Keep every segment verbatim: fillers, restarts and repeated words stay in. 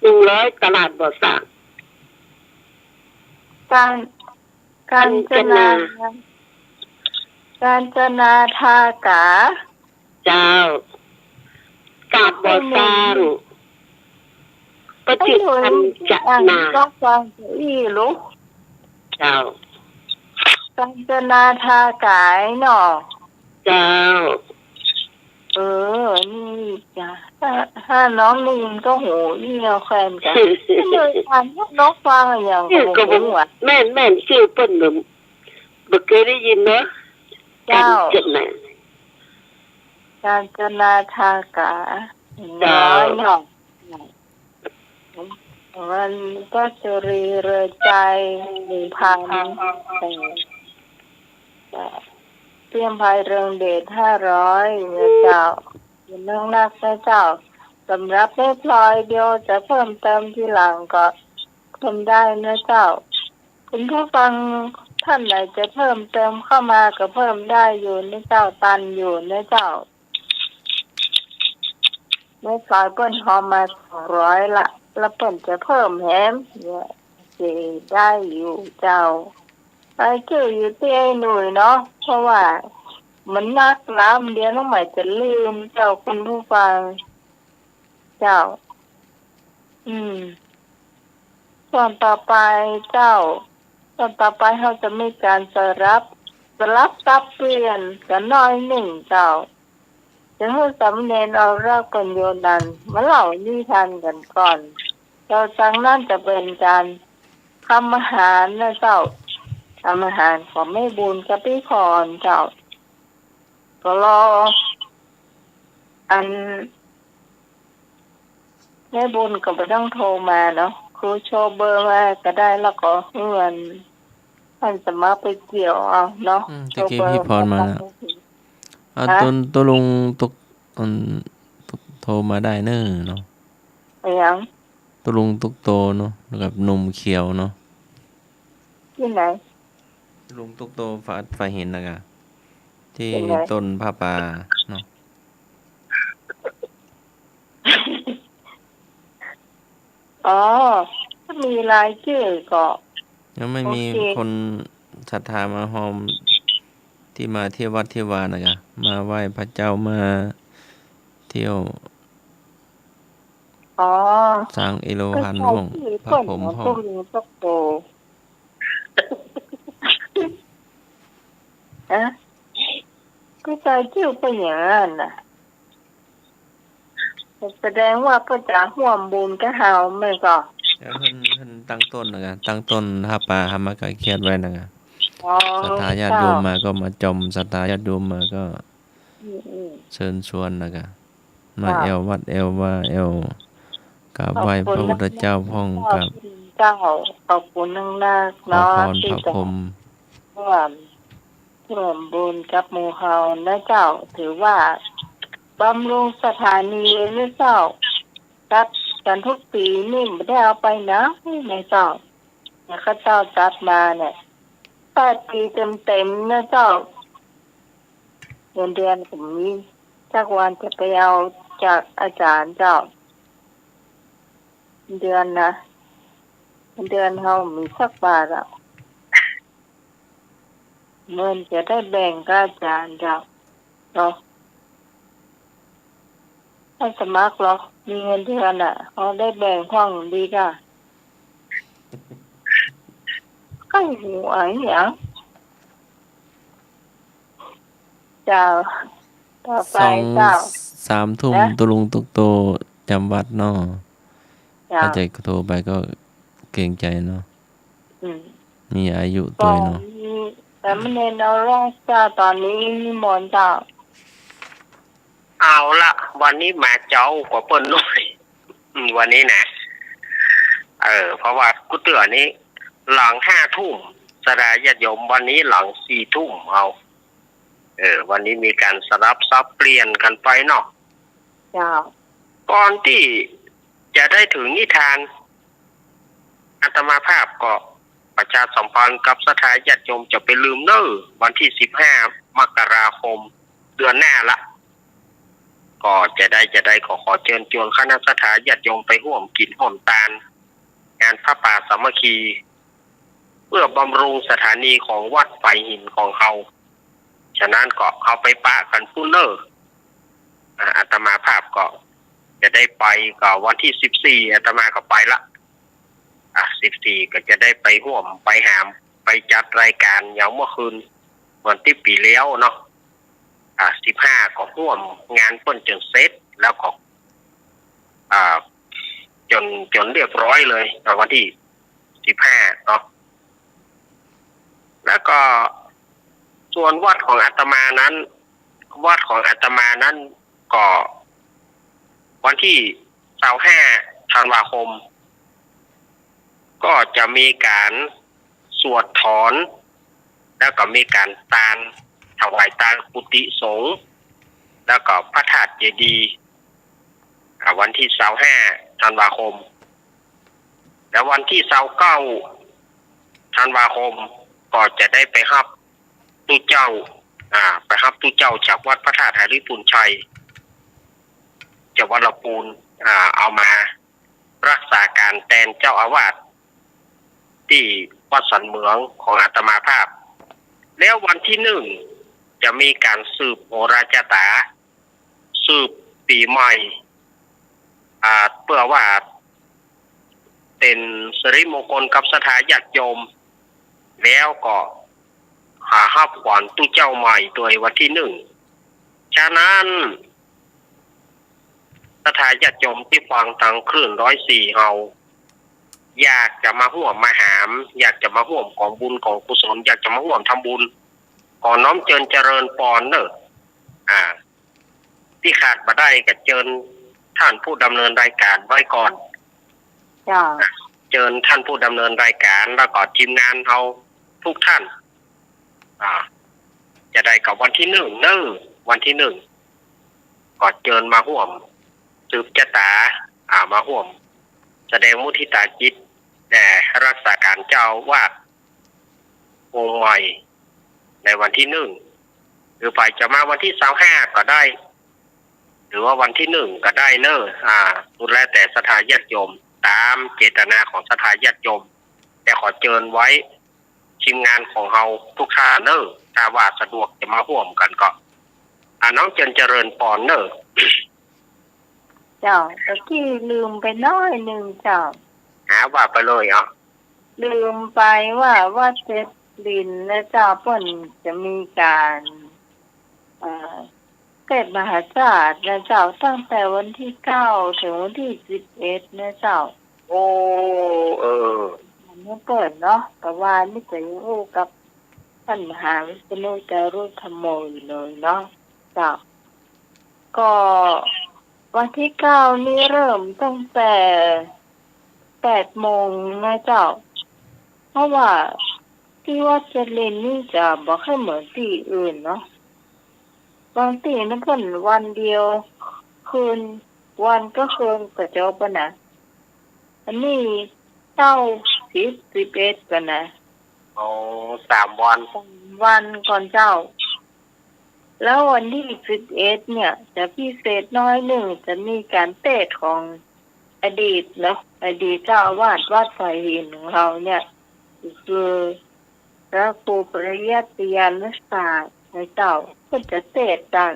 นึ่งร้อย ตลาดบ่อสร้าง กาญ กาญจนา กาญจนา กาญจนาทากา เจ้า ตลาดบ่อสร้าง ประสิทธิ์ กาญจนา ก็ฟังอี้ลูก เจ้า กาญจนาทากาเนาะ เจ้า เออ นี่จ้ะ ถ้า ถ้าน้องได้ยินก็หูอี้เอาแควนกัน ก็เลยถามว่าน้องฟังอะหยัง เออ ก็บ่ฮู้อะ ก็บ่ แม่น แม่น จื้อเปิ้นบ่ บ่เกยได้ยินเนาะ เจ้า กาญจนา กาญจนาทากา เจ้า น้อยเนาะ วันพระสุริเริงชัย หนึ่งพัน เอ่อ เตี้ยมไพรเรืองเดช ห้าร้อย นะเจ้า คุณนักนักนะเจ้า สำหรับแม่พลอยเดี๋ยวจะเพิ่มเติมทีหลังก็เพิ่มได้นะเจ้า คุณผู้ฟังท่านไหนจะเพิ่มเติมเข้ามาก็เพิ่มได้อยู่นะเจ้า ตันอยู่นะเจ้า แม่พลอยเปิ้นฮอมมาสองร้อยละ แล้วเปิ้นจะเพิ่มแหมเนี่ย สิได้อยู่เจ้า รายจื้ออยู่ตี้ไอ้หนุ่ยเนาะ เพราะว่ามันนักนะ เดี๋ยวน้องใหม่จะลืมเจ้าคุณผู้ฟัง เจ้า อืม ส่วนต่อไปเจ้า ส่วนต่อไปเฮาจะมีการสลับ สลับสับเปลี่ยนกันหน้อยนึ่งเจ้า จะหื้อสามเณรอรากรโยนันท์มาเล่านิทานกันก่อน แล้วจากนั้นจะเป๋นการทำอาหารนะเจ้า ทำอาหารของแม่บุญกับปี้พรเจ้า ก็รอ อัน แม่บุญก็บ่ต้องโทรมาเนาะ คือโชว์เบอร์มาก็ได้ แล้วก็หื้ออัน อันสมัครไปเกี่ยวเอาเนาะ อืม ตะกี้ โชว์เบอร์ ปี้พรมาแล้ว มา อ่า ฮะ ตน ตกลงตก อัน ตก โทรมาได้เน่อเนาะ อะหยัง ตกลงตกโตเนาะ กับหนุ่มเขียวเนาะ ตี้ไหน ตกลงตกโต ฝา ฝาหินนะกะ ตี้ ตี้ไหน ต้นผ้าป่าเนาะ อ๋อ ถ้ามีรายจื้อก็ ยังไม่มี โอเค คนศรัทธามาฮอม ตี้มาเที่ยววัดเที่ยววานะกะ มาไหว้พระเจ้า มาเที่ยว อ๋อ สร้างเอโลฮาน ก็ใช่ ห้อง ตี้ พระพรหม เปิ้น ห้อง ตกลงตกโต อะ ก็ใช่ จื้อเปิ้นอย่างนั้นน่ะ แสดงว่าเปิ้นจะฮ่วมบุญกับเฮาแม่นก่อ แล้วเปิ้น เปิ้นตั้งต้นนะกะ ตั้งต้นผ้าป่าหามาก็เขียนไว้นะกะ อ๋อ ศรัทธาญาติโยมมาก็มาจ่อม เจ้า ศรัทธาญาติโยมมาก็ อืม อืม เชิญชวนนะกะ มา เจ้า แอ่ววัดแอ่ววา แอ่วกราบไหว้พระพุทธเจ้าพ่อง ขอบคุณ กราบ เจ้า ขอบคุณนักๆ ขอ เนาะ พร ตี้ พระพรหม จะร่วม ร่วมบุญกับหมู่เฮานะเจ้า ถือว่าบำรุงสถานีนะเจ้า จัดกันทุกปี๋นี่บ่ได้เอาไปไหนนะเจ้า เนี่ย เขาเจ้าจัดมาเนี่ย แปดปี๋เต็มๆ นะเจ้า เงินเดือนก็บ่มีสักวัน จะไปเอาจากอาจารย์เจ้า เดือนนะ เดือนเฮาบ่มีสักบาทอะ เงินจะได้แบ่งกับอาจารย์เจ้า เนาะ ให้สมัครหรอก มีเงินเดือนน่ะ เฮาได้แบ่งพ่องดีก่า ใค่หูอะหยัง เจ้า ต่อไป สอง เจ้า สามทุ่ม นะ ตกลงตกโตจำวัดเนาะ เจ้า ถ้าจะโทรไปก็เกรงใจเนาะ อืม มีอายุตวยเนาะ ของสามเณรเอาราชเจ้า ตอนนี้นิมนต์เจ้า เอาละ วันนี้มาเจ๊ากว่าเปิ้นหน้อย อืม วันนี้นะ เออ เพราะว่ากู้เตื้อนี้ หลังห้าทุ่ม ศรัทธาญาติโยม วันนี้หลังสี่ทุ่มเอา เออ วันนี้มีการสลับสับเปลี่ยนกันไปเนาะ เจ้า ก่อนตี้จะได้ถึงนิทาน อาตมาภาพก็ประชาสัมพันธ์กับศรัทธาญาติโยม จะไปลืมเน้อ วันตี้สิบห้า มกราคม เดือนหน้าละ ก็จะได้ จะได้ก็ขอเจิญจวนคณะศรัทธาญาติโยมไปฮ่วมกิ๋นฮ่วมตาน งานผ้าป่าสามัคคี เปื้อบำรุงสถานีของวัดฝายหินของเฮา ฉะนั้นก็เฮาไปปะกั๋นปู้นเน่อ อ่า อาตมาภาพก็จะได้ไป ก็วันตี้สิบสี่ อาตมาก็ไปละ อ่า สิบสี่ ก็จะได้ไปฮ่วม ไปหาม ไปจัดรายก๋านอย่างเมื่อคืน เหมือนตี้ปี๋แล้วเนาะ อ่า สิบห้า ก็ฮ่วมงานเปิ้นจ๋นเสร็จ แล้วก็ อ่า จ๋น จ๋นเรียบร้อยเลย อ่า วันตี้สิบห้าเนาะ แล้วก็ส่วนวัดของอาตมานั้น วัดของอาตมานั้นก็วันตี้ซาวห้าธันวาคม ก็จะมีก๋านสวดถอน แล้วก็มีก๋านตาน ถวายตานกุฏิสงฆ์ แล้วก็พระธาตุเจดีย์ อ่า วันตี้ซาวห้าธันวาคม แล้ววันตี้ซาวเก้าธันวาคม ก็จะได้ไปฮับตุ๊เจ้า อ่า ไปฮับตุ๊เจ้าจากวัดพระธาตุหริภุญชัย จากวัดละปูน อ่า เอามารักษาก๋านแตนเจ้าอาวาสตี้วัดสันเหมืองของอาตมาภาพ แล้ววันตี้หนึ่งจะมีก๋านสืบโหราจาต๋า สืบปี๋ใหม่ อ่า เปื้อว่าเป๋นสิริมงคลกับศรัทธาญาติโยม แล้วก็หาฮับขวัญตุ๊เจ้าใหม่ตวยวันตี้หนึ่ง ฉะนั้นศรัทธาญาติโยมตี้ฟังตางคลื่นร้อยสี่เฮา อยากจะมาฮ่วมมาหาม อยากจะมาฮ่วมก๋องบุญก๋องกุศล อยากจะมาฮ่วมทำบุญ ก็น้อมเจิญเจริญปอนเน่อ อ่า ตี้ขาดบ่ได้ก็เจิญท่านผู้ดำเนินรายก๋านไว้ก่อน เจ้า เจิญท่านผู้ดำเนินรายก๋าน แล้วก็ทีมงานเฮาทุกท่าน อ่า จะได้ก็วันตี้หนึ่งเน่อ วันตี้หนึ่ง ก็เจิญมาฮ่วมสืบจาต๋า อ่า มาฮ่วมแสดงมุทิตาจิตแด่รักษาก๋านเจ้าอาวาสองค์ใหม่ ในวันตี้หนึ่ง หรือใผจะมาวันตี้ซาวห้าก็ได้ หรือว่าวันตี้หนึ่งก็ได้เน่อ อ่า สุดแล้วแต่ศรัทธาญาติโยม ต๋ามเจตนาของศรัทธาญาติโยม แต่ขอเจิญไว้ทีมงานของเฮาทุกท่านเน่อ ถ้าว่าสะดวกจะมาฮ่วมกั๋นก็ อ่า น้อมเจิญเจริญปอนเน่อ เจ้า ตะกี้ลืมไปน้อยนึ่งเจ้า หาว่าไปเลย อ่ะ ลืมไปว่าวัดเซตหลินนะเจ้า เปิ้นจะมีก๋าน เอ่อ เทศน์มหาชาตินะเจ้า ตั้งแต่วันตี้เก้าเถิงวันตี้สิบเอ็ดนะเจ้า โอ้ เออ อันนี้เปิ้นเนาะ กาว่านี่ก็ยังอู้กับต้านมหาวิษณุจารุธรรมโมอยู่เลยเนาะ เจ้า ก็วันตี้เก้านี่เริ่มตั้งแต่แปดโมงนะเจ้า เพราะว่าตี้วัดเซตหลินนี่จะบ่ค่อยเหมือนตี้อื่นเนาะ บางตี้นี่เปิ้นวันเดียวคืน วันกับคืนก็จบอะนะ อันนี้เก้า สิบ สิบเอ็ดก่อนนะ อ๋อ สามวัน สามวันก่อนเจ้า แล้ววันตี้สิบเอ็ดเนี่ยจะพิเศษน้อยนึ่ง จะมีก๋านเทศน์ของอดีตเนาะ อดีตเจ้าอาวาสวัดฝายหินของเฮาเนี่ย ก็คือพระครูปริยัติยานุสาสน์นะเจ้า เปิ้นจะเทศน์จาก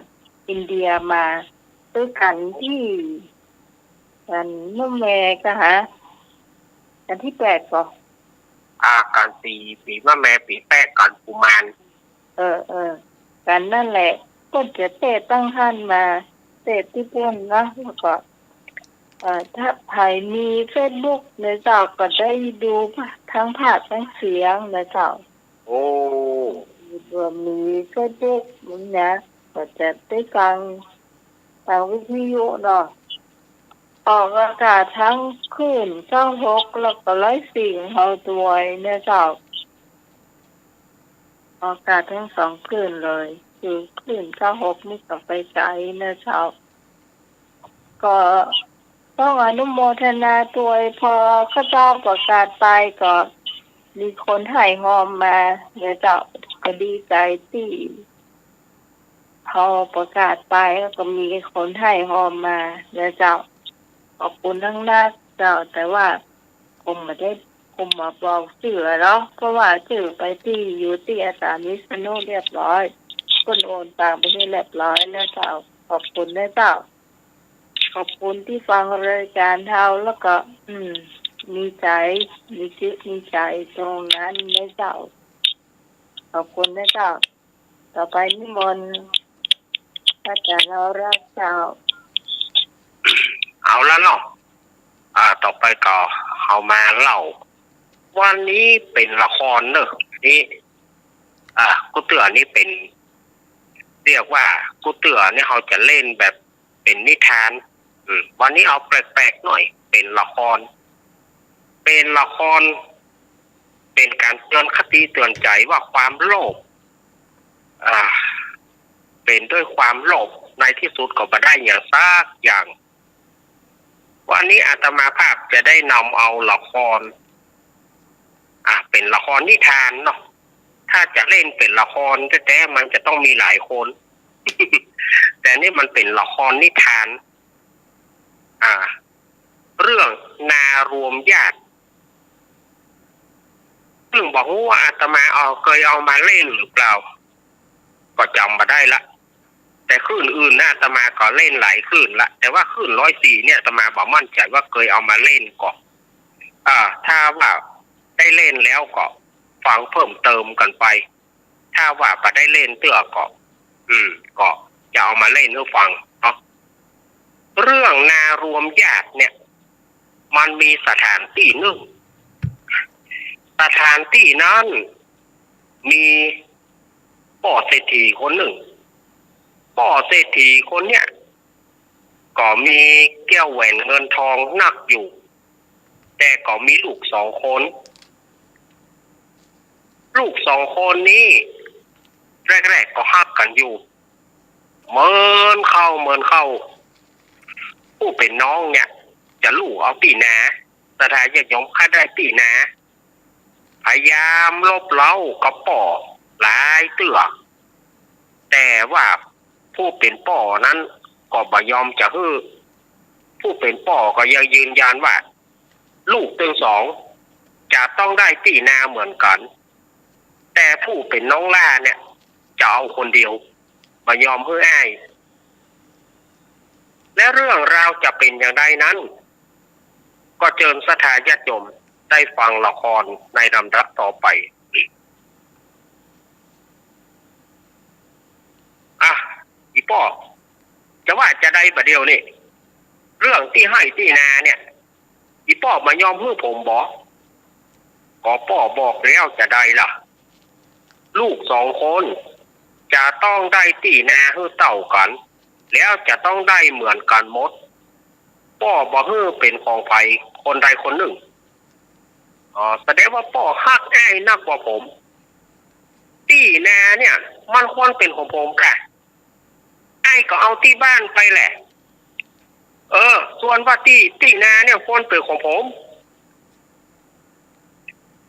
อินเดียมา คือกั๋นตี้ กั๋นมะแม่ก็หา กั๋นตี้แปดก็ อ่า กั๋นปี๋ ปี๋มะแม่ ปี๋แป๊ะ กั๋นกุมาร เออ เออ กั๋นนั่นแหละ เปิ้นจะเทศน์ตั้งหั้นมา เทศน์ตี้ปุ้นเนาะ แล้วก็ เอ่อ ถ้าใผมีเฟซบุ๊กนะเจ้า ก็ได้ดูทั้งภาพทั้งเสียงนะเจ้า โอ้ รวมมีเฟซบุ๊กนี่นะ ก็จะได้ฟังตางวิทยุเนาะ ออกอากาศตางคลื่นเก้าหก แล้วก็ร้อยสี่ของเฮาตวยนะเจ้า ออกอากาศตังสองคลื่นเลย คือคลื่นเก้าหกนี่ก็ไปไก๋นะเจ้า ก็ต้องอนุโมทนาตวย พอข้าเจ้าประกาศไปก็มีคนไห้ฮอมมานะเจ้า ก็ดีใจ๋ตี้ ไผ เขาประกาศไปแล้วก็มีคนฮ้องมานะเจ้า ขอบคุณนักๆ เจ้า แต่ว่าคงบ่ได้ คงบ่บอกจื้อเนาะ เพราะว่าจื้อไปตี้ อยู่ตี้อาจารย์วิษณุเรียบร้อย เปิ้นโอนต่างประเทศเรียบร้อยแล้วเจ้า ขอบคุณนะเจ้า ขอบคุณตี้ฟังรายก๋านเฮา แล้วก็ อืม มีใจ๋ มีจิตมีใจ๋ตรงนั้นนะเจ้า ขอบคุณนะเจ้า ต่อไปนิมนต์พระอาจารย์วรัตน์เจ้า เอาละเนาะ อ่า ต่อไปก็เฮามาเล่า วันนี้เป๋นละครเนาะ นี่ อ่า กู้เตื้อนี่เป๋น เรียกว่ากู้เตื้อนี่เฮาจะเล่นแบบเป๋นนิทาน อืม วันนี้เอาแปลกๆ หน่อย เป๋นละคร เป๋นละคร เป๋นก๋านเตือนคติเตือนใจ๋ว่าความโลภ อ่า เป๋นด้วยความโลภ ในตี้สุดก็บ่ได้หยังสักอย่าง วันนี้อาตมาภาพจะได้นำเอาละคร อ่า เป๋นละครนิทานเนาะ ถ้าจะเล่นเป๋นละครแต๊ๆ มันจะต้องมีหลายคน แต่นี่มันเป๋นละครนิทาน อ่า เรื่องนารวมญาติ ซึ่งบ่ฮู้ว่าอาตมาเอา เกยเอามาเล่นหรือเปล่า ก็จ๋ำบ่ได้ละ แต่คืนอื่นนะอาตมาก็เล่นหลายคืนละ แต่ว่าคืนร้อยสี่เนี่ยอาตมาบ่มั่นใจ๋ว่าเกยเอามาเล่นก่อ อ่า ถ้าว่าได้เล่นแล้วก็ฟังเพิ่มเติมกั๋นไป ถ้าว่าบ่ได้เล่นเตื้อก็ อืม ก็จะเอามาเล่นหื้อฟังเนาะ เรื่องนารวมญาติเนี่ย มันมีสถานตี้นึ่ง สถานตี้นั้นมีป้อเศรษฐีคนนึ่ง ป้อเศรษฐีคนเนี่ย ก็มีแก้วแหวนเงินทองนักอยู่ แต่ก็มีลูกสองคน ลูกสองคนนี้ แรกๆ ก็ฮักกั๋นอยู่ เหมินเข้า เหมินเข้า ผู้เป๋นน้องเนี่ย จะลู่เอาตี้นา ศรัทธาญาติโยม ใค่ได้ตี้นา พยายามรบเร้ากับป้อหลายเตื้อ แต่ว่าผู้เป๋นป้อนั้นก็บ่ยอมจะหื้อ ผู้เป๋นป้อก็ยังยืนยันว่า ลูกตึงสองจะต้องได้ตี้นาเหมือนกั๋น แต่ผู้เป๋นน้องหล้าเนี่ย จะเอาคนเดียว บ่ยอมหื้ออ้าย และเรื่องราวจะเป๋นอย่างใดนั้น ก็เจิญศรัทธาญาติโยมได้ฟังละครในลำดับต่อไป อ่ะ อี่ป้อ จะว่าจะใดบ่าเดี่ยวนี้ เรื่องตี้ไฮ่ตี้นาเนี่ย อี่ป้อบ่ยอมหื้อผมบ่ ก็ป้อบอกแล้วจะใดล่ะ ลูกสองคนจะต้องได้ตี้นาหื้อเต้ากั๋น แล้วจะต้องได้เหมือนกั๋นหมด ป้อบ่หื้อเป๋นของใผคนใดคนนึ่ง อ๋อ แสดงว่าป้อฮักอ้ายนักกว่าผม ตี้นาเนี่ย มันควรเป๋นของผมก่ะ อ้ายก็เอาตี้บ้านไปแหละ เออ ส่วนว่าตี้ ตี้นาเนี่ยควรเป๋นของผม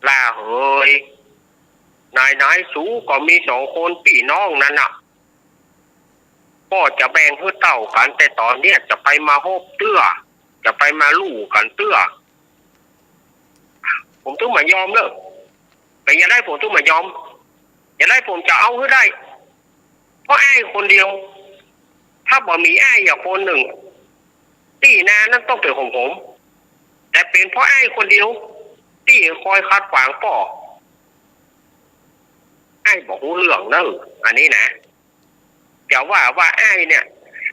หล้าเหย นาย นายสูก็มีสองคนปี้น้องนั้นน่ะ ป้อจะแบ่งหื้อเต้ากั๋น แต่ต๋อนเนี้ยจะไปมาฮบเตื้อ จะไปมาลู่กั๋นเตื้อ ผมตึงบ่ยอมเน่อ เป๋นจะใดผมตึงบ่ยอม จะใดผมจะเอาหื้อได้ เพราะอ้ายคนเดียว ถ้าบ่มีอ้ายอย่างคนนึ่ง ตี้นานั้นต้องเป๋นของผม แต่เป๋นเพราะอ้ายคนเดียว ตี้คอยขัดขวางป้อ อ้ายบ่ฮู้เรื่องเน่อ อันนี้นะ จะว่า ว่าอ้ายเนี่ย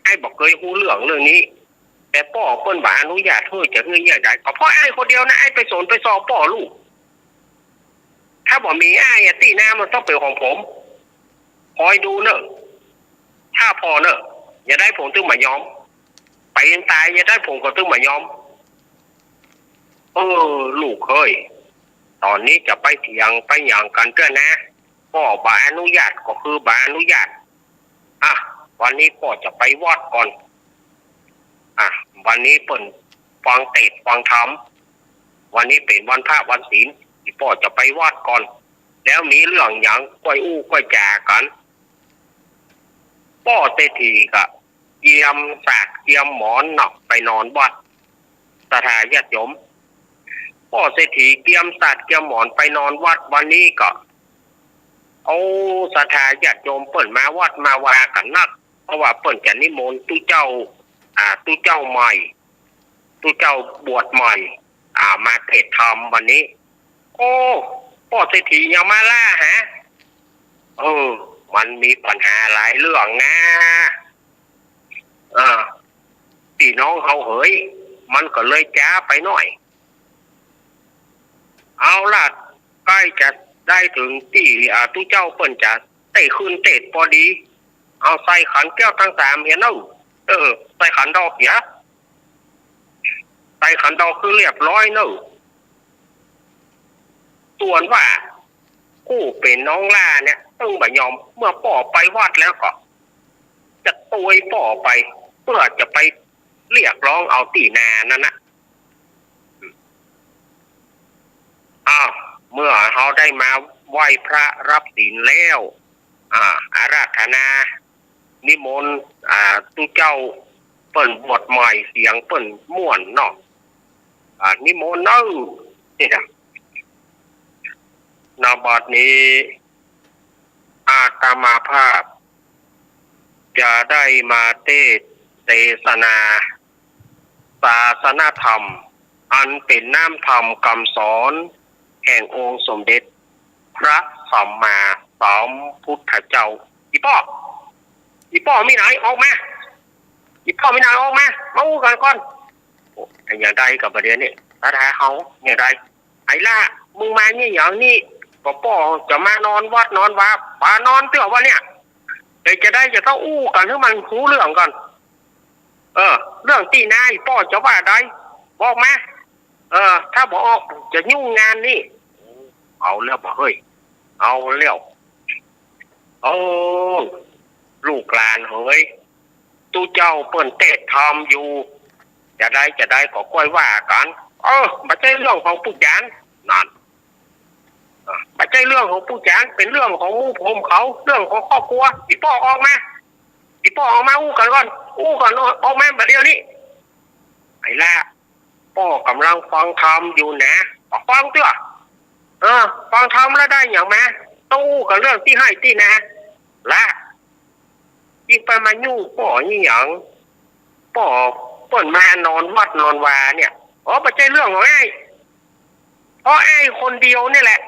อ้ายบ่เกยฮู้เรื่องเรื่องนี้ แต่ป้อเปิ้นบ่อนุญาตหื้อ จะหื้ออย่างใด ก็เพราะอ้ายคนเดียวนะ อ้ายไปสนไปซอป้อลู่ ถ้าบ่มีอ้ายอะ ตี้นามันต้องเป๋นของผม คอยดูเน่อ ถ้าป้อเน่อ จะใดผมตึงบ่ยอม ไปต๋ายจะใดผมก็ตึงบ่ยอม เออ ลูกเฮย ต๋อนนี้จะไปเถียงไปหยังกั๋นเตื้อนะ ป้อบ่อนุญาตก็คือบ่อนุญาต อ่ะ วันนี้ป้อจะไปวัดก่อน อ่ะ วันนี้เปิ้นฟังเตสน์ฟังธรรม วันนี้เป๋นวันพระวันศีล อี่ป้อจะไปวัดก่อน แล้วมีเรื่องหยังก้อยอู้ก้อยจ๋ากั๋น ป ป้อเศรษฐีก็เกียมสาดเกียมหมอนเนาะ ไปนอนวัด ศรัทธาญาติโยม ป้อเศรษฐีเกียมสาดเกียมหมอนไปนอนวัด วันนี้ก็ โอ้ ศรัทธาญาติโยมเปิ้นมาวัดมาวากั๋นนัก เพราะว่าเปิ้นจะนิมนต์ตุ๊เจ้า อ่า ตุ๊เจ้าใหม่ ตุ๊เจ้าบวชใหม่ อ่า มาเทศน์ธรรมวันนี้ โอ้ ป้อเศรษฐียังมาล้าฮะ เออ มันมีปัญหาหลายเรื่องนะ เออ ปี้น้องเฮาเหย มันก็เลยจ๊าไปหน้อย เอาละ ใก้จะได้เถิงตี้ อ่า ตุ๊เจ้าเปิ้นจะเต๊ขึ้นเตศน์ปอดี เอาใส่ขันแก้วตังสามเหียเน่อ เออ ใส่ขันดอกเหีย ใส่ขันดอกคือเรียบร้อยเน่อ ส่วนว่า ผู้เป๋นน้องหล้าเนี่ย ตึงบ่ยอม เมื่อป้อไปวัดแล้วก็ จะตวยป้อไป เปื้อจะไปเรียกร้องเอาตี้นานั้นนะ อ้าว เมื่อเฮาได้มาไหว้พระรับศีลแล้ว อ่า อาราธนา นิมนต์ อ่า ตุ๊เจ้าเปิ้นบวชใหม่ เสียงเปิ้นม่วนเนาะ อ่า นิมนต์เน่อ นี่นะ ณ บัดนี้ อาตมาภาพ จะได้มาเตศน์เตสนา ศาสนธรรม อันเป๋นน้ำธรรมกำสอน แห่งองค์สมเด็จพระสัมมาสัมพุทธเจ้า อี่ป้อ อี่ป้อมีไหน ออกมา อี่ป้อมีไหน ออกมา มาอู้กั๋นก่อน โอ้ ไอ้หยังใดกั๋นบ่าเดี่ยวนี้ ตาทาเฮา หยังใด ไอ้หล้า มึงมานี่หยังนี่ ก็ป้อจะมานอนวัดนอนวา บ่านอนเตื้อวะเนี่ย เป๋นจาใดจะต้องอู้กั๋นหื้อมันฮู้เรื่องก่อน เออ เรื่องตี้นา ป้อจะว่าใด บอกมา เออ ถ้าบ่ออกจะยุ่งงานนี่ เอาแล้วบ่าเฮ้ย เอาแล้ว โอ้ ลูกหลานเหย ตุ๊เจ้าเปิ้นเตสน์ธรรมอยู่ จาใดจาใดก็ก้อยว่ากั๋น เออ บ่ใจ้เรื่องของปู๋จ๋ารย์ นั่น เออ บ่ใจ้เรื่องของปู๋จ๋ารย์ เป๋นเรื่องของหมู่ผมเขา เรื่องของครอบครัว อี่ป้อออกมา อี่ป้อออกมาอู้กั๋นก่อน อู้กั๋น ออกมาบ่าเดี่ยวนี้ ไอ้หล้า ป้อก่ำลังฟังธรรมอยู่นะ บ่ฟังเตื้อ เออ ฟังธรรมแล้วได้หยังมา ต้องอู้กั๋นเรื่องตี้ไฮ่ตี้นา ละ ยิ่งไปมายุ่งป้อนี่หยัง ป้อเปิ้นมานอนวัดนอนวาเนี่ย อ๋อ บ่ใจ้เรื่องของอ้าย เพราะอ้ายคนเดียวนี่แหละ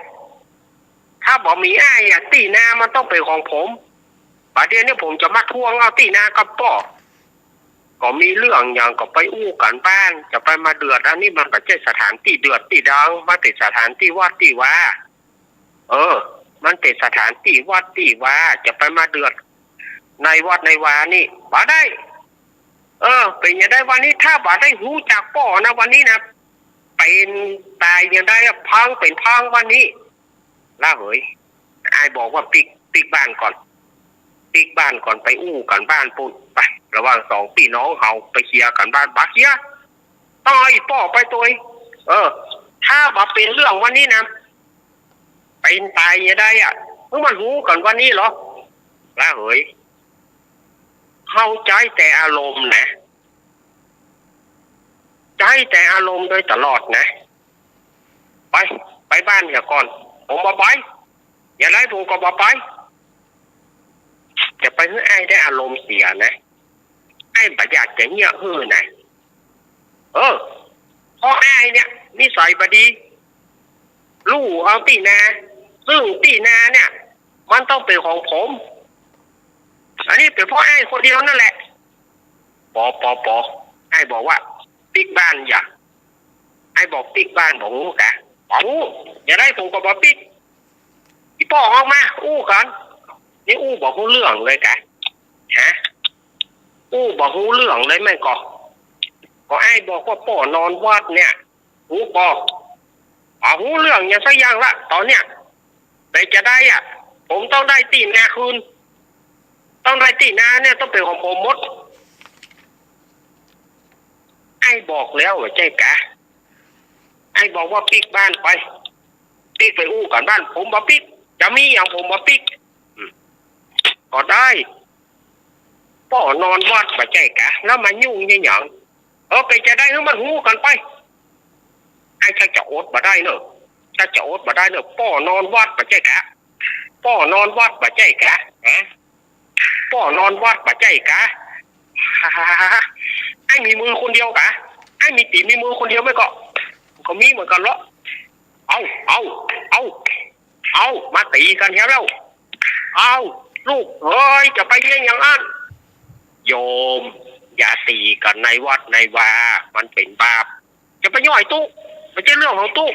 ถ้าบ่มีอ้ายอะ ตี้นามันต้องเป๋นของผม บ่าเดี่ยวนี้ผมจะมาทวงเอาตี้นากับป้อ ก็มีเรื่องหยังก็ไปอู้กั๋นบ้าน จะไปมาเดือด อันนี้มันบ่ใจ้สถานตี้เดือดตี้ดัง มันเป๋นสถานตี้วัดตี้วา เออ มันเป๋นสถานตี้วัดตี้วา จะไปมาเดือดในวัดในวานี่ บ่ได้ เออ เป๋นจาใดวันนี้ ถ้าบ่ได้ฮู้จักป้อนะ วันนี้นะ เป๋นต๋ายจาใดอะ พังเป๋นพังวันนี้ ละเหย อ้ายบอกว่าปิ๊ก ปิ๊กบ้านก่อน ปิ๊กบ้านก่อน ไปอู้กั๋นบ้านปู๊น ไป ระหว่างสองปี้น้องเฮา ไปเคลียร์กั๋นบ้าน บ่าเคลียร์ ต้องเอาอี่ป้อไปตวย เออ ถ้าบ่าเป๋นเรื่องวันนี้นะ เป๋นต๋ายจาใดอะ มึงมันฮู้กั๋นวันนี้เหรอ ละเหย เฮาใจ๊แต่อารมณ์นะ ใจ๊แต่อารมณ์โดยตลอดนะ ไป ไปบ้านเหียก่อน ผมบ่ไป จาใดผมก็บ่ไป จะไปหื้ออ้ายได้อารมณ์เสียนะ อ้ายบ่อยากจะเยียะหื้อนะ เออ เพราะอ้ายเนี่ย นิสัยบ่ดี ลู่เอาตี้นา ซึ่งตี้นาเนี่ย มันต้องเป๋นของผม อันนี้เป๋นเพราะอ้ายคนเดียวนั่นแหละ ปอ ปอ ปอ อ้ายบอกว่าปิ๊กบ้านอย่า อ้ายบอกปิ๊กบ้านบ่ฮู้กะ บ่ฮู้ จาใดผมก็บ่ปิ๊ก อี่ป้อออกมา อู้กั๋น นี่อู้บ่ฮู้เรื่องเลยกะ ฮะ อู้บ่ฮู้เรื่องเลยแม่นก่อ ก็อ้ายบอกว่าป้อนอนวัดเนี่ย ฮู้บ่ บ่ฮู้เรื่องหยังสักอย่างละ ต๋อนเนี้ย เป๋นจาใดอะ ผมต้องได้ตี้นาคืน ต้องได้ตี้นาเนี่ย ต้องเป๋นของผมหมด อ้ายบอกแล้วว่าใจ้กะ อ้ายบอกว่าปิ๊กบ้านไป ปิ๊กไปอู้กั๋นบ้าน ผมบ่ปิ๊ก จะมีหยังผมบ่ปิ๊ก อืม ก็ได้ ป้อนอนวัดบ่ใจ้กา แล้วมายุ่งเยียะหยัง เออ เป๋นจาใดหื้อมันฮู้กั๋นไป ไอ้ชักจะอดบ่ได้เน่อ ชักจะอดบ่ได้เน่อ ป้อนอนวัดบ่ใจ้กา ป้อนอนวัดบ่ใจ้กา ฮะ ป้อนอนวัดบ่ใจ้กา ไอ้มีมือคนเดียวกา ไอ้มีตี๋นมีมือคนเดียวไหมก็ ก็มีเหมือนกั๋นเลาะ เอา เอา เอา เอา มาตี๋กั๋นแฮะแล้ว เอา ลูกเอ๋ย จะไปเยียะหยังอั้น โยม อย่าตี๋กั๋นในวัดในวา มันเป๋นบาป จะไปย้อยตุ๊ บ่ใจ้เรื่องของตุ๊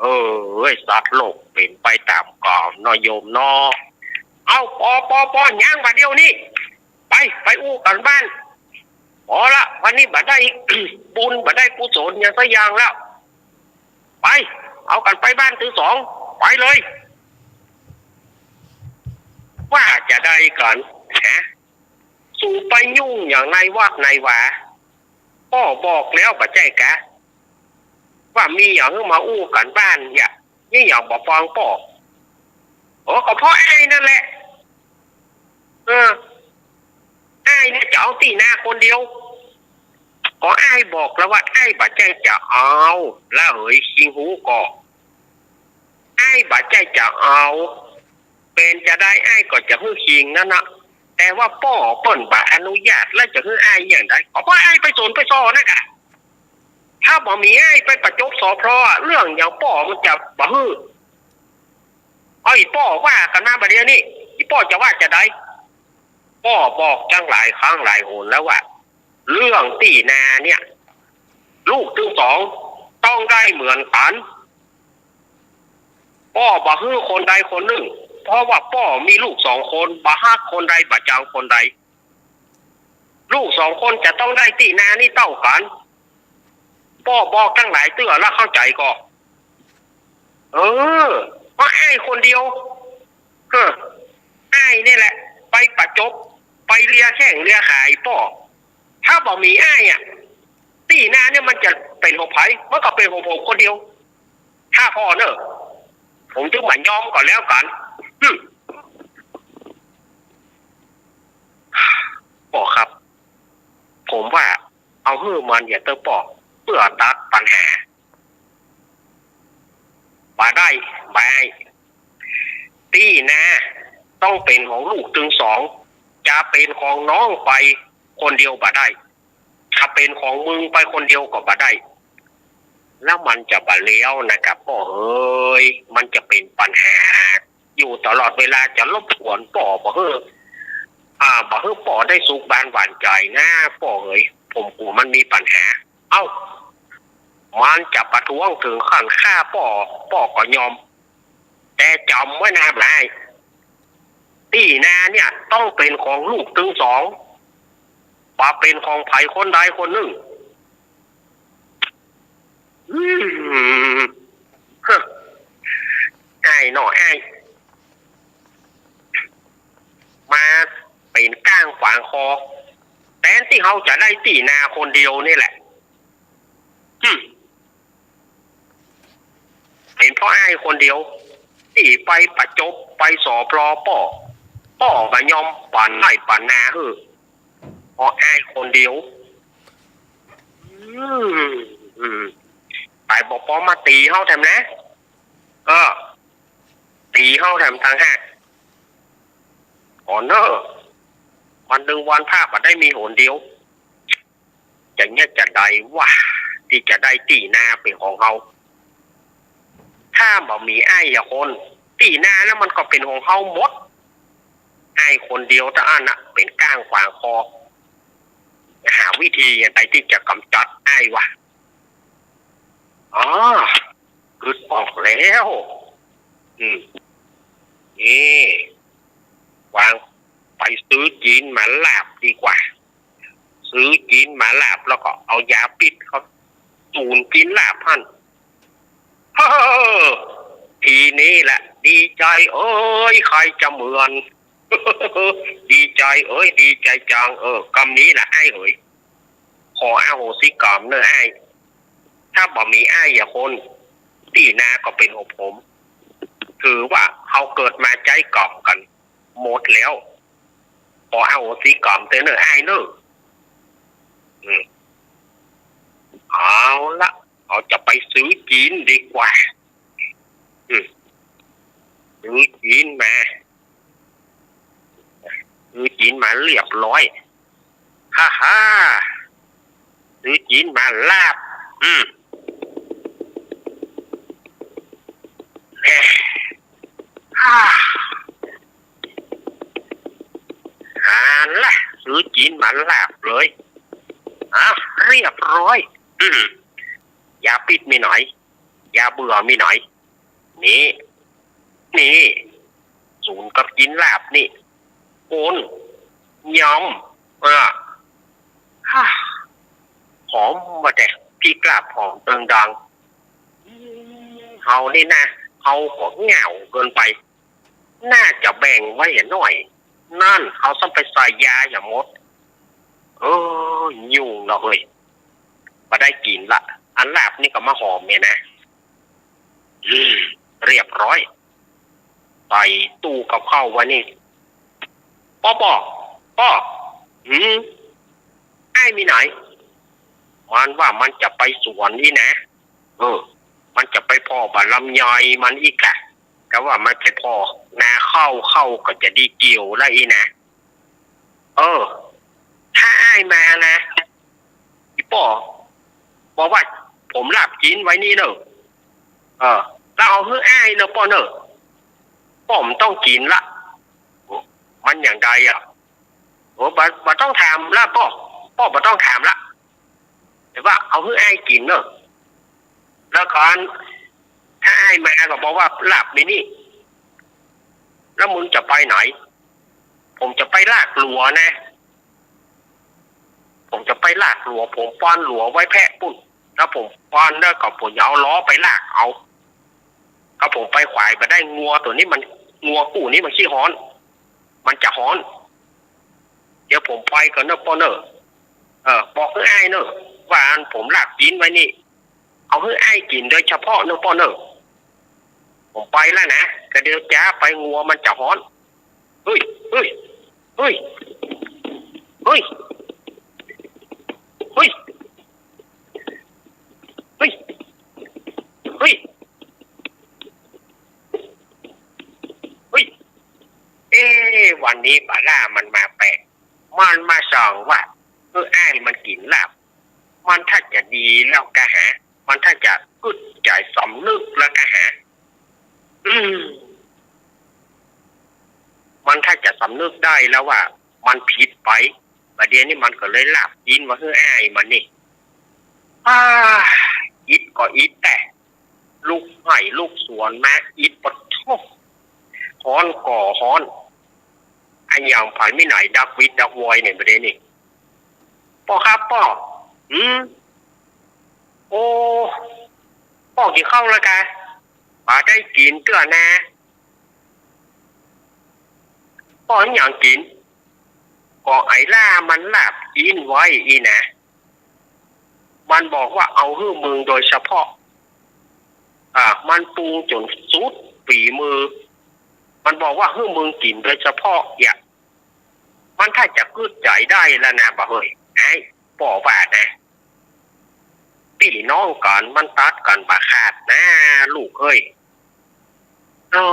เออ เอ้ย สัตว์โลกเป๋นไปต๋ามก๋รรมเนาะโยมเนาะ เอา ปอ ปอ ปอ ย้างบ่าเดี่ยวนี้ ไป ไปอู้กั๋นบ้าน ปอละ วันนี้บ่ได้บุญ บ่ได้กุศลหยังสักอย่างแล้ว ไป เอากั๋นไปบ้านตี้สอง ไปเลย ว่าจาใดกั๋น ฮะ สูไปยุ่งหยังในวัดในวา ป้อบอกแล้วบ่ใจ้กา ว่ามีหยังหื้อมาอู้กั๋นบ้านเยียะ นี่หยังบ่ฟังป้อ โอ้ ก็เพราะอ้ายนั่นแหละ เออ อ้ายเนี่ยจะเอาตี้นาคนเดียว ก็อ้ายบอกแล้วว่าอ้ายบ่ใจ้จะเอา ละเหย คิงฮูก็ อ้ายบ่ใจ้จะเอา เป๋นจาใดอ้ายก็จะหื้อคิงนั้นนะ แต่ว่าป้อเปิ้นบ่อนุญาต แล้วจะหื้ออ้ายอย่างใด ก็เพราะอ้ายไปสนไปซอนั่นกะ ถ้าบ่มีอ้ายไปประจบสอพลอ เรื่องหยังป้อมันจะบ่หื้อ เอา อี่ป้อว่ากั๋นมาบ่าเดี่ยวนี้ อี่ป้อจะว่าจาใด ป้อบอกจั้งหลายครั้งหลายหนแล้วว่า เรื่องตี้นาเนี่ย ลูกตึงสองต้องได้เหมือนกั๋น ป้อบ่หื้อคนใดคนนึ่ง เพราะว่าป้อมีลูกสองคน บ่ฮักคนใด บ่จังคนใด ลูกสองคนจะต้องได้ตี้นานี้เต้ากั๋น ป้อบอกจั้งหลายเตื้อแล้วเข้าใจ๋ก่อ เออ เพราะอ้ายคนเดียว เฮ้อ อ้ายนี่แหละ ไปประจบ ไปเลียแข้งเลียขาป้อ ถ้าบ่มีอ้ายอะ ตี้นาเนี่ยมันจะเป๋นของใผ มันก็เป๋นของผมคนเดียว ถ้าป้อเน่อ ผมจึงบ่ยอมก็แล้วกั๋น หึ ป้อครับ ผมว่าเอาหื้อมันเยียะเต๊อะป้อ เปื้อตัดปัญหา บ่ได้ บ่ได้ ตี้นาต้องเป๋นของลูกตึงสอง จะเป๋นของน้องไปคนเดียวบ่ได้ จะเป๋นของมึงไปคนเดียวก็บ่ได้ แล้วมันจะบ่แล้วนะครับป้อเอ๋ย มันจะเป๋นปัญหาอยู่ตลอดเวลา จะรบกวนป้อบ่หื้อ อ่า บ่หื้อป้อได้สุขบานหวานใจ๋นะป้อเอ๋ย ผมกั๋วมันมีปัญหา เอ้า มันจะประท้วงเถิงขั้นฆ่าป้อ ป้อก็ยอม แต่จ๋ำไว้นะบ่าอ้าย ตี้นาเนี่ยต้องเป๋นของลูกตึงสอง บ่เป๋นของใผคนใดคนนึ่ง อืม เฮ้อ อ้ายเนาะอ้าย มาเป๋นก้างขวางคอ แตนตี้เฮาจะได้ตี้นาคนเดียวนี่แหละ หึ เป๋นเพราะอ้ายคนเดียว ตี้ไปประจบ ไปสอพลอป้อ ป้อบ่ยอมปั๋นไฮ่ปั๋นนาหื้อ เพราะอ้ายคนเดียว อืม อืม ไปบ่ปอมาตี๋เฮาแถมนะ เออ ตี๋เฮาแถมต่างหาก อ๋อเน่อ วันนึ่งวันพระบ่ได้มีหนเดียว จะเยียะจาใดวะ ตี้จะได้ตี้นาเป๋นของเฮา ถ้าบ่มีอ้ายอะคน ตี้นานั้นมันก็เป๋นของเฮาหมด อ้ายคนเดียวเต้าอั้นน่ะ เป๋นก้างขวางคอ หาวิธีอันใดตี้จะก๋ำจัดอ้ายวะ อ๋อ กึ๊ดออกแล้ว อืม นี่ วาง ไปซื้อจีนหมาลาบดีกว่า ซื้อจีนหมาลาบแล้วก็เอายาพิษเข้าสูนจีนหมาลาบหั้น เฮ้อ ทีนี้แหละ ดีใจ๋เอ๋ย ใครจะเหมือน ดีใจ๋เอ๋ย ดีใจ๋จัง เออ กำนี้แหละอ้ายเอ๋ย ขออโหสิกรรมเน่ออ้าย ถ้าบ่มีอ้ายอะคน ตี้นาก็เป๋นของผม ถือว่าเฮาเกิดมาใจ๊กรรมกั๋นหมดแล้ว อโหสิกรรมเต๊อะเน่ออ้ายเน่อ อืม เอาละ เฮาจะไปซื้อจีนดีกว่า อืม ซื้อจีนมา ซื้อจีนมาเรียบร้อย ฮ่าฮ่า ซื้อจีนมาลาบ อืม เอ๊ะ ฮ่า หันละ ซื้อจีนมาลาบเลย อ่ะ เรียบร้อย อืม ยาปิดมีหนอย ยาเบื่อมีหนอย นี่ นี่ สูนกับจีนลาบนี่ โอน ยำ อ่ะ ฮ่า หอมว่าแต่พริกลาบหอมเติงดัง เฮานี่นะ เฮาก็เหงาเกินไป น่าจะแบ่งไว้หน่อย นั่น เฮาซ้ำไปใส่ยาอย่าหมด เออ ยุ่งละเฮ้ย บ่ได้กิ๋นละ อันลาบนี่ก็มาหอมเนี่ยนะ อืม เรียบร้อย ใส่ตู้กับข้าวไว้นี่ ป้อ ป้อ ป้อ หืม อ้ายมีไหน มันว่ามันจะไปสวนนี่นะ เออ มันจะไปผ่อบ่าลำไยมันอี้กะ กะว่ามันไปผ่อนาข้าว ข้าวก็จะดีเกี่ยวแล้วอี้นะ เออ ถ้าอ้ายมานะ อีป้อ บอกว่าผมลาบจีนไว้นี่เนอะ เออ แล้วเอาหื้ออ้ายเนอะป้อเนอะ ป้อบ่ต้องกิ๋นละ มันอย่างใดอะ โอ้ บ่ บ่ต้องถามละป้อ ป้อบ่ต้องถามละ แต่ว่าเอาหื้ออ้ายกิ๋นเนอะ แล้วก่อน ถ้าอ้ายมาก็บอกว่าลาบมีนี่ แล้วมึงจะไปไหน ผมจะไปลากหลัวนะ ผมจะไปลากหลัว ผมปอนหลัวไว้แพะปุ้น แล้วผมปอนแล้วก็ผมจะเอาล้อไปลากเอา ก็ผมไปขวายบ่ได้ งัวตั๋วนี้มัน งัวกู้นี้มันขี้ฮ้อน มันจะฮ้อน เดี๋ยวผมไปก่อนเนอะป้อเนอะ เออ บอกหื้ออ้ายเนอะ ว่าอันผมลาบจีนไว้นี่ เอาหื้ออ้ายกิ๋นโดยเฉพาะเนอะป้อเนอะ ผมไปแล้วนะ ก็เดี๋ยวจ๊าไป งัวมันจะฮ้อน เฮ้ย เฮ้ย เฮ้ย เฮ้ย เฮ้ย เฮ้ย เฮ้ย เฮ้ย เอ๊ะ วันนี้ปาล่ามันมาแปลก มันมาส่องว่า เออ อ้ายมันกิ๋นลาบ มันถ้าจะดีแล้วกะหา มันถ้าจะกึ๊ดใจ๋สำนึกแล้วกะหา อืม มันถ้าจะสำนึกได้แล้วว่า มันผิดไป บ่าเดี่ยวนี้มันก็เลยลาบจีนไว้หื้ออ้ายมันนี่ อ้า อิดก็อิดแต่ ลุกไฮ่ลุกสวนมา อิดปะโท้ ฮ้อนก็ฮ้อน อะหยังผายมีไหนดักวิดดักวอยเนี่ยบ่าเดี่ยวนี้ ป้อครับป้อ หืม โอ้ ป้อกิ๋นข้าวแล้วกา บ่ได้กิ๋นเตื้อนา ป้ออะหยังกิ๋น ก็ไอ้ล่ามันลาบจีนไว้อี้นะ มันบอกว่าเอาหื้อมึงโดยเฉพาะ อ่า มันปรุงจ๋นสุดฝีมือ มันบอกว่าหื้อมึงกิ๋นโดยเฉพาะ เนี่ย มันถ้าจะกึ๊ดใจ๋ได้แล้วนะบ่าเฮ้ย ไอ้ป้อว่านะ ปี้น้องกั๋นมันตัดกั๋นบ่ขาดนะ ลูกเอ้ย โอ้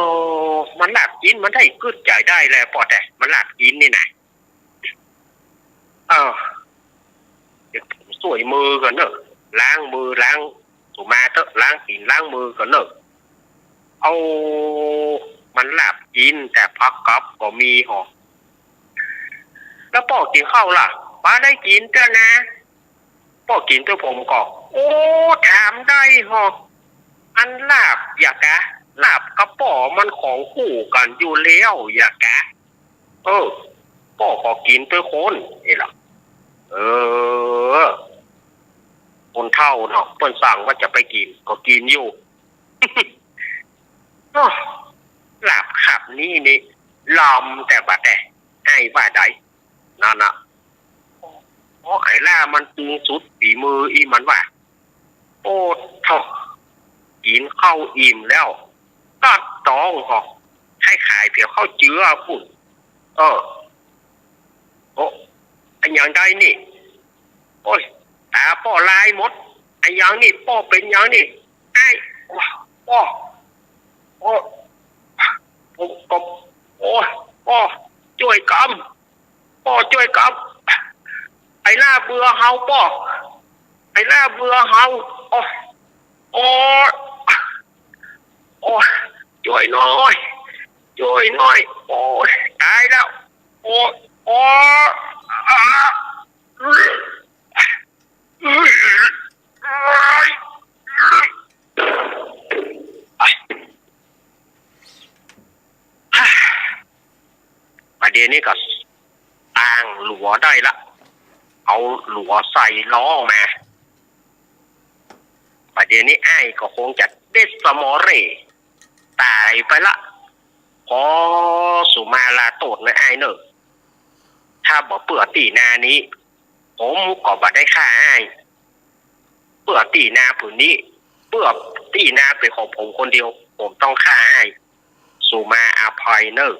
มันลาบจีนมันได้กึ๊ดใจ๋ได้แลป้อ แต่มันลาบจีนนี่นะ เออ เดี๋ยวผมส่วยมือก่อนเนอะ ล้างมือ ล้าง สุมาเต๊อะ ล้างตี๋นล้างมือก่อนเนอะ เอา มันลาบจีน แต่ผักกับก็มีหอ แล้วป้อกิ๋นข้าวล่ะ บ่ได้กิ๋นเตื้อนา ป้อกิ๋นเตื้อผมก็ โอ้ ถามได้หอ อันลาบอย่างกะ ลาบกับป้อมันของคู่กั๋นอยู่แล้วอย่างกะ เออ ป้อก็กิ๋นเตื้อคน นี่ล่ะ เออ คนเฒ่าเนาะ เปิ้นสั่งว่าจะไปกิ๋น ก็กิ๋นอยู่ อ้อ ลาบขับนี้นี่ ลำแต่บ่าแต่ ไอ้ว่าใด นั่นน่ะ เพราะไอ้ล่ามันปรุงสุดฝีมืออี้มันว่า โอ้ เฒ่า กิ๋นข้าวอิ่มแล้ว ตัดตองก็ ใค่ขายเผียวข้าวเจือปุ้น เออ โอ้ อะหยังใดนี่ โอ้ย ต๋าป้อลายหมด อะหยังนี่ ป้อเป๋นหยังนี่ อ้าย ป้อ โอ้ ผมก็ โอ้ย ป้อ จ้วยกำ ป้อจ้วยกำ ไผล่าเบื่อเฮาป้อ ไผล่าเบื่อเฮา โอ้ โอ้ โอ้ จ้วยหน่อย จ้วยหน่อย โอ้ย ต๋ายแล้ว โอ้ โอ้ บ่าเดี่ยวนี้ก็ตั้งหลัวได้ละ เอาหลัวใส่ล้อมา บ่าเดี่ยวนี้อ้ายก็คงจะเด็ดสะหมอเหร่ต๋ายไปละ ขอสูมาลาโต้ษเน่ออ้ายเน่อ ถ้าบ่เปื้อตี้นานี้ ผมก็บ่ได้ฆ่าอ้าย เปื้อตี้นาผืนนี้ เปื้อตี้นาเป๋นของผมคนเดียว ผมต้องฆ่าอ้าย สูมาอภัยเน่อ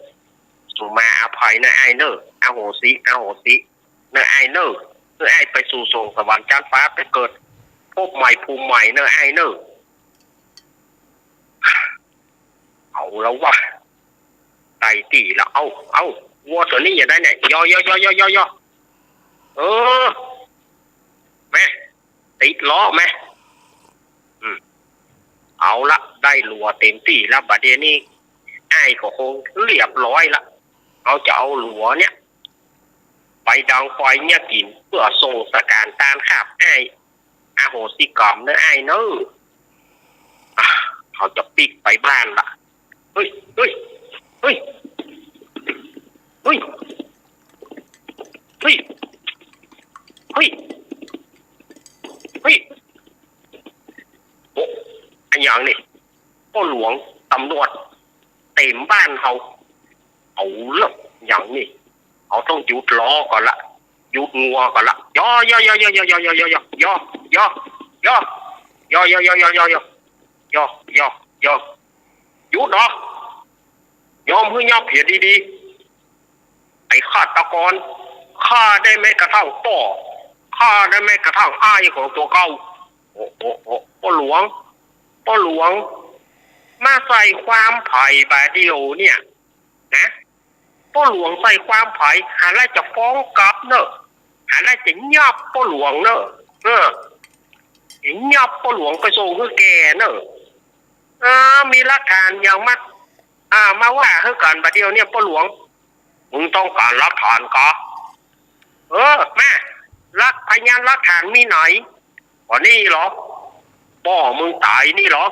สูมาอภัยเน่ออ้ายเน่อ อโหสิ อโหสิ เน่ออ้ายเน่อ หื้ออ้ายไปสู่สวงสวรรค์จั๊นฟ้า ไปเกิดภพใหม่ภูมิใหม่เน่ออ้ายเน่อ เอาละวะ ได้ตี้ละ เอ้า เอ้า วัวตั๋วนี้จะได้เนี่ย ยอ ยอ ยอ ยอ ยอ ยอ เออ แม่ ติดล้อแม่ อืม เอาละ ได้หลัวเต๋มตี้ละ บ่าเดี่ยวนี้ อ้ายก็คงเรียบร้อยละ เฮาจะเอาหลัวเนี่ย ไปดังไฟเยียะกิ๋น เปื้อส่งสการต้านคาบอ้าย อโหสิกรรมเน่ออ้ายเน่อ อ่ะ เฮาจะปิ๊กไปบ้านละ เฮ้ย เฮ้ย เฮ้ย เฮ้ย เฮ้ย เฮ้ย เฮ้ย โอ้ อะหยังนี่ ป้อหลวง ต๋ำรวจ เต๋มบ้านเฮา เอาละ อะหยังนี่ เฮาต้องหยุดล้อก่อนละ หยุดงัวก่อนละ ยอ ยอ ยอ ยอ ยอ ยอ ยอ ยอ ยอ ยอ ยอ ยอ ยอ หยุดเนาะ ยอมหื้อยับเหียดีๆ ไอ้ฆาตกร ฆ่าได้แม้กระทั่งป้อ ฆ่าได้แม้กระทั่งอ้ายของตั๋วเก่า โอ้ โอ้ โอ้ ป้อหลวง ป้อหลวง มาใส่ความใผบ่าเดี่ยวเนี่ย นะ ป้อหลวงใส่ความใผ หาได้จะฟ้องกลับเน่อ หาได้จะยับป้อหลวงเน่อ เออ ยับป้อหลวงไปส่งหื้อแก่เน่อ เออ มีหลักฐานหยังมา อ่า มาว่าหื้อกั๋นบ่าเดี่ยวเนี่ยป้อหลวง มึงต้องก๋านหลักฐานกา เออ มา หลัก พยานหลักฐานมีไหน ก็นี่เหรอ ป้อมึงต๋ายนี่เหรอ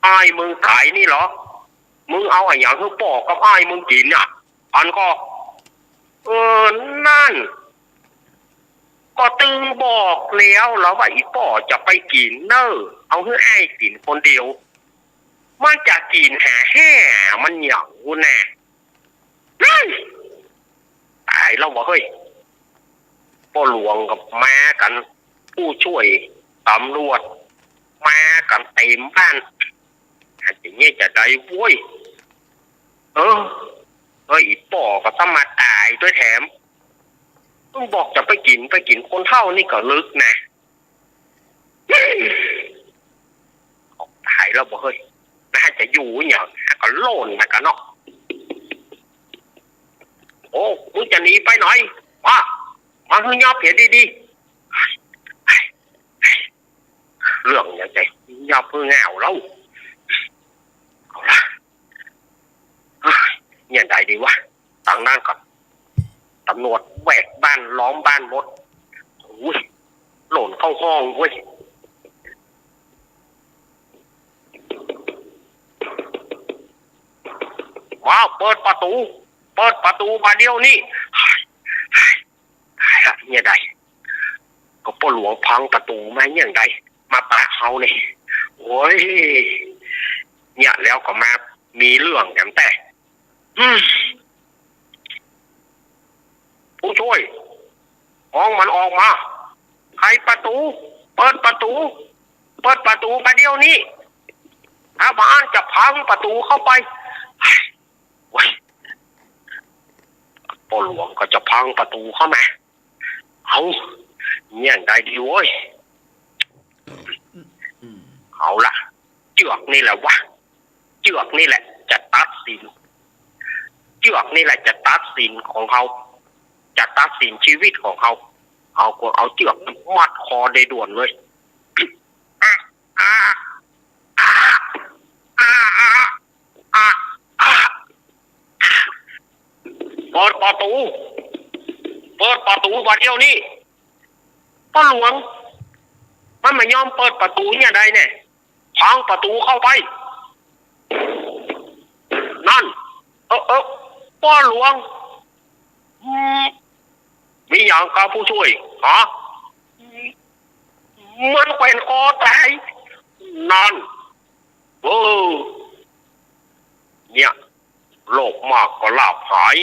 อ้ายมึงต๋ายนี่เหรอ มึงเอาอะหยังหื้อป้อกับอ้ายมึงกิ๋นน่ะ อันก็ เออ นั่น ก็ตึงบอกแล้วเหรอว่า อี่ป้อจะไปกิ๋นเน่อ เอาหื้ออ้ายกิ๋นคนเดียว มันจะกิ๋นหาแฮ่มันหยังกูแน่ เฮ้ย ต๋ายแล้ววะเฮ้ย ป้อหลวงกับมากั๋น ผู้ช่วยต๋ำรวจ มากั๋นเต๋มบ้าน อาจจะเยียะจะได้โว้ย เออ เฮ้ย อี่ป้อก็สามารถต๋ายตวยแถม มึงบอกจะไปกิ๋น ไปกิ๋นคนเฒ่านี่ก็ลึกนะ ต๋ายแล้วบ่เฮ้ย น่าจะอยู่เนี่ย ก็โล่นไปกั๋นเนาะ โอ้ มึงจะหนีไปไหน มา มาหื้อยับเหียดีๆ เรื่องหยังจะยับหื้อง่าวเล่า เอาละ เฮ้ย เยียะใดดีวะ ตางนั้นก็ ต๋ำรวจแวดบ้านล้อมบ้านหมด โอ้ย โล่นเข้าห้องเว้ย ว้าว เปิดประตู๋ เปิดประตู๋บ่าเดี่ยวนี้ ต๋ายละ เยียะใด ก็ป้อหลวงพังประตู๋มาเยียะใด มาปะเฮานี่ โอ้ย เยียะแล้วก็มามีเรื่องแถมแต๊ อืม ผู้ช่วย ฮ้องมันออกมา ไขประตู๋ เปิดประตู๋ เปิดประตู๋บ่าเดี่ยวนี้ ถ้าบ่าอั้นจะพังประตู๋เข้าไป โอ้ย ป้อหลวงก็จะพังประตู๋เข้ามา เอา เยียะใดดีเว้ย เอาละ เจื้อกนี่แหละวะ เจื้อกนี่แหละจะตัดสิน เจื้อกนี่แหละจะตัดสินของเฮา จะตัดสินชีวิตของเฮา เอาก็เอาเจื้อกมัดคอโดยด่วนเลย เปิดประตู๋ เปิดประตู๋บ่าเดี่ยวนี้ ป้อหลวง มันบ่ยอมเปิดประตู๋เยียะใดแน่ พังประตู๋เข้าไป นั่น เออ เออ ป้อหลวง อืม มีหยังกาผู้ช่วย ฮะ มันแขวนคอต๋าย นั่น เออ เนี่ย โลภมากก็ลาภหาย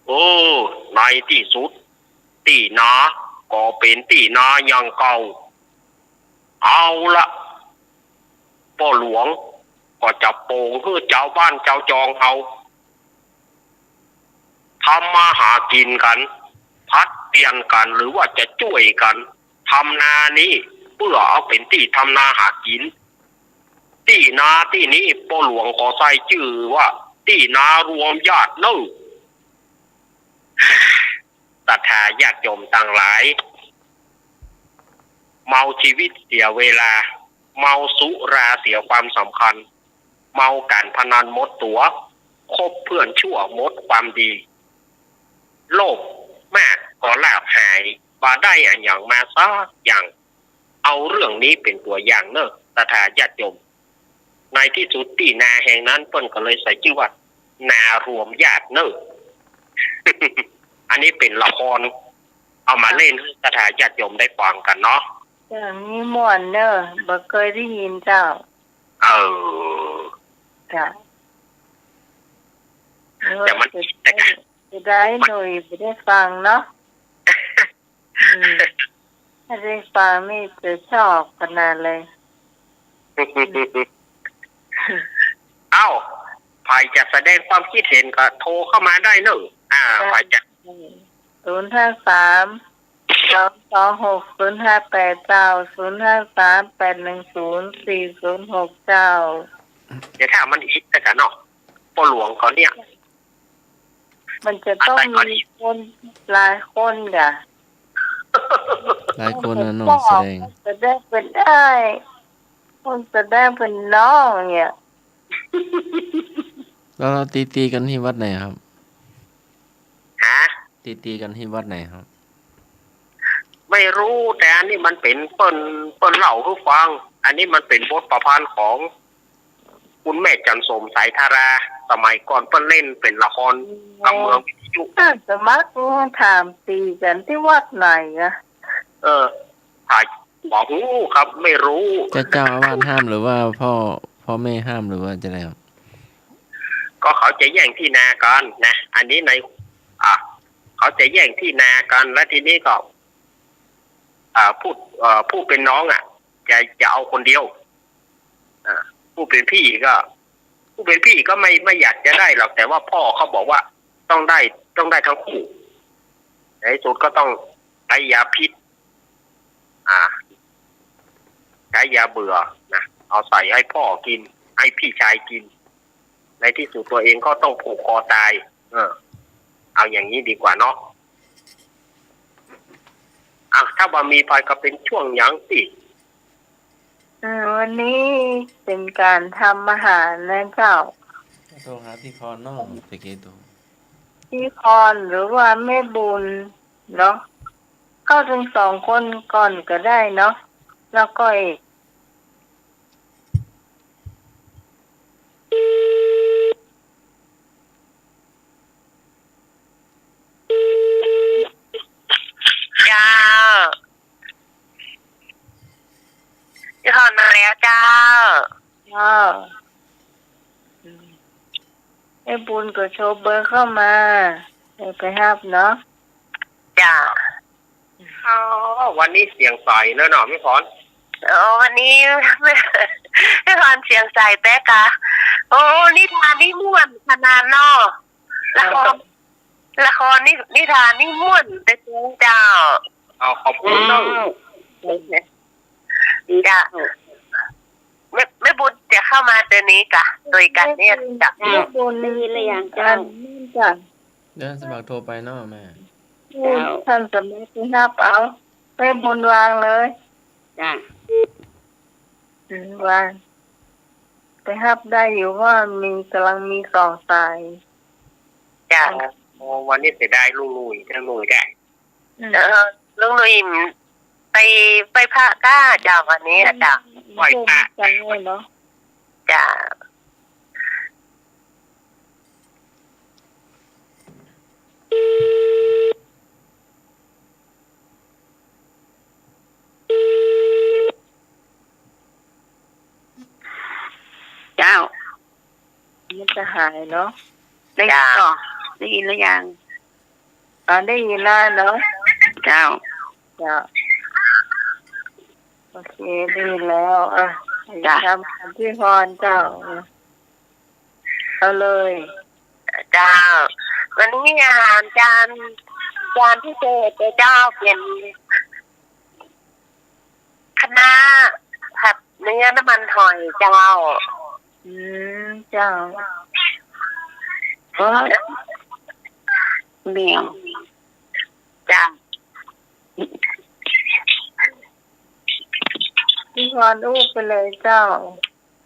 เออ ในตี้สุด ตี้นาก็เป๋นตี้นาอย่างเก่า เอาละ ป้อหลวงก็จะโป่งหื้อจาวบ้านจาวจองเฮา ทำมาหากิ๋นกั๋น ผลัดเปลี่ยนกั๋น หรือว่าจะจ้วยกั๋น ทำนานี้ เปื้อเอาเป๋นตี้ทำนาหากิ๋น ตี้นาตี้นี้ ป้อหลวงขอใส่จื้อว่า ตี้นารวมญาติเน่อ ศรัทธาญาติโยมตังหลาย เมาชีวิตเสียเวลา เมาสุราเสียความสำคัญ เมาก๋านพนันหมดตั๋ว คบเพื่อนชั่วหมดความดี โลภมากก็ลาภหาย บ่ได้อะหยังมาสักอย่าง เอาเรื่องนี้เป๋นตั๋วอย่างเน่อ ศรัทธาญาติโยม ในตี้สุดตี้นาแห่งนั้นเปิ้นก็เลยใส่จื้อว่า นารวมญาติเน่อ อันนี้เป๋นละคร เอามาเล่นหื้อศรัทธาญาติโยมได้ฟังกั๋นเนาะ เรื่องนี้ม่วนเน่อ บ่เกยได้ยินเจ้า เออ เจ้า แต่มัน เสียดายหนุ่ยบ่ได้ฟังเนาะ อืม ถ้าได้ฟังนี่จะชอบขนาดเลย เอ้า ใผจะแสดงความคิดเห็นก็โทรเข้ามาได้เน่อ อ่า ใผจะ ศูนย์ห้าสาม สองสองหก ศูนย์ห้าแปด เจ้า ศูนย์ห้าสาม แปดหนึ่งศูนย์ สี่ศูนย์หก เจ้า เดี๋ยวถ้ามันอิดแล้วกั๋นเนาะ ป้อหลวงเขาเนี่ย มันจะต้องมีคนหลายคนจ้ะ หลายคนน่ะเนาะ แสดง คนแสดงเป๋นอ้าย คนแสดงเป๋นน้องเนี่ย แล้วเราตีๆ กั๋นตี้วัดไหนครับ ฮะ ตีๆ กั๋นตี้วัดไหนครับ ไม่รู้ แต่อันนี้มันเป๋นเปิ้น เปิ้นเล่าหื้อฟัง อันนี้มันเป๋นบทประพันธ์ของคุณแม่จันทร์สม สายธารา สมัยก่อนเปิ้นเล่นเป๋นละคร อ๋อ กำเมืองวิทยุ อาตมาก็ถามตีกั๋นตี้วัดไหนอะ เออ ถ่าย บ่ฮู้ครับ ไม่รู้ เจ้า เจ้าอาวาสห้ามหรือว่าพ่อ พ่อแม่ห้ามหรือว่าจะไงครับ ก็เขาจะแย่งตี้นากั๋นนะ อันนี้ใน อ่ะ เขาจะแย่งตี้นากั๋น แล้วทีนี้ก็ อ่า ผู้ เอ่อ ผู้เป๋นน้องอะ จะ จะเอาคนเดียว อ่า ผู้เป๋นพี่ก็ ผู้เป๋นพี่ก็ไม่ ไม่อยากจะได้หรอก แต่ว่าพ่อเขาบอกว่าต้องได้ ต้องได้ทั้งคู่ ในที่สุดก็ต้องใช้ยาพิษ อ่า ใช้ยาเบื่อนะ เอาใส่ให้พ่อกิ๋น ให้พี่ชายกิ๋น ในที่สุดตัวเองก็ต้องผูกคอตาย เออ เอาอย่างนี้ดีกว่าเนาะ อ่ะ ถ้าบ่มีภัยก็เป๋นช่วงหยังตี้ เออ วันนี้เป๋นก๋านทำอาหารนะเจ้า โทรหาตี้คอนเนาะ ตะกี้โทร ตี้คอนหรือว่าแม่บุญเนาะ เข้าตึงสองคนก่อนก็ได้เนาะ แล้วก็อีก เจ้า ตี้คอนมาแล้วเจ้า เจ้า อืม แม่บุญก็โชว์เบอร์เข้ามา เดี๋ยวไปฮับเนาะ จ้า อ๋อ วันนี้เสียงใสเนาะเนาะ แม่พร อ๋อ วันนี้ แม่พรเสียงใสแต๊กะ โอ้ นิทานนี่ม่วนขนาดเนาะ แล้วก็ ละครนี่ นิทานนี่ม่วนเต๊อะเจ้า เอาขอบคุณเจ้า อืม เจ้า แม่ แม่บุญจะเข้ามาเดี๋ยวนี้กะ โดยการเนี่ยจ้ะ แม่บุญได้ยินหรือยังเจ้า อันนี้จ้ะ เดี๋ยวสมัครโทรไปเนาะแม่ เจ้า ท่านสมัครไปฮับเอา แม่บุญวางเลย จ้ะ อืม วาง ไปฮับได้อยู่ว่ามี กำลังมีสองสาย จ้ะ โอ้ วันนี้เสียดายลุงหนุ่ย ลุงหนุ่ยได้ อืม เออ ลุงหนุ่ยไป ไปพระก้าเจ้าวันนี้อะเจ้า อืม ไหว้พระ เจ้าเนาะ จ้ะ เจ้า มันจะหายเนาะ ได้ยินก่อ ได้ยินหรือยัง อ๋อ ได้ยินแล้วเนาะ เจ้า เจ้า โอเค ได้ยินแล้ว อ่ะ จ้ะ ทำตามที่พรเจ้า เอาเลย เจ้า วันนี้อาหารจาน จานพิเศษเจ้า เป๋น คะน้าผัดเนื้อน้ำมันหอยเจ้า อืม เจ้า เออ เดี๋ยว จ้ะ พี่พรอู้ไปเลยเจ้า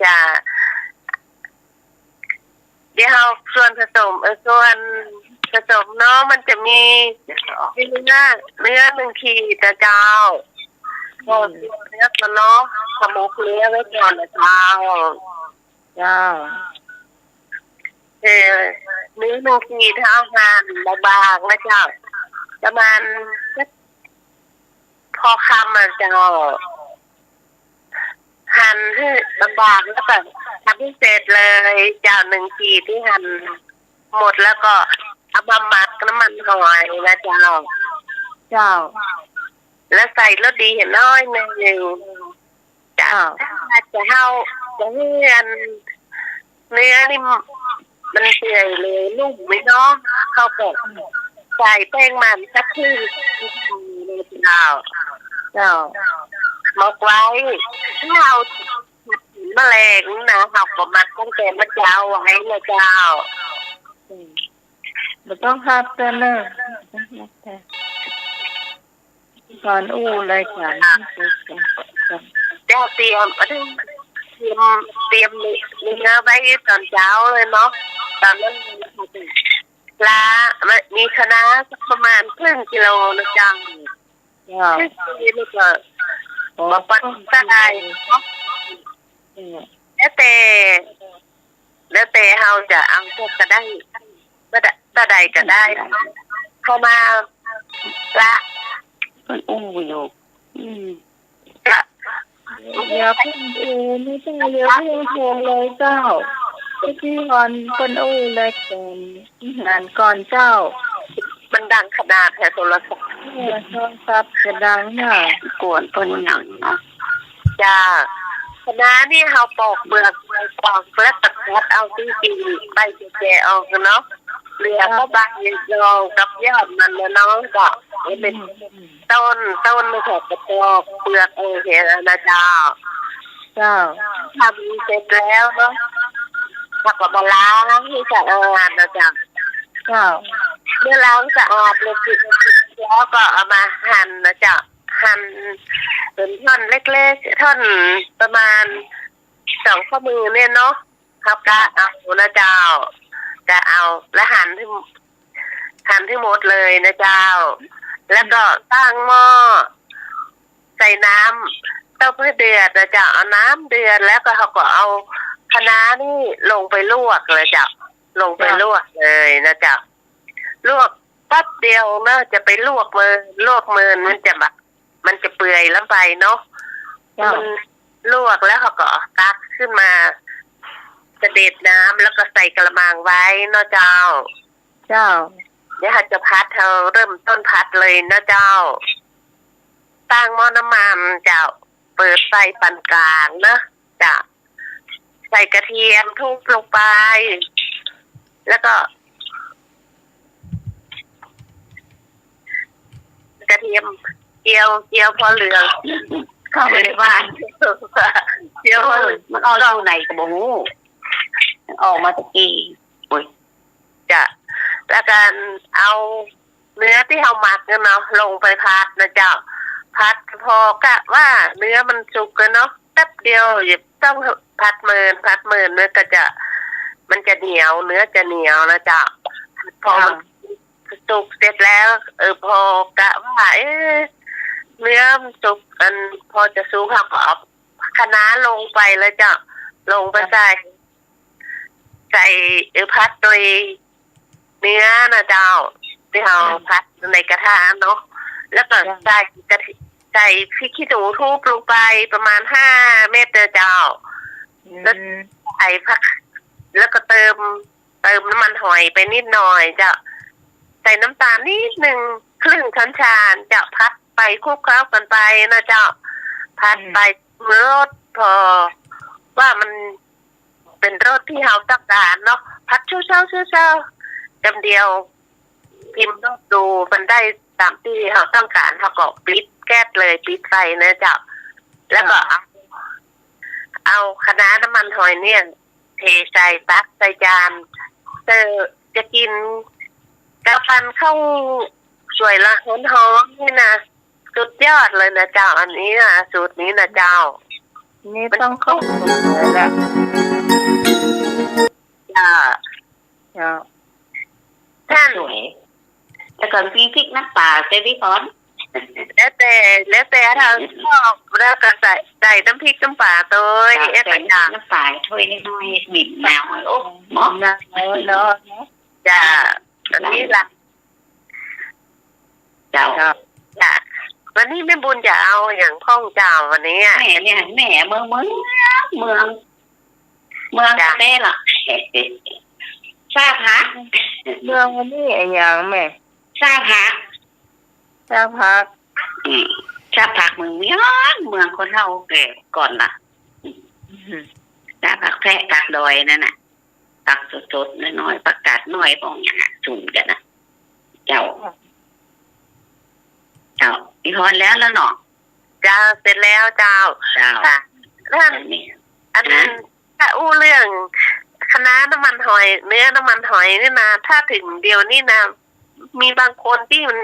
จ้ะ เดี๋ยวเอาส่วนผสม เออ ส่วนผสมเนาะ มันจะมี มีเนื้อ เนื้อหนึ่งขีดนะเจ้า อืม ก็เลือกมาเนาะ สมุกเนื้อไว้ก่อนนะเจ้า เจ้า เออ เนื้อหนึ่งขีดเอาหั่นบางๆนะเจ้า ประมาณสัก พอคำอะเจ้า หั่นหื้อบางๆ แล้วก็ทำให้เสร็จเลยเจ้า หนึ่งขีดที่หั่นหมดแล้วก็เอามาหมักน้ำมันหอยนะเจ้า เจ้า แล้วใส่รสดีให้น้อยหนึ่ง จ้ะ อ้าว ถ้าจะเอา จะให้อัน เนื้อนี่มันเปื่อยเลย นุ่มไหมเนาะ เขาก็ใส่แป้งมันสักครึ่ง เจ้า เจ้า หมกไว้ ถ้าเอาแมลงนะ เขาก็หมักตั้งแต่เมื่อเช้าไว้นะเจ้า อืม บ่ต้องฮับเด้อเนอะ บ่ต้องฮับเด้อ ก่อนอู้รายก๋าน เจ้าเตรียม เตรียม เตรียมเนื้อไว้ตอนเช้าเลยเนาะ ตอนนั้นมีปลา มีคะน้าสักประมาณครึ่งกิโลนะเจ้า เจ้า ครึ่งกิโลนี่ก็ อ๋อ บ่ปานใดเนาะ อืม แล้วแต่ แล้วแต่เฮาจะเอาเท่าก็ได้ บ่ได้ เท่าใดก็ได้ เข้ามาละ เปิ้นอู้อยู่ อืม ละ อย่าเพิ่งโทร ไม่ต้อง อย่าเพิ่งโทรเลยเจ้า พี่พรเปิ้นอู้รายก๋านอาหารก่อนเจ้า มันดังขนาดแท้โทรศัพท์ เออ โทรศัพท์จะดังน่ะ กวนเปิ้นหยังเนาะ จ้า คะน้านี่เฮาปอกเปลือกออกแล้วตัดเอาจริงๆ ใบแก่ๆ ออกเนาะ เหลือก็ใบรองกับยอดมันนะน้อง ก็ให้เป็น อืม ต้น ต้นนี่ค่ะ ก็ปอกเปลือกออกเสียนะเจ้า เจ้า ทำเสร็จแล้วเนาะ เฮาก็มาล้างให้สะอาดนะเจ้า เจ้า เมื่อล้างสะอาดเรียบร้อยแล้วก็เอามาหั่นนะเจ้า หั่นเป็นท่อนเล็กๆ ท่อนประมาณสองข้อมือเนี่ยเนาะ เฮาก็เอานะเจ้า ก็เอา แล้วหั่นให้ หั่นให้หมดเลยนะเจ้า แล้วก็ตั้งหม้อ ใส่น้ำต้มให้เดือดนะเจ้า เอาน้ำเดือดแล้วก็เฮาก็เอาคะน้านี่ลงไปลวกเลยเจ้า ลงไปลวกเลยนะเจ้า ลวกแป๊บเดียวเนาะ จะไปลวกเมิน ลวกเมินมันจะแบบ มันจะเปื่อยล้ำไปเนาะ เจ้า มันลวกแล้วเฮาก็ตักขึ้นมา เสด็จน้ำแล้วก็ใส่กะละมังไว้เนาะเจ้า เจ้า เดี๋ยวเฮาจะผัด เฮาเริ่มต้นผัดเลยนะเจ้า ตั้งหม้อน้ำมันเจ้า เปิดไฟปานกลางเนาะเจ้า ใส่กระเทียมทุบลงไป แล้วก็ กระเทียม เจียว เจียวพอเหลือง เข้าไปในบ้าน เจียวพอเหลือง มันออกอยู่ไหนก็บ่ฮู้ ออกมาตะกี้ อุ๊ย จ้ะ แล้วก็เอาเนื้อตี้เฮาหมักเนี่ยเนาะ ลงไปผัดนะเจ้า ผัดพอกะว่าเนื้อมันสุกแล้วเนาะ แป๊บเดียว อย่าต้องผัดเมิน ผัดเมินเนื้อก็จะ มันจะเหนียว เนื้อจะเหนียวนะเจ้า พอมัน ค่ะ สุกเสร็จแล้ว เออ พอกะว่า เอ๊ะ เนื้อมันสุก อันพอจะสุก เฮาก็เอาคะน้าลงไปแล้วเจ้า ลงไป ค่ะ ใส่ ใส่ เออ ผัดโดยเนื้อนะเจ้า ตี้เฮา ค่ะ ผัดในกระทะเนาะ แล้วก็ ค่ะ ใส่กะทิ ใส่พริกขี้หนูทุบลงไปประมาณห้าเม็ดนะเจ้า อืม แล้วใส่ผัก แล้วก็เติม เติมน้ำมันหอยไปนิดหน่อยเจ้า ใส่น้ำตาลนิดนึง ครึ่งช้อนชาเจ้า ผัดไปคลุกเคล้ากันไปนะเจ้า ผัดไป อืม รสพอว่ามันเป็นรสที่เฮาต้องการเนาะ ผัดชั่วๆ ชั่วๆ กำเดียว พิมพ์รสดูมันได้ตามที่เฮาต้องการ เฮาก็ปิดแก๊สเลย ปิดไฟนะเจ้า แล้วก็ ค่ะ เอา เอาคะน้าน้ำมันหอยเนี่ย เทใส่ตักใส่จาน เสิร์ฟ จะกิ๋นกับปั้นข้าวสวยละฮ้อนๆ นี่นะ สุดยอดเลยนะเจ้า อันนี้นะ สูตรนี้นะเจ้า นี่ต้องเข้าสูตรเลยละ จ้ะ เจ้า ท่าน สวย แต่ก่อนมีพริกน้ำปลาใส่พริกอ่อน แล้วแต่ แล้วแต่เฮาชอบ แล้วก็ใส่ ใส่น้ำพริกน้ำปลาโตย จ้ะ เอ๊ะ ใส่น้ำพริกน้ำปลาถ้วยน้อยๆ บีบมะนาว โอ้ เหมาะ เนาะ เนาะ จ้ะ อันนี้ละ เจ้า ครับ จ้ะ วันนี้แม่บุญจะเอาอะหยังพ่องเจ้าวันนี้อะ แม่เนี่ย แม่เมือง เมือง เมือง เมือง จ้ะ แต๊ละ ซากผัก เมืองวันนี้อะหยังแม่ ซากผัก ซากผัก อืม ซากผักเมือง เมือง เมืองคนเฒ่าแก่ก่อนล่ะ อืม ซากผักแพะ ผักดอยนั่นน่ะ ผักสดๆ น้อยๆ ผักกาดน้อย พวกอย่างน่ะ สุมกั๋นน่ะ เจ้า เจ้า อีพรแล้ว แล้วเนาะ เจ้า เสร็จแล้วเจ้า เจ้า ค่ะ ท่าน อันนี้ อัน ฮะ ถ้าอู้เรื่องคะน้าน้ำมันหอย เนื้อน้ำมันหอยนี่นะ ถ้าถึงเดี๋ยวนี้นะ มีบางคนตี้มัน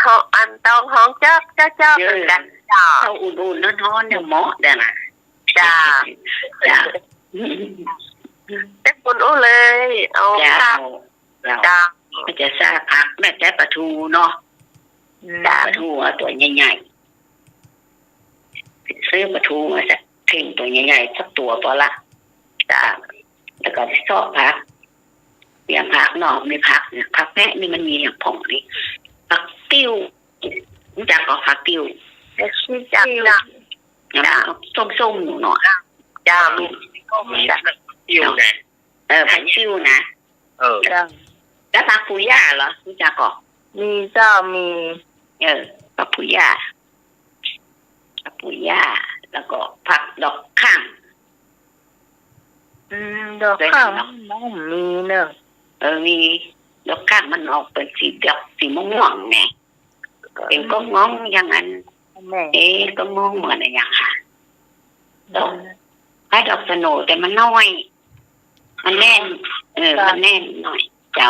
ก็ อันต้องฮ้องจ๊อกจ๊อกจ๊อก เออ เหมือนกั๋นเจ้า เอาอุ่นๆ ฮ้อนๆ ยังเหมาะเด้อนะ จ้า จ้า แต่คุณอู้เลย เอา เจ้า ค่ะ เจ้า เจ้า มันจะซากผัก แม่นแต่ปลาทูเนาะ อืม จ้า ปลาทูเอาตั๋วใหญ่ๆ ซื้อปลาทูมาสักเข่งตั๋วใหญ่ๆ สักตั๋วปอละ จ้า แล้วก็ซอกผัก เตรียมผักเนาะ มีผักเนี่ย ผักแพะนี่มันมีอย่างพ่องนี่ ผักติ้ว ฮู้จักก่อ ผักติ้ว รู้จักเจ้า แล้วมันก็ส้มๆ หนูเนาะ เจ้า มี มีผักติ้วนะ เออ ผักติ้วนะ เออ เจ้า แล้วผักปูย่าเหรอ ฮู้จักก่อ มีเจ้า มี เออ ผักปูย่า ผักปูย่า แล้วก็ผักดอกข่าง อืม ดอกข่าง เจ้า มันมีเนาะ เออ มี ดอกข่างมันออกเป๋นสีดอก สีม่วงๆ แหม เป๋นก้องๆ อย่างนั้น แม่ เอ๊ะ ก้องๆ เหมือนอะหยังค่ะ ดอก อืม คล้ายดอกสโหน่ แต่มันน้อย มันแน่น เออ จ้ะ มันแน่นหน่อย เจ้า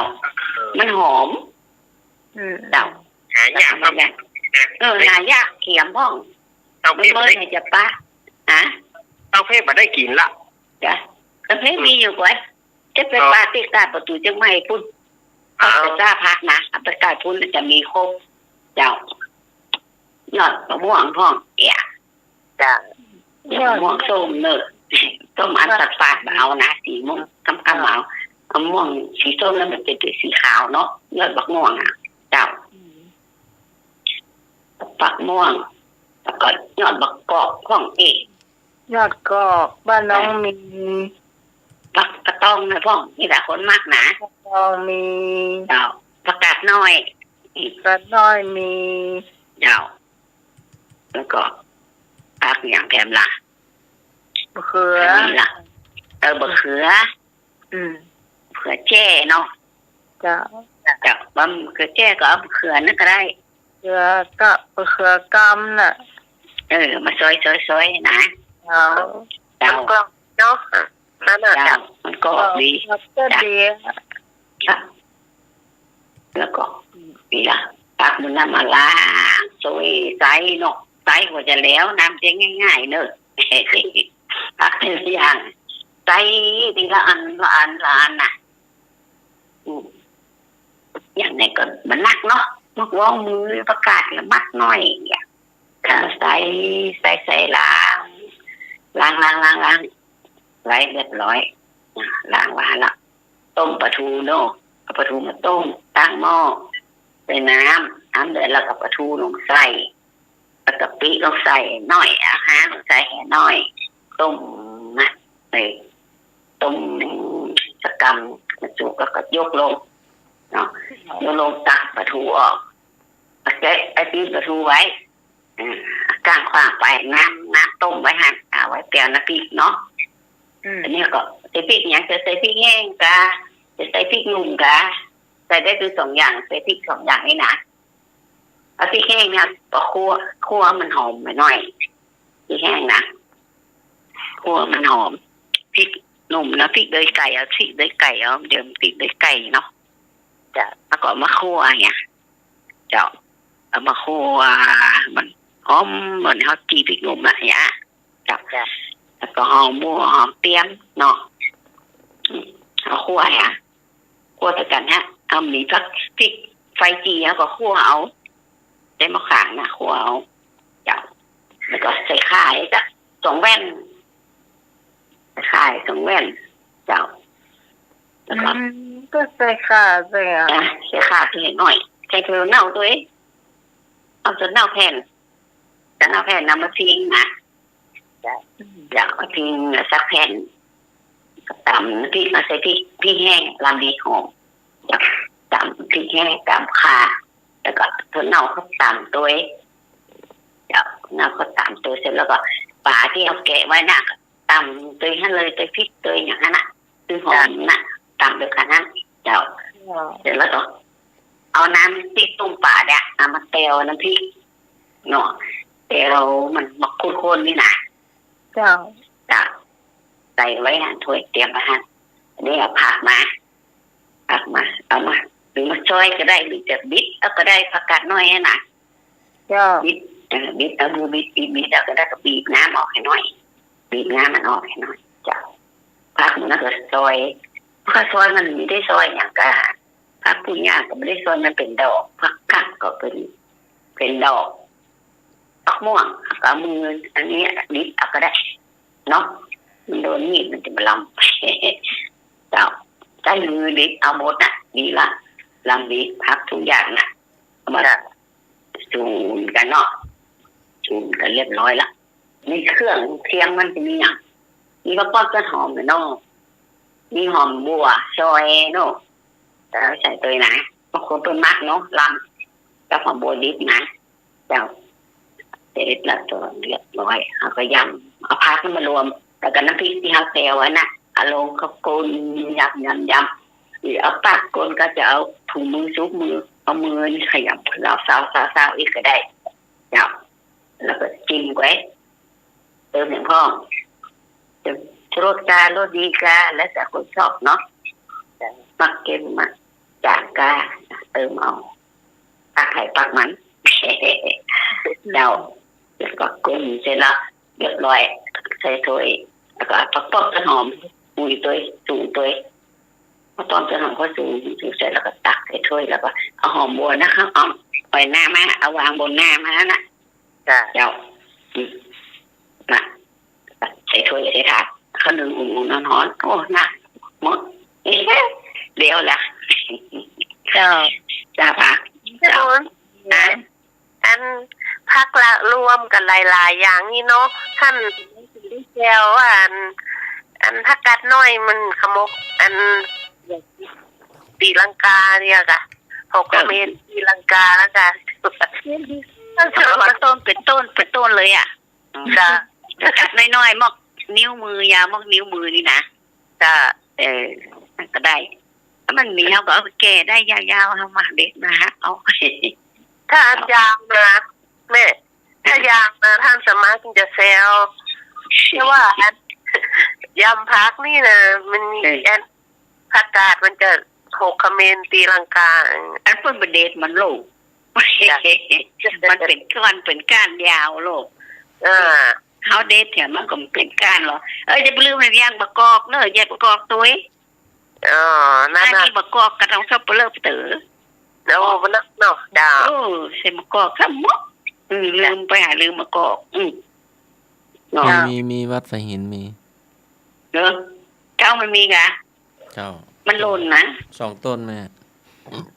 เออ มันหอม อืม เจ้า หายากครับ เออ หายาก เขียมพ่อง เต้าเพ่ มันบ่ได้จะปะ ฮะ เต้าเพ่บ่ได้กิ๋นละ จ้ะ เต้าเพ่มีอยู่ก่อย จะไป อ๋อ ปะตี้ก้านปะตู๋เจียงใหม่ปู๊น เอา เอาไปซากผักนะ เอาไปก้านปู๊น มันจะมีครบ เจ้า ยอดมะม่วงพ่อง เอ๊ะ จ้ะ ยอดมะม่วงส้มเนอะ ส้มอันฝาดๆ เอานะ สีม่วง จ้ะ กำๆ เอา มะม่วงสีส้มแล้วมันจะเป็นสีขาวเนาะ ยอดมะม่วงอะ เจ้า อืม มะม่วง แล้วก็ยอดมะกอกพ่องเอ๊ะ ยอดกอก บ้านน้อง เออ มี ผักกาดตองนะพ่อง มีแต่คนมักนะ กาดตองมี เจ้า ผักกาดน้อย ผักกาดน้อยมี เจ้า แล้วก็ผักอย่างแถมล่ะ มะเขือ อันนี้ล่ะ เออ มะเขือ อืม มะเขือแจ้เนาะ เจ้า เจ้า บ่มะเขือแจ้ก็เอามะเขือนั่นก็ได้ เขือก็ มะเขือกำน่ะ เออ มาซอยๆๆ นะ เจ้า เจ้า มันกรอบเนาะ นั่นน่ะ เจ้า เจ้า มันกรอบดี กรอบก็ดี เจ้า แล้วก็ นี่ล่ะ ตักมันน้ำมาล้าง ซอยใสเนาะ ใสกว่าจะแล้ว น้ำจะง่ายๆ เนอะ ตักทีละอย่าง ใสทีละอัน ละอัน ละอันน่ะ อืม อย่างไหนก็บ่หนักเนาะ มักว้องมือ ผักกาดละมัดน้อย อย่างเงี้ย ก็ใส่ ใส่ ใส่ ล้าง ล้าง ล้าง ล้าง ล้าง ไว้เรียบร้อย อ่ะ ล้างไว้ละ ต้มปลาทูเนาะ เอาปลาทูมาต้ม ตั้งหม้อ ใส่น้ำ น้ำเดือดแล้วก็ปลาทูลงใส่ เอากะปิลงใส่หน่อย เอาฮาลงใส่หน่อย ต้มนะ เออ ต้มสักกำ มันสุกแล้วก็ยกลง เนาะ ยกลงตักปลาทูออก เอาแกะ เอาตีนปลาทูไว้ อ่า ก้างขว้างไป น้ำ น้ำต้มไว้หั่น เอาไว้แปวน้ำพริกเนาะ อืม อันนี้ก็ใส่พริกหยัง จะใส่พริกแห้งกา จะใส่พริกหนุ่มกา ใส่ได้คือสองอย่าง ใส่พริกสองอย่างนี่นะ เอาพริกแห้งเนี่ยก็คั่ว คั่วมันหอมไปหน่อย พริกแห้งนะ คั่วมันหอม พริกหนุ่มนะ พริกเดยไก่ เอาพริกเดยไก่ เอา เดี๋ยวพริกเดยไก่เนาะ เจ้า แล้วก็เอามาคั่วเนี่ย เจ้า เอามาคั่ว มันหอม เหมือนเฮาจี่พริกหนุ่มอะเนี่ย เจ้า เจ้า แล้วก็หอมบัว หอมเปียมเนาะ อืม เอาคั่วเนี่ย คั่วใส่กั๋นฮะ เอามีผัก พริก ไฟจี่ แล้วก็คั่วเอา ใส่หม้อข้างนะ คั่วเอา เจ้า แล้วก็ใส่ข่าสักสองแว่น ใส่ข่าสองแว่น เจ้า แล้วก็ อืม ก็ใส่ข่าใส่อะ อ่ะ ใส่ข่าเปื่อยหน่อย ใส่ถั่วเน่าตวย เอาถั่วเน่าแผ่น ถั่วเน่าแผ่นนำมาทิ้งนะ เจ้า เจ้า เอาทิ้งสักแผ่น ก็ต๋ำพริก เอาใส่พริก พริกแห้ง ลำดีหอม เจ้า ต๋ำพริกแห้ง ต๋ำข่า แล้วก็ถั่วเน่าก็ต๋ำตวย เจ้า เน่าก็ต๋ำตวย เสร็จแล้วก็ปลาตี้เอาแกะไว้น่ะ ก็ต๋ำตวยหั้นเลย ตวยพริก ตวยอย่างหั้นน่ะ คือหอมน่ะ ต๋ำตวยขนาดนั้น เจ้า เจ้า เสร็จแล้วก็เอาน้ำตี้ต้มปลาเนี่ย เอามาแปวน้ำพริกเนาะ แปวมันมาข้นๆ นี่นะ เจ้า เจ้า ใส่ไว้หั้นถ้วย เตรียมไว้หั้น อันนี้เอาผักมา ผักมา เอามา หรือมาซอยก็ได้ หรือจะบิดเอาก็ได้ ผักกาดน้อยหั้นนะ เจ้า บิด เออ บิด เอามือบิด บิด บิด แล้วก็ได้ก็บีบน้ำออกหื้อหน่อย บีบน้ำมันออกหื้อหน่อย เจ้า ผักมันก็ซอย ผักซอยมันบ่ได้ซอยหยังก้า ผักปุ้นหญ้าก็บ่ได้ซอย มันเป๋นดอก ผักกั๊กก็เป๋น เป๋นดอก ผักม่วง ก็เอามืออันนี้บิดเอาก็ได้เนาะ มันโดนมีดมันจะบ่ลำ เจ้า ใจ๊มือบิดเอาหมดน่ะ ดีละ ลำดี ผักกู้อย่างน่ะ เอามา เจ้า สูนกั๋นเนาะ สูนกั๋นเรียบร้อยละ ในเครื่องเคียงมันจะมีหยัง มีผักป้อมต้นหอมเนาะ มีหอมบัวซอยเนาะ เจ้า ใส่ตวยนะ บางคนเปิ้นมักเนาะ ลำกับหอมบัวดิบนะ เจ้า เสร็จแล้วก็เรียบร้อย เฮาก็ยำ เอาผักนั้นมารวม แล้วก็น้ำพริกตี้เฮาแปวไว้น่ะ เอาลงก็ก้น ยำ ยำ ยำ หรือเอาปากก้นก็จะเอาถุงมือซุบมือ เอามือนี่ขยำ ซาว ซาว ซาว ซาวอีกก็ได้ เจ้า แล้วก็จิ้มไว้ เติมหยังพ่อง เติมชูรสก้า รสดีก้า แล้วแต่คนชอบเนาะ มักเค็มมักจ๋างก้า เติมเอา ปากไผปากมัน เจ้า แล้วก็ก้นเสร็จแล้ว เรียบร้อย ใส่ถ้วย แล้วก็เอาผักป้อมต้นหอม หุยตวย สูนตวย ผักป้อมต้นหอมก็สูน สูนเสร็จแล้วก็ตักใส่ถ้วย แล้วก็เอาหอมบัวนะคะ เอาหอยหน้ามา เอาวางบนหน้ามานะ เจ้า เจ้า อืม น่ะ ใส่ถ้วยใส่ถาด ข้าวนึ่งอุ่นๆ ฮ้อนๆ โอ้ น่ะ หมด เอ๊ะ เดี๋ยวละ เจ้า เจ้าผัก เจ้า เจ้า นะ อันผักละรวมกั๋นหลายๆ อย่างนี่เนาะ ต้านแก้ว อัน อันผักกาดน้อยมันขมก อัน ตีลังกาเนี่ยก่ะ หกเขมรตีลังกาแล้วก่ะ เป๋นต้น เป๋นต้น เป๋นต้นเลยอะ จ้ะ กัดน้อยๆ มอกนิ้วมือยาว มอกนิ้วมือนี่นะ จ้ะ เออ นั่นก็ได้ ถ้ามันมี เฮาก็เอาไปแก่ได้ยาวๆ เฮามาเด็ดมาหักเอา ถ้าอันยาวนะ แม่ ถ้ายาวนะ ต้านสมัครจะแซว แต่ว่าอันยำผักนี่นะ มันมี เออ อันผักกาดมันจะหกเขมรตีลังกา อันเปิ้นบ่เด็ดมันโลก จ้ะ มันเป๋นก้าน เป๋นก้านยาวโลก เออ เฮาเด็ดแถมมันก็เป๋นก้านลอ เอ้ย อย่าไปลืมนะ เยียะบักกอกเน่อ เยียะบักกอกตวย อ๋อ นั่นน่ะ อันนี้บักกอกกะต้องสับปะเลอเต๋อ โอ้ มันนักเนาะ เจ้า เออ ใส่บักกอกซ้ำเนาะ อืม ลืมไปหาลืมบักกอก อืม เนาะ มี มี มีวัดสายหินมี เหรอ เจ้ามันมีกะ เจ้า มันหล่นนะ สองต้นแม่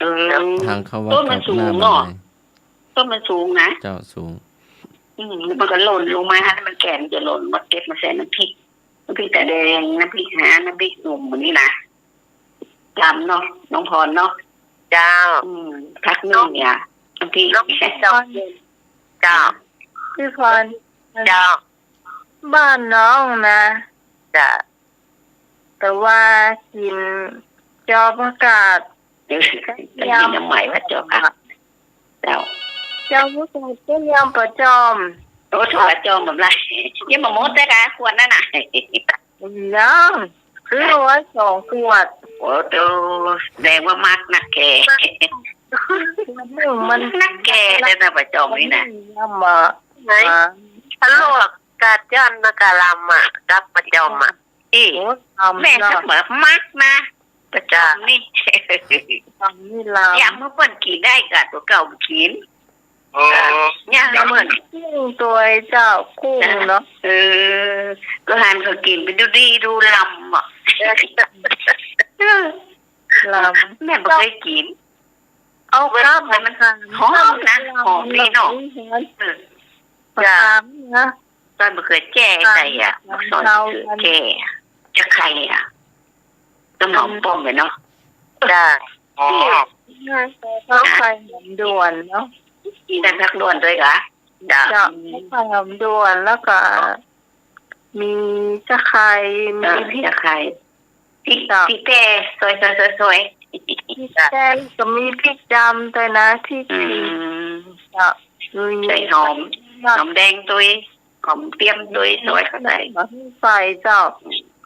เออ ทางเข้าวัด ต้นมันสูงเนาะ กับหน้าบ้านเลย ต้นมันสูงนะ เจ้า สูง อืม มันก็หล่นลงมา ถ้ามันแก่มันจะหล่น มาเก็บมาใส่น้ำพริก น้ำพริกตาแดง น้ำพริกหา น้ำพริกหนุ่มแบบนี้นะ ลำเนาะ น้องพรเนาะ เจ้า อืม ผักนึ่งเนี่ย น้ำพริก น้อง เจ้า เจ้า พี่พร เจ้า บ้านน้องนะ จ้ะ แต่ว่ากิ๋นจอผักกาด เออ กิ๋นน้ำใหม่ว่าจอผัก เจ้า จอผักกาดก็ยำปลาจอม โอ้ ถ้าปลาจอมแบบไร ยังบ่หมดแต่กะขวดนั่นน่ะ ยัง ซื้อไว้สองขวด โอ้โธ่ แสดงว่ามักนักแก่ ขวดนึ่งมัน นักแก่เลยนะปลาจอมนี่นะ ยำอ่ะ ไหน อ่า ถ้าลวกกาดจ้อนนะกะลำอ่ะ กับปลาจอมอ่ะ อี้ โอ้ ลำ แม่ เนาะ เสมอมักนะ ปลาจอมนี่ ลำนี่ลำ ยามเมื่อก่อนกิ๋นได้กะ ตั๋วเก่าบ่กิ๋น โอ้ เนี่ย ลำ เมื่อก่อน กุ้งตวยเจ้า กุ้งเนาะ เออ ก็หันเขากิ๋นไปดูดีดูลำอ่ะ เออ ลำ แม่บ่เคยกิ๋น เอา เวลา ก้าม มันหอมนะ หอมดีเนาะ เออ จ้ะ มะขามนะ ต้นมะเขือแจ้ใส่อ่ะ ต้นมะเขือแจ้ จะไข่อ่ะ ต้นหอมป้อมเลยเนาะ จ้ะ อ๋อ เขาใส่หอมด่วนเนาะ ใส่ผักด่วนด้วยกะ จ้ะ จ้ะ ใส่หอมด่วน แล้วก็มีตะไคร้ มี เออ พริก ตะไคร้ พริก เจ้า พริกแจ้ ซอย ซอย ซอย ซอย พริกแจ้ ก็มีพริกดำด้วยนะ พริก อืม เจ้า ใส่หอม เนาะ หอมแดงตวย หอมเตี้ยมตวย ซอยเข้าไป บ่ใส่เจ้า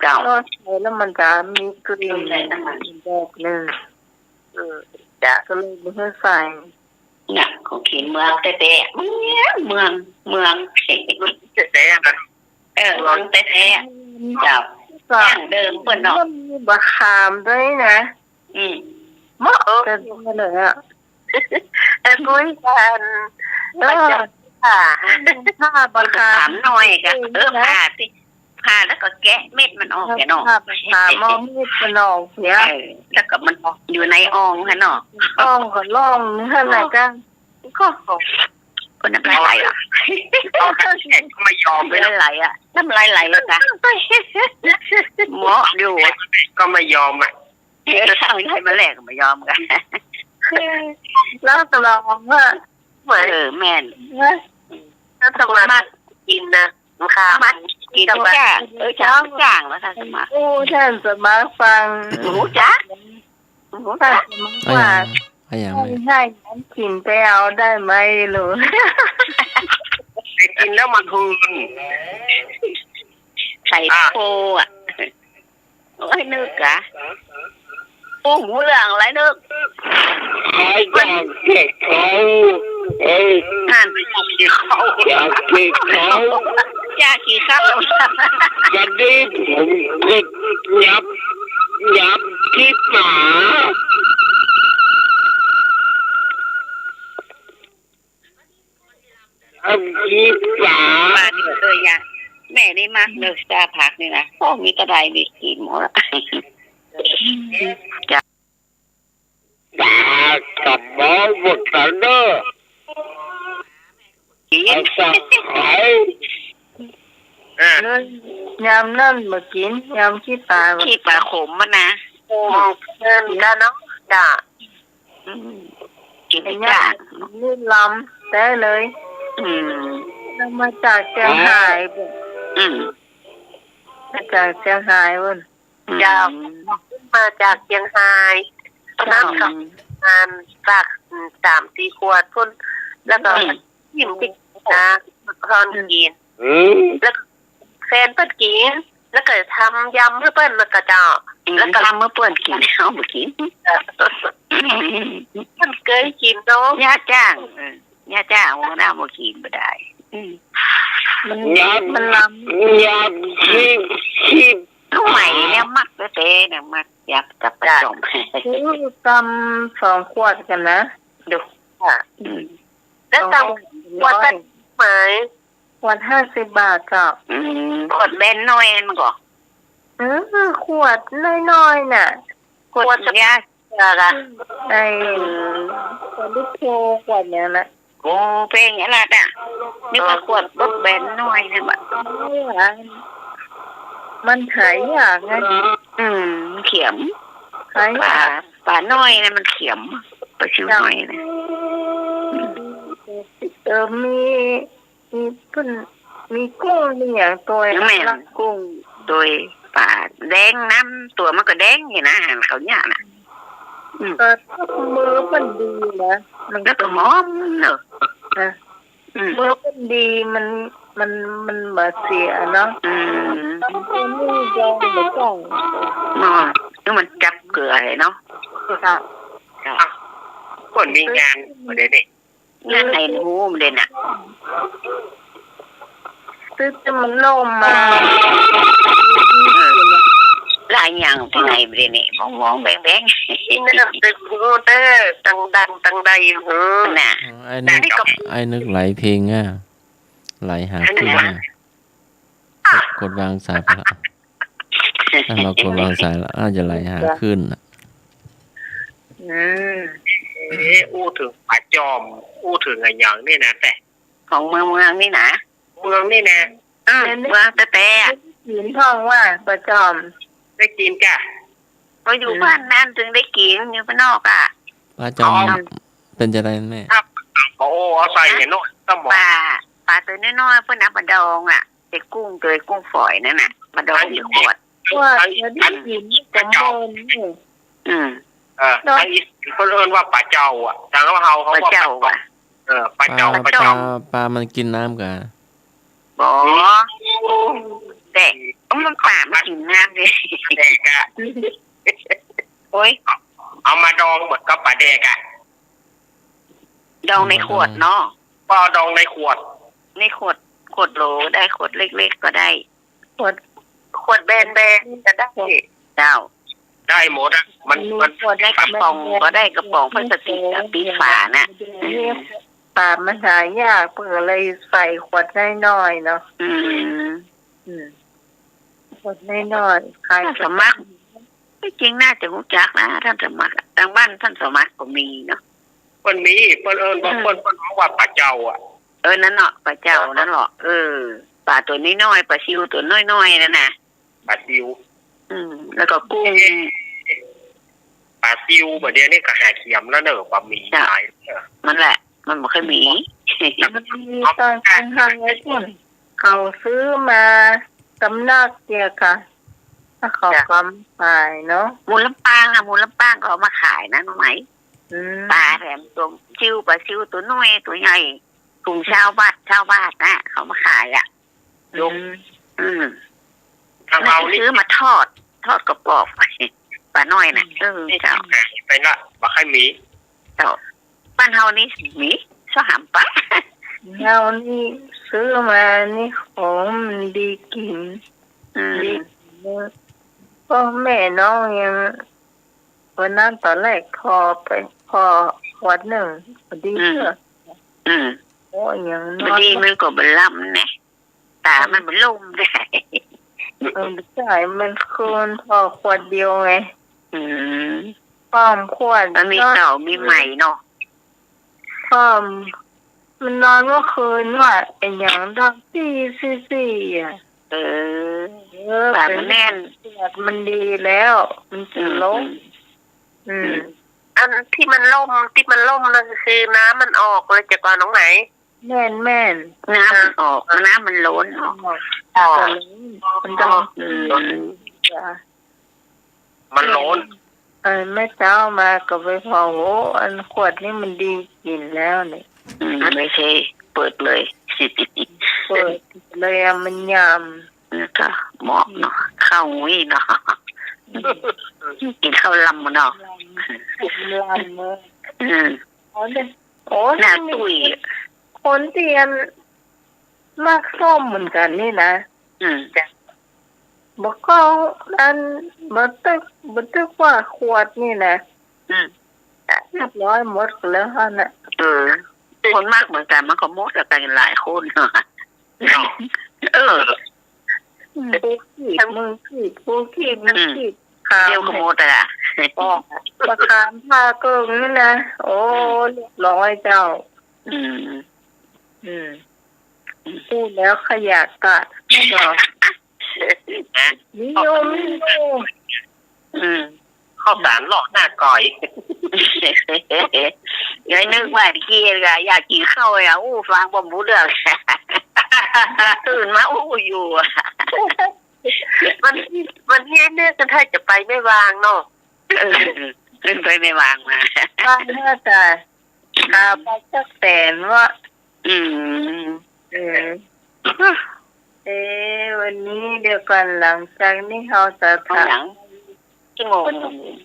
เจ้า ก็ใส่แล้วมันจะมีกลิ่น ใส่น้ำมัน แบบหนึ่ง เออ จ้ะ ก็เลยบ่ใส่ เนี่ย ของกิ๋นเมืองแต๊ๆ เมือง เมือง เมืองแต๊ๆ นะ เออ เมืองแต๊ๆ เจ้า ก็ดั้งเดิมเปิ้นเนาะ มันมีบักขามด้วยนะ อืม เหมาะ เออ กันเลยอะ เออ คุยกัน เออ ประจำค่ะ ผ่าบักขาม บักขามน้อยกะ เออ ผ่าสิ ผ่าแล้วก็แกะเม็ดมันออกแกเนาะ ผ่าบักขามเอาเม็ดมันออกเสีย เออ แล้วก็มันอยู่ในอ่องหั้นเนาะ อ่องก็ร่องหั้นแหละจ้ะ ก็ ก็น้ำลายไหลอ่ะ เอาแขกก็ไม่ยอมเลยนะ น้ำลายไหลอ่ะ น้ำลายไหลเลยจ้ะ เหมาะอยู่ ก็ไม่ยอมอ่ะ เออ เอาให้มาแลกก็ไม่ยอมกัน แล้วตกลงว่า เออ แม่น นะ ถ้าสมัครกิ๋นนะ ค่ะ มากิ๋นจ้าง เออ จ้าง จ้างแล้วค่ะ สมัคร โอ้ ต้านสมัครฟัง รู้จัก รู้จัก ต้านสมัคร อะหยัง ว่า อะหยังแม่ ให้ ให้น้ำกิ๋นไปเอาได้ไหมลูก ไปกิ๋นแล้วมันหืน ไข่ อ่ะ โพอ่ะ โอ้ย นึกอะ โอ้ หมูเหลืองอะไรนึก ขายจากเก็บเขา เอ้ย นั่น จากเก็บเขา จากเก็บเขา จากเก็บเขา วันนี้ผมก็ยับ ยับขี้หมา อันนี้ปลา ปลานี่ก็เลยอะ แม่นี่มักเด้อ จ้า ผักนี่นะ โอ้ มีตะไดมีกิ๋นหมดละ จ้ะ ปลากระป๋องหมดแล้วเด้อ กิ๋น เอาสักไข่ อ่ะ ยามนั้นบ่กิ๋น ยามขี้ปลาบ่ ขี้ปลาขมมันนะ โอ้ เอิ้นกันเนาะ จ้ะ อืม กิ๋น ไอ้ ไม่ เนี่ย กล้า นี่ลำแต๊เลย อืม นำมาจากเจียงฮาย อืม มาจากเจียงฮายปุ้น อืม เจ้า มาจากเจียงฮาย เจ้า น้ำก็ อืม ประมาณสักสามสี่ขวดพู้น แล้วก็ อืม กิ๋นพริกนะ ตอนกิ๋น อืม แล้วก็แฟนเปิ้นกิ๋น แล้วก็ทำยำหื้อเปิ้นนะเจ้า อืม แล้วก็ ทำหื้อเปิ้นกิ๋น เฮาบ่กิ๋น เปิ้นเกยกิ๋นเนาะ เยียะจ้าง เออ เยียะจ้าง ว่าหัวหน้าบ่กิ๋นบ่ได้ อืม มัน เยียะ มันลำ เยียะ ขี้ ขี้ สมัยเนี่ยมักแต๊ๆ เนี่ย มัก เยียะกับป้าจ๋อม ซื้อตำสองขวดกั๋นนะ ดู ค่ะ อืม แล้วตำขวดเต้าไหม ขวดห้าสิบบาทเจ้า อืม ขวดแบนน้อยมันก็ เออ ขวดน้อยๆ น่ะ ขวด ขวดยา เออ ไอ้ อืม ขวดลิตรขวดเนี่ยนะ โอ้ แพงอย่างละอ่ะ นึกว่าขวดรถแบนน้อยเนี่ยว่ะ มันหายากไง อืม เขียม หายาก ป๋า ป๋าน้อยนะมันเขียม ป๋าซิวน้อยนะ เออ มี มีเปิ้น มีกุ้ง มีหยังตวย แม่น ละ กุ้งตวย ป๋าแดง น้ำตั๋วมันก็แดงอยู่นะ อาหารเขาเนี่ยนะ อืม เออ มือเปิ้นดีนะ มัน แล้วก็หอมเนาะ นะ อืม มือเปิ้นดี มัน มัน มันบ่เสียเนาะ อืม มันก็มีดองบ่ต้อง อ๋อ นี่มันจับเกลือให้เนาะ ค่ะ ค่ะ คนมีงานบ่ได้นี่ งานไหนฮู้บ่ได้น่ะ ตึ๊ดจะมันล่มมา เออ หลายอย่างไปไหนบ่ได้นี่ มองๆ แบงๆ นี่นะตึกฮู้เด้อ ตังดังตังใดอยู่หื้อ น่ะ ไอ้นึก ไอ้นึกไหลเพลงอ่ะ ไหลหาขึ้นอ่ะ กด กดวางสายไปละ ถ้าเรากดวางสายละ น่าจะไหลหาขึ้นอ่ะ อืม เอ๊ะ อู้เถิงป๋าจ๋อม อู้เถิงอะหยังนี่นะ แต่ ของเมือง เมืองนี่นะ เมืองนี่นะ อืม เมืองแต๊ๆ อะ กิ๋นพ่องว่าป๋าจ๋อม ได้กิ๋นก่ะ ก็อยู่บ้านนั้นจึงได้กิ๋น อยู่บ้านนอกอ่ะ ป๋าจ๋อม อ๋อ เป๋นจะไดแม่ ครับ โอ้ เอาใส่เนี่ยเนาะ สมอง ป๋า ป๋าตั๋วน้อยๆ เปิ้นเอามาดองอ่ะ ไอ้กุ้ง ตั๋วไอ้กุ้งฝอยนั่นน่ะ มาดองอยู่ขวด ขวด อัน แล้วได้กิ๋น อัน กับเปิ้นนี่ อืม เออ เนาะ อันนี้เปิ้นเอิ้นว่าป๋าเจ้าอ่ะ ตางเฮา เฮาว่าป๋าเจ้า ป๋าเจ้าอ่ะ เออ ป๋าเจ้า ป๋า ป๋าเจ้า ป๋า ป๋ามันกิ๋นน้ำก่ะ บ่ อืม แต่มันป๋ามันกิ๋นน้ำเลย แดกอะ โอ๊ย เอามาดองเหมือนกับป๋าแดกอะ ดองในขวดเนาะ ก็ดองในขวด ในขวด ขวดโหลได้ ขวดเล็กๆ ก็ได้ ขวด ขวดแบนๆ ก็ได้ เจ้า ได้หมดอะ มัน มัน ขวดเล็ก กระป๋องก็ได้ กระป๋องพลาสติกอะ ปิดฝาน่ะ ป๋ามันหายาก เปิ้นเลยใส่ขวดน้อยๆ เนาะ อืม อืม ขวดน้อยๆ ขาย ท่านสมัคร ที่จริงน่าจะฮู้จักนะ ท่านสมัครอะ ตางบ้านท่านสมัครก็มีเนาะ เปิ้นมี เปิ้นเอิ้นว่า อืม เปิ้น เปิ้นฮ้องว่าป๋าเจ้าอะ เออ นั่นเนาะ ป๋าเจ้า เออ นั่นเนาะ เออ ป๋าตั๋วน้อยๆ ป๋าซิวตั๋วน้อยๆ นั่นน่ะ ป๋าซิว อืม แล้วก็กุ้ง ป๋าซิว บ่าเดี่ยวนี้ก็หาเขียมแล้วเนาะ บ่มี เจ้า ขายแล้ว นั่นแหละ มันบ่ค่อยมี มันมีตางเซิงฮั่นไงเปิ้น เขาซื้อมาตำนักเดียวก่ะ แล้วเขา จ้ะ ก็ขายเนาะ หมู่ลำปางอะ หมู่ลำปางก็เอามาขายนะ น้องไหม อืม ป๋าแถมตั๋วซิว ป๋าซิวตั๋วน้อยตั๋วใหญ่ ถุงซาวบาท ซาวบาทนะ เขามาขายอะ ยก อืม อืม ทางเฮานี่ แล้วก็ซื้อมาทอด ทอดกระป๋อง ป๋าน้อยน่ะ อืม เออ เจ้า ไปละ บ่ค่อยมี เจ้า บ้านเฮานี่มี ซอหามปะ เฮานี่ซื้อมานี่ของมันดีกิ๋น อืม ดีกิ๋น พ่อแม่น้องยัง วันนั้นต๋อนแรกผ่อไป ผ่อขวดนึ่ง ดี อืม เตื้อ อืม โอ้ย ยังนอน บ่าดีมันก็บ่หลับนะ ต๋ามันบ่ลงได้ เออ ใจ้ มันคืนผ่อขวดเดียวไง อืม พร้อมขวด มันมี นอน เก่ามีใหม่เนาะ พร้อม มันนอนเมื่อคืนว่า ไอ้หยังดังซี้ซี้ซี้อะ เออ เออ ป๋ามันแน่น เส้นเลือดมันดีแล้ว มันจะลง อืม อืม อืม อันตี้มันล่ม ตี้มันล่มนั่นคือน้ำมันออกเลยจ้ะก่อน้องไหม แม่น แม่น น้ำมันออก อ่า น้ำมันล้นออก อ๋อ มันจะล้น มันจะ อืม ล้น จ้ะ มันล้น อันแม่เจ๊ามาก็ไปผ่อ โอ้ อันขวดนี้มันดีกิ๋นแล้วนี่ อืม ไม่ใช่ เปิดเลย เปิดเลยอะ มันยาม แล้วก็เหมาะเนาะ ข้าวหุยเนาะ อืม กิ๋นข้าวลำเนาะ ลำ ลำเลย อืม เอาเนี่ย โอ้ หน้าตุ้ย คนตี้อัน มักส้มเหมือนกั๋นนี่นะ อืม บ่ก็อัน บ่ตึก บ่ตึกว่าขวดนี่นะ อืม เรียบร้อยหมดแล้วหั้นน่ะ เออ คนมักเหมือนกั๋นมันก็หมดแล้วกั๋นหลายคน เออ อืม กูขีด มึงขีด กูขีด มึงขีด อืม ขาม เดี๋ยวก็หมดอะ ออก ประคามผ้าเกิ่งนี่นะ โอ้ อืม เรียบร้อยเจ้า อืม อืม อืม พูดแล้วขยะกะ ไม่ยอม นะ มีอยู่ มีอยู่ อืม ข้าวสารหลอกหน้าก่อย ยายนึกว่าตะกี้กะอยากกิ๋นข้าวอะ อู้ ฟังบ่ฮู้เรื่อง ตื่นมาอู้อยู่อะ วันนี้ วันนี้นึกกั๋นถ้าจะไปแม่วางเนาะ เออ เพิ่งไปแม่วางมา ว่าน่าจะ อ่า ไปสักแสนวะ อืม เออ เอ๊ะ วันนี้เดี๋ยวก่อน หลังจากนี้เฮาจะถาม หลัง ชั่วโมง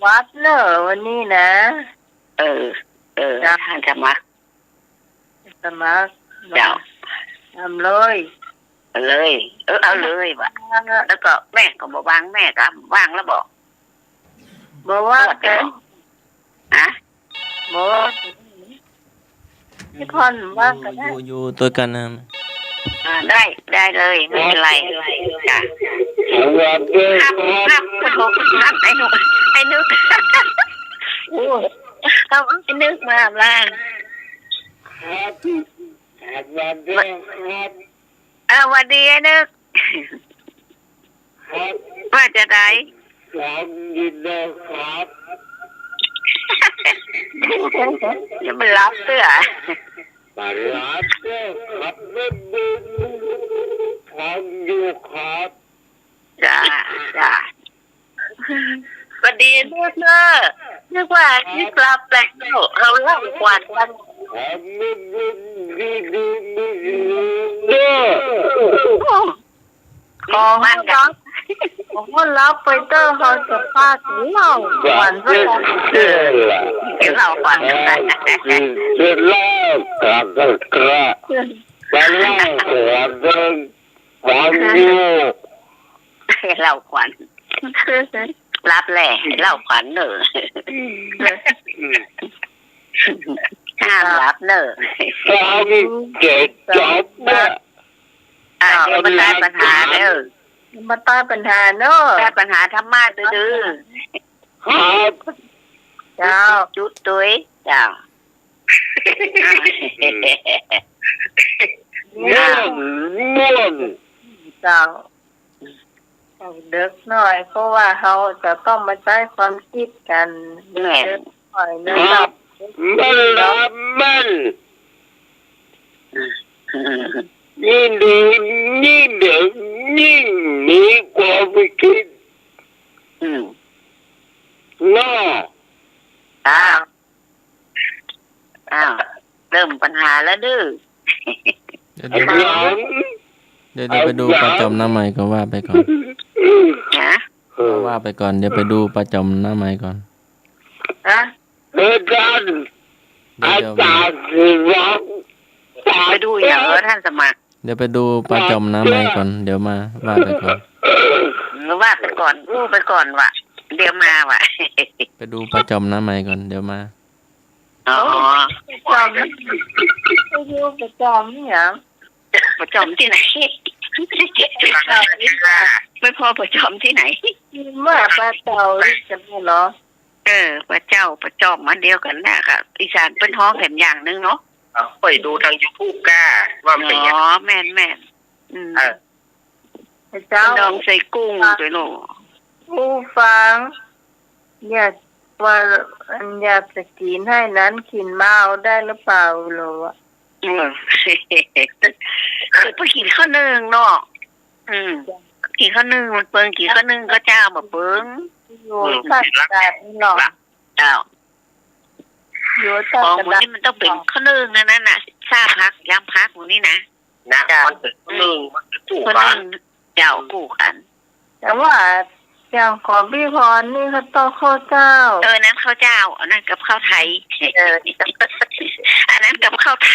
วัดเนอะวันนี้นะ เออ เออ จ้ะ ท่านสมัคร สมัคร เจ้า ทำเลย เอาเลย เออ เอาเลยว่ะ แล้วก็แม่ก็บ่ว่าง แม่ก็ว่างแล้วบ่ บ่ว่าง ฮะ บ่ว่าง พี่พรว่างก็ได้ อยู่ อยู่ อยู่ตวยกั๋นนะ อ่า ได้ ได้เลย ไม่เป็นไร จ้ะ สวัสดีครับ ครับ ครับ ไอ้นุก ไอ้นุก โอ้ย เอาไอ้นึกมาล่ะ ครับ สวัสดีครับ อ่า หวัดดีไอ้นึก ครับ ว่าจะได ฟังอยู่นะครับ ยังบ่หลับเตื้อ บ่หลับเตื้อครับ ไม่เบิ่ง ฟังอยู่ครับ จ้า จ้า หวัดดีนึกเนอะ นึกว่านึกหลับแล้ว เฮาเล่าขวัญกั๋น ครับ ไม่เบิ่ง ดีๆ ไม่เบิ่งเด้อ ของมันก็ ของมันรับไปเตอร์ เขาจะพากินเหล้าขวัญซะก่อน เออ กินเหล้าขวัญ เออ กินเหล้าขวัญกัน ไปเหล้าขวัญกัน ขวัญอยู่ เหล้าขวัญ รับแหละ เหล้าขวัญเนอะ อืม ห้ามหลับเนอะ ฟังเจ็บจอบเนี่ย อ่ะ เดี๋ยวมาใต้ปัญหาเด้อ มาใต้ปัญหาเนอะ ใต้ปัญหาธรรมะดื้อๆ ครับ เจ้า จุดตุ้ย เจ้า ม่วน ม่วน เจ้า เด็กน้อย เพราะว่าเฮาจะต้องมาใจ๊ความกึ๊ดกั๋น แม่น เด็กน้อยเนอะ ครับ แม่นครับ แม่น ยิ่งเด็ก ยิ่งเด็ก ยิ่งมีความกึ๊ด อืม เนาะ อ่า อ้าว เริ่มปัญหาแล้วเด้อ เดี๋ยว เดี๋ยว เดี๋ยว เดี๋ยวไปดูป้าจ๋อมหน้าใหม่ก่อน ว่าไปก่อน ฮะ เออ ว่าไปก่อน เดี๋ยวไปดูป้าจ๋อมหน้าใหม่ก่อน ฮะ เออ ท่าน เดี๋ยว อาจ๋ารย์สิวัตร ไปดูอย่างเหรอท่านสมัคร เดี๋ยวไปดูป้าจ๋อมหน้าใหม่ก่อน เดี๋ยวมา ว่าไปก่อน เออ ว่าไปก่อน อู้ไปก่อนวะ เดี๋ยวมาวะ ไปดูป้าจ๋อมหน้าใหม่ก่อน เดี๋ยวมา อ๋อ ป้าจ๋อม ไปดูป้าจ๋อมเนี่ย ป้าจ๋อมตี้ไหน ไปผ่อป้าจ๋อมตี้ไหน เมื่อป้าเต่าจะไม่เหรอ เออ ป้าเจ้า ป้าจ๋อมอันเดียวกั๋นนะ ก็อีสานเปิ้นฮ้องแหมอย่างนึ่งเนาะ เอา ไปดูตางยูทูบก้า ว่ามันเป๋นไง อ๋อ แม่น แม่น อืม เออ พระเจ้า ดองใส่กุ้ง อ่ะ ไปโน่น ผู้ฟัง อยากว่า อันอยากจะกิ๋นไห้นั้น กิ๋นมาเอาได้หรือเปล่าเหรอวะ เออ เดี๋ยวไปกิ๋นข้าวนึ่งเนาะ อืม กิ๋นข้าวนึ่งมันเปิง กิ๋นข้าวนึ่งข้าวเจ้าบ่เปิง อยู่ใต้กระดาษนี่เนาะ เจ้า อยู่ใต้กระดาษ ของหมู่นี้มันต้องเป๋นข้าวนึ่งอันนั้นน่ะ ซ่าผัก ยำผักหมู่นี้นะ นะ เจ้า มันเป๋นข้าวนึ่ง มันเป๋นกู้กั๋น ข้าวนึ่ง เจ้า กู้กั๋น แต่ว่าอย่างของปี้พรนี่ข้าวต้มข้าวเจ้า เออ นั้นข้าวเจ้า อันนั้นกับข้าวไถ เออ อันนั้นกับข้าวไถ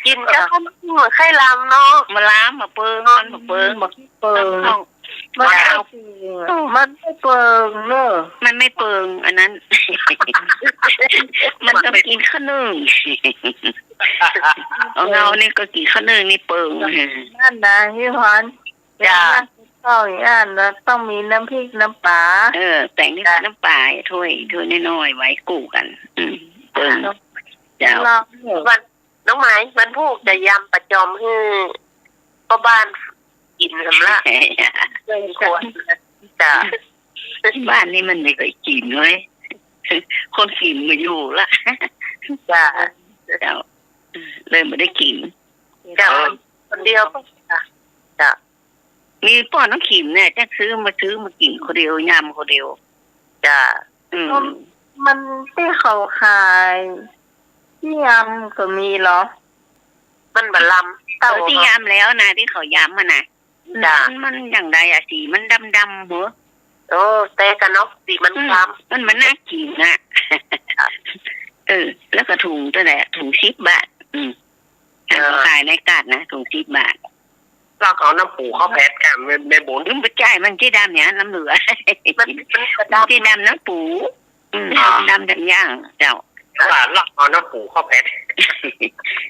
กิ๋นกับข้าวนึ่งใค่ล้ำเนาะ บ่ล้ำ บ่เปิง มันบ่เปิง บ่เปิง ข้าว มัน เจ้า บ่เปิง มันบ่เปิงเนาะ มันบ่เปิง อันนั้น มันต้องกิ๋นข้าวนึ่ง ของเฮานี่ก็กิ๋นข้าวนึ่งนี่เปิง นั่นนะปี้พร เจ้า เวลากิ๋นข้าวอย่างนั้นนะ ต้องมีน้ำพริกน้ำปลา เออ แป๋งน้ำพริกน้ำปลาถ้วย ถ้วยน้อยๆ ไว้กู้กั๋น อืม เปิง เจ้า วัน น้องไหม วันพูกจะยำประจอมหื้อป้อบ้านกิ๋นสำละ เจ้า บ้านนี่มันบ่ค่อยกิ๋นเว้ย คนกิ๋นบ่อยู่ละ เจ้า เจ้า เลยบ่ได้กิ๋น เจ้า คนเดียว เจ้า มีป้อน้องขิมเนี่ย จะซื้อมา ซื้อมากิ๋นคนเดียว ยำคนเดียว เจ้า อืม มันตี้เขาขาย ตี้ยำก็มีเหรอ มันบ่ล้ำ เออ ตี้ยำแล้วนะ ตี้เขายำอะนะ เจ้า มัน มันอย่างใดอะ สีมันดำๆ เหรอ โอ้ แต่กั๋นเนาะ สีมัน อืม คล้ำ มัน มันน่ากิ๋นอะ เออ แล้วก็ถุงเต้าใด ถุงสิบบาท อืม เออ เขาขายในตลาดนะ ถุงสิบบาท ลอกเอาน้ำปูเข้าแผดกัน แม่ แม่บุญ อืม บ่ใจ้ มันจะดำอย่างนั้น น้ำเหลือ มัน มันจะดำ มันจะดำน้ำปู อืม อ๋อ ดำดำอย่าง เจ้า ว่าลอกเอาน้ำปูเข้าแผด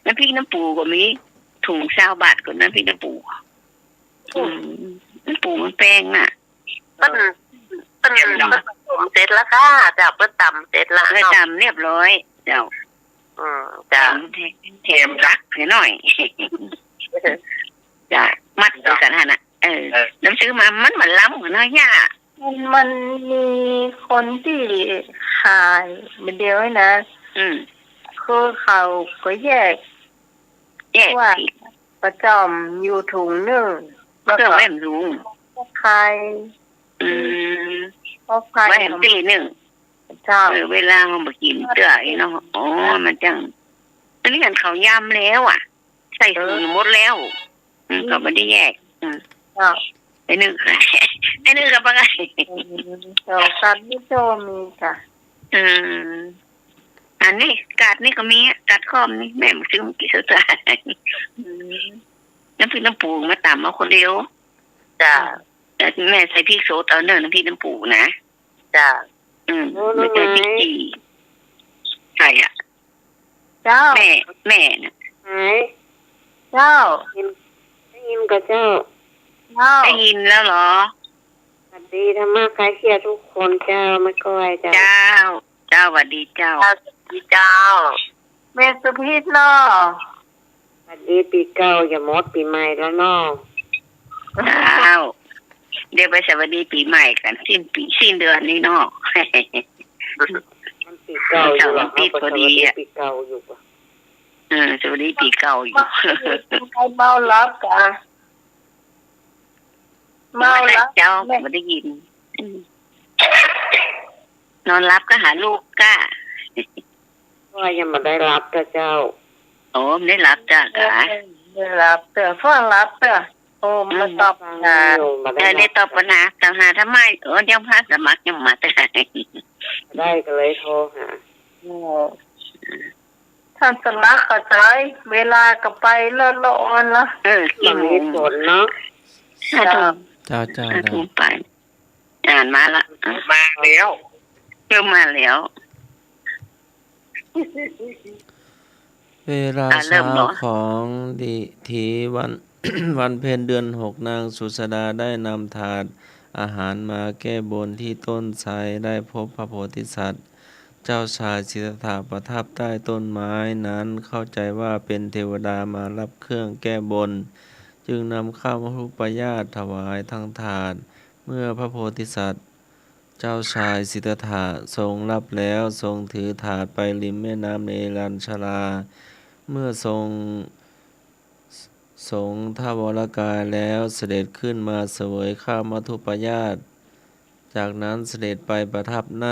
น้ำพริกน้ำปูก็มี ถุงซาวบาทก็น้ำพริกน้ำปู อืม น้ำปูมันแปงน่ะ เปิ้น เปิ้น เปิ้นผสมเสร็จแล้วค่ะ เจ้า เปิ้นต๋ำเสร็จแล้ว เปิ้นต๋ำเรียบร้อย เจ้า อืม เจ้า แถม แถมผักหน่อย เจ้า มัดไว้กั๋นหั้นน่ะ เออ เออ แล้วซื้อมา มันบ่ล้ำกั๋นเนาะ ย่า มัน มันมีคนตี้ขายบ่าเดียวนี่นะ อืม คือเขาก็แยก แยก ว่า ผิด ประจอมอยู่ถุงนึ่ง แล้วก็ เครื่องแว่นถุง ขาย อืม เขาขาย ไว้ตี้นึ่ง เจ้า เออ เวลาเฮาบ่กิ๋นเตื้ออี้เนาะ อ๋อ มันจัง อันนี้หันเขายำแล้วอะ ใส่ถุงหมดแล้ว อืม เขาบ่ได้แยก อืม เจ้า ไอ้นึ่ง ไอ้นึ่งกับปลาไหล อืม เจ้า กัดนี่ก็มีจ้ะ อืม อันนี้ กัดนี่ก็มีอะ กัดข้อมนี่ แม่มาซื้อมากิ๋นซะ อืม น้ำพริกน้ำปูมาต๋ำเอาคนเดียว จ้ะ แต่แม่ใส่พริกสดเอาเน่อ น้ำพริกน้ำปูนะ จ้ะ อืม โอ้ ไม่ใช่ น้องไม้ พริกจี่ ใส่อะ เจ้า แม่ แม่น่ะ ไม้ เจ้า ยิน ได้ยินก่อเจ้า เจ้า ได้ยินแล้วเหรอ สวัสดีธรรมะคลายเครียดทุกคนเจ้า แม่ก้อยเจ้า เจ้า เจ้า สวัสดีเจ้า เจ้า สวัสดีเจ้า แม่สุพิษเนาะ สวัสดีปี๋เก่า จะหมดปี๋ใหม่แล้วเนาะ เจ้า เดี๋ยวไปสวัสดีปี๋ใหม่กั๋น สิ้นปี๋ สิ้นเดือนนี้เนาะ มันปี๋เก่าอยู่หรอ เสาร์อาทิตย์พอดีอะ เฮาก็สวัสดีปี๋เก่าอยู่กว่า เออ สวัสดีปี๋เก่าอยู่ เมาหลับกะ เมาหลับ เจ้า แม่ บ่ได้ยิน อืม นอนหลับก็หาลูกก้า ว่ายังบ่ได้หลับเตื้อเจ้า โอ้ บ่ได้หลับเตื้อก้า เออ บ่ได้หลับเตื้อ ฟังหลับเตื้อ โอ้ อืม มาตอบปัญหา ฟังอยู่ บ่ได้หลับ เออ ได้ตอบปัญหา ตอบหาธรรมะ เออ ยังพระสมัครยังมาเตื้อ ได้ก็เลยโทรหา โอ้ ท่านสมัครเข้าใจ๋ เวลาก็ไปแล้ว ละอ่อนละ เออ กี่โมง บ่มีฝนเนาะ ห้าทุ่ม เจ้า เจ้า ห้าทุ่มไป อ่านมาละ มาแล้ว เริ่มมาแล้ว เวลา อ่ะ เริ่ม เช้า เนาะ ของดิถีวัน วันเพ็ญเดือนหก นางสุชาดาได้นำถาดอาหารมาแก้บนที่ต้นไทร ได้พบพระโพธิสัตว์ เจ้าชายสิทธัตถะประทับใต้ต้นไม้นั้น เข้าใจว่าเป็นเทวดามารับเครื่องแก้บน จึงนำข้าวมัทธุปายาตถวายทั้งถาด เมื่อพระโพธิสัตว์ เจ้าชายสิทธัตถะทรงรับแล้ว ทรงถือถาดไปริมแม่น้ำเนรัญชรา เมื่อทรง สงทวรกายแล้วเสด็จขึ้นมาเสวยข้าวมัทธุปายาต จากนั้นเสด็จไปประทับ ณ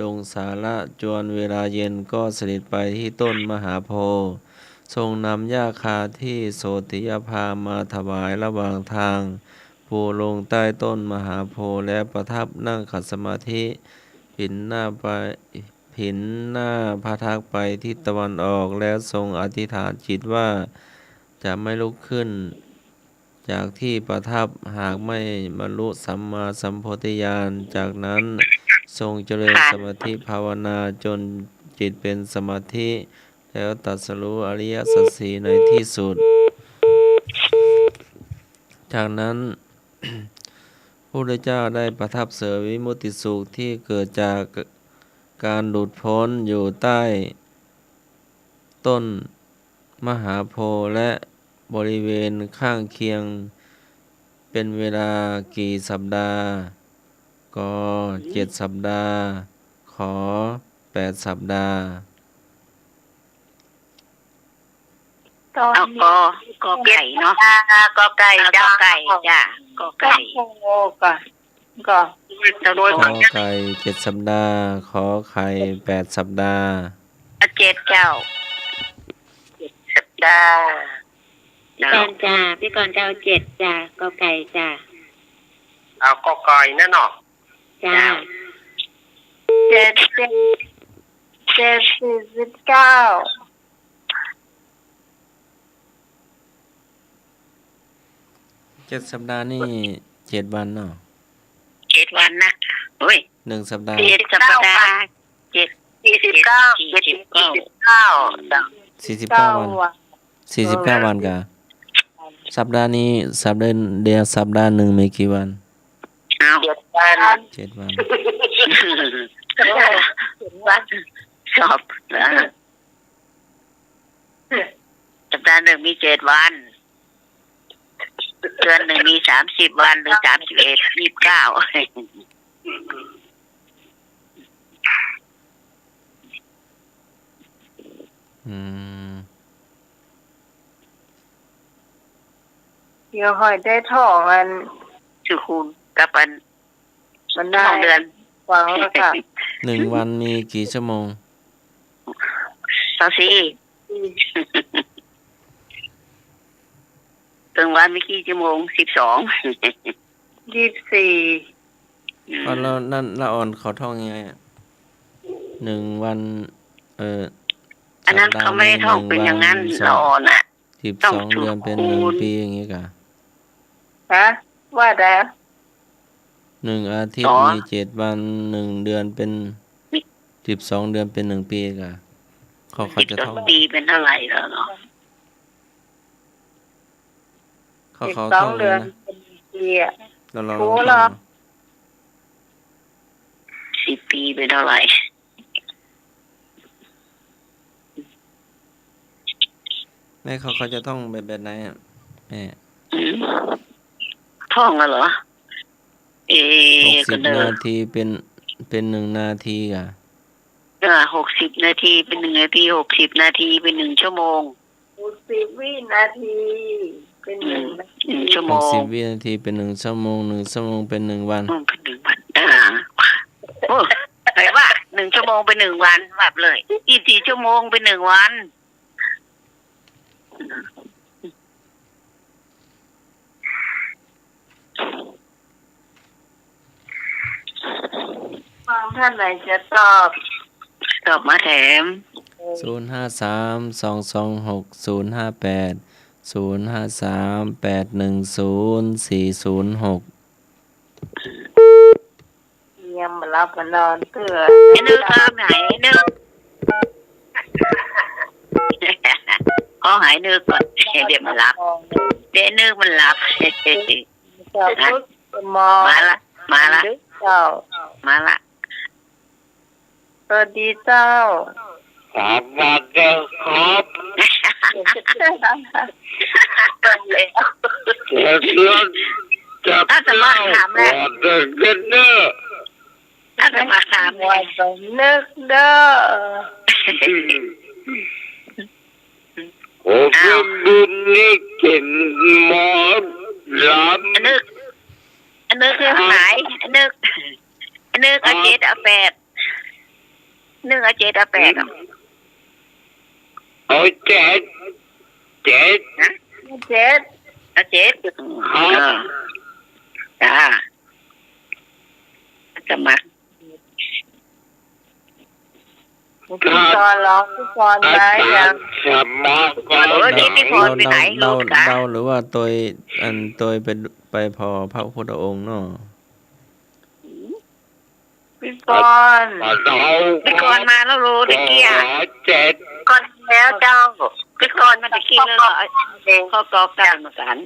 ดงสาละ จวนเวลาเย็นก็เสด็จไปที่ต้นมหาโพธิ์ ทรงนำหญ้าคาที่โสติยาพามมาถวายระหว่างทาง ปูลงใต้ต้นมหาโพธิ์ แล้วประทับนั่งขัดสมาธิ ผินหน้าไป ผินหน้าพระทักษ์ไปทิศตะวันออก แล้วทรงอธิษฐานจิตว่าจะไม่ลุกขึ้น จากที่ประทับ หากไม่บรรลุสัมมาสัมโพธิญาณ จากนั้นทรงเจริญ ค่ะ สมาธิภาวนาจนจิตเป็นสมาธิ แล้วตรัสรู้อริยสัจสี่ในที่สุด จากนั้น พระพุทธเจ้าได้ประทับเสวยวิมุตติสุขที่เกิดจากการหลุดพ้นอยู่ใต้ต้น มหาโพธิ์และบริเวณข้างเคียง เป็นเวลากี่สัปดาห์ ก เจ็ดสัปดาห์ ข แปดสัปดาห์ ตอน เอา นี้ ก กไก่เนาะ เจ็ดสัปดาห์ กไก่ เอา จ้ะ กไก่ จ้ะ กไก่ โอ้ ก ก กไก่เจ็ดสัปดาห์ ขอไข่แปดสัปดาห์ เอาเจ็ดเจ้า เจ็ดสัปดาห์ พี่กรณ์จ้ะ พี่กรณ์จะเอาเจ็ดจ้ะ กไก่จ้ะ เอากไก่นั่นเนาะ จ้ะ เจ็ด เจ็ด เจ็ด สี่สิบเก้า เจ็ดสัปดาห์นี่เจ็ดวันเนาะ เจ็ดวันนะ โอ้ย หนึ่งสัปดาห์ เจ็ดสัปดาห์ เจ็ด สี่สิบเก้า สี่สิบเก้า สี่สิบเก้าวัน สี่สิบเก้าวันกะ สัปดาห์นี้ สัปดาห์ เดี๋ยวสัปดาห์หนึ่งมีกี่วัน เอา เจ็ดวัน เจ็ดวัน วัน ชอบนะ สัปดาห์หนึ่งมีเจ็ดวัน เดือนหนึ่งมีสามสิบวัน หรือสามสิบเอ็ด ยี่สิบเก้า อืม เดี๋ยวค่อยได้ท่องอัน สุขุมกับอัน มันได้ ท่องเดือน ฟังแล้วค่ะ หนึ่งวันมีกี่ชั่วโมง ซาวสี่ หนึ่งวันมีกี่ชั่วโมง สิบสอง ยี่สิบสี่ อืม ก็แล้วนั่น ละอ่อนเขาท่องยังไงอะ หนึ่งวัน เอ่อ อันนั้น สัปดาห์ เขาไม่ได้ท่องเป็นอย่างนั้น หนึ่งวัน ละอ่อนอะ สิบสอง ต้อง เดือนเป็นหนึ่ง คูณ ปีอย่างงี้กะ ฮะ ว่าแต่ หนึ่งอาทิตย์ อ๋อ มีเจ็ดวัน หนึ่งเดือนเป็น สิบสอง เดือนเป็นหนึ่งปีกะ เขา เขาจะท่อง สิบสอง ปีเป็นเท่าไหร่แล้วเนาะ เขา เขา สิบสอง ท่อง เดือน นะ เป็นหนึ่งปีอะ เรา เรา ถูก ลองท่อง แล้ว ดู สิบปีเป็นเท่าไหร่ แม่เขา เขาจะท่องแบบ แบบไหนอะแม่ อืม ท่องอะเหรอ เอ หกสิบ ก็เดิน นาทีเป็น เป็นหนึ่งนาทีกะ อ่า หกสิบนาทีเป็นหนึ่งนาที หกสิบนาทีเป็นหนึ่งชั่วโมง หกสิบวินาทีเป็นหนึ่ง อืม นาที หนึ่งชั่วโมง หกสิบวินาทีเป็นหนึ่งชั่วโมง หนึ่งชั่วโมงเป็นหนึ่งวัน อืม เป็นหนึ่งวัน อ่า โอ้ ใครว่า หนึ่งชั่วโมงเป็นหนึ่งวัน ว่าไปเลย ยี่สิบสี่ชั่วโมงเป็นหนึ่งวัน ฟังท่านไหนจะตอบ ตอบมาแถม ศูนย์ห้าสาม สองสองหก ศูนย์ห้าแปด ศูนย์ห้าสาม แปดหนึ่งศูนย์ สี่ศูนย์หก ยังบ่หลับบ่นอนเตื้อ ไอ้นึกตอบไหน ไอ้นึก ขอหายนึกก่อน เดี๋ยวมันหลับ เดี๋ยวนึกมันหลับ มาละ มาละ เจ้า มาละ สวัสดีเจ้า สวัสดีครับ เดี๋ยวจะ ถ้าจะมาถามแล้ว ขอเดินเดินเนอะ ถ้าจะมาถาม ว่าจะนึกเด้อ ผม อ้าว เป็นบุญนี่เก่งหมอลำ นึก อันนึกคือไหน อันนึก อันนึกเอาเจ็ดเอาแปด นึกเอาเจ็ดเอาแปด เอาเจ็ด เจ็ด นะ เจ็ด เอาเจ็ด ครับ เออ จ้า สมัคร พี่กรณ์เหรอ พี่กรณ์ได้ยัง อาจารย์สมัคร เออ นี่พี่กรณ์ไปไหน เดา ลูกจ๋า เดาหรือว่าโตย อันโตยไป ไปผ่อพระพุทธองค์เนาะ พี่กรณ์ มาเดา พี่กรณ์มาแล้วลูก ตะกี้อะ ขอเจ็ด ก่อนแล้วเจ้า พี่กรณ์มาตะกี้เลยเหรอ ข้อกอไก่เหมือนกั๋น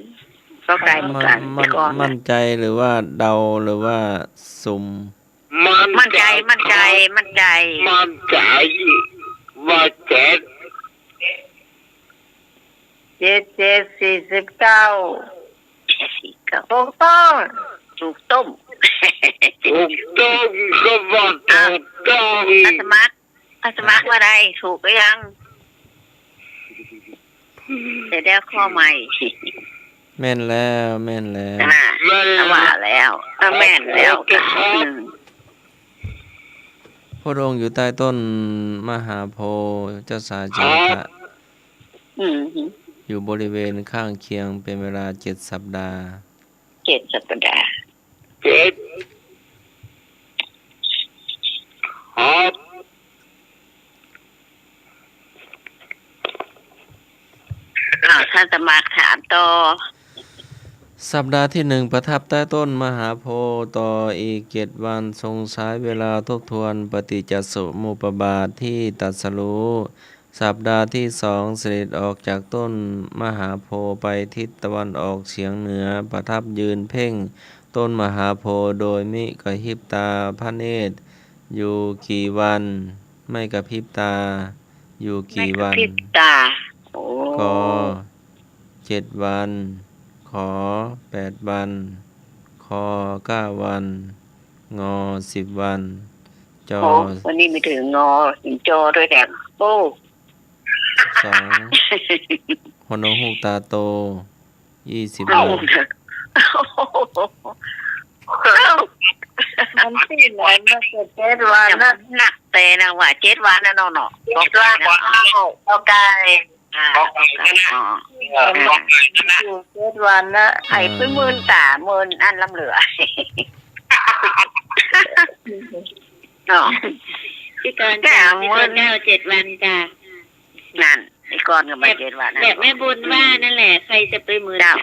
ข้อไก่เหมือนกั๋น มั่น พี่กรณ์ มั่นใจ๋หรือว่าเดาหรือว่าสุม มั่นใจ๋ มั่นใจ๋ มั่นใจ๋ มั่นใจ๋ มั่นใจ๋ว่าเจ็ด เจ็ดเจ็ดสี่สิบเก้า เจ็ดสี่เก้า ถูกต้อง ถูกต้อง ถูกต้อง ก็ว่าถูกต้อง อาสมัคร อาสมัครว่าได ถูกหรือยัง เดี๋ยวได้ข้อใหม่ แม่นแล้ว แม่นแล้ว อ่า แม่นแล้ว ว่าแล้ว อ่า แม่นแล้ว โอเคครับ อืม พระองค์อยู่ใต้ต้นมหาโพธิ์เจ้าสาจิตถะ ครับ อืม อยู่บริเวณข้างเคียงเป็นเวลาเจ็ดสัปดาห์ เจ็ดสัปดาห์ เจ็ด ครับ อ้าว ท่านสมัครถามต่อ สัปดาห์ที่หนึ่งประทับใต้ต้นมหาโพธิ์ ต่ออีกเจ็ดวันทรงใช้เวลาทบทวนปฏิจจสมุปบาทที่ตรัสรู้ สัปดาห์ที่สองเสด็จออกจากต้นมหาโพธิ์ไปทิศตะวันออกเฉียงเหนือ ประทับยืนเพ่งต้นมหาโพธิ์โดยมิกระพริบตาพระเนตรอยู่กี่วัน ไม่กระพริบตาอยู่กี่วัน ไม่กระพริบตา โอ้ ก เจ็ดวัน ข แปดวัน ค เก้าวัน ง สิบวัน จ โอ้ วันนี้ไม่ถึง ง ถึง จ ด้วยแถม โอ้ สอง ฮนกฮูกตาโต ยี่สิบวัน มันที่ไหนมันจะเจ็ดวันนะ หนักแต่นะว่าเจ็ดวันนะเนาะ เนาะ เจ็ดวัน กอไก่ อ่า กอไก่นะ อ๋อ เออ กอไก่นะ อยู่เจ็ดวันนะ ไอ้ไปเมินต๋า เมินอันล้ำเหลือ เนาะ พี่กรณ์ แต่ จ๋า พี่กรณ์ เมิน เก้าเจ็ดวันจ้ะ นั่น ไอ้กรณ์ก็มาเจ็ดวันนะ แบบแม่บุญว่านั่นแหละ ใครจะไปเมิน เจ้า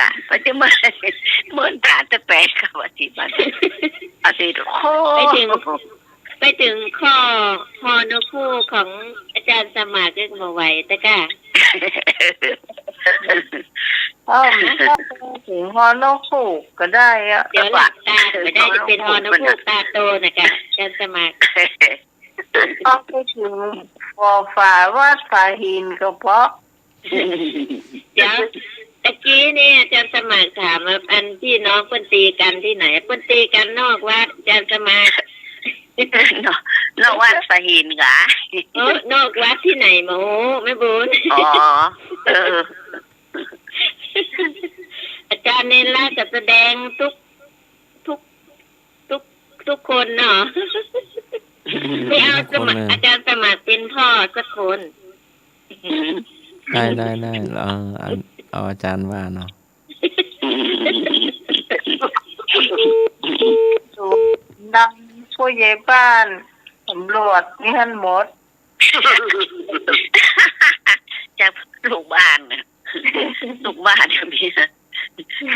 น่ะ ไปจะเมิน เมินต๋าแต่แปดกับอาทิตย์วัน อาทิตย์ โอ้ ไปถึง ไปถึงข้อ ฮ นกฮูกของอาจารย์สมัครก็บ่ไหวตะก้า เอ้า มันก็ถึง ฮ นกฮูกก็ได้อะ เดี๋ยวหลับตาก็ได้ จะเป็น ฮ นกฮูกตาโตนะก้า อาจารย์สมัคร เอาไปถึง ปอ ฝา วัดฝาหินก็พอ เดี๋ยว ตะกี้เนี่ยอาจารย์สมัครถามว่า อันพี่น้องเปิ้นตีกั๋นตี้ไหน เปิ้นตีกั๋นนอกวัด อาจารย์สมัคร นอก นอกวัดฝาหินกา เออ นอกวัดตี้ไหนบ่ฮู้ แม่บุญ อ๋อ เออ อาจารย์เณรก็แสดงทุก ทุก ทุก ทุกคนเนาะ อืม ไม่เอา ทุกคนเลย สมัคร อาจารย์สมัครเป็นพ่อสักคน ได้ ได้ ได้ เอา เอา เอาอาจารย์ว่าเนาะ นำผู้ใหญ่บ้าน ตำรวจ นี่หั้นหมด จากลูกบ้านน่ะ ลูกบ้านก็มี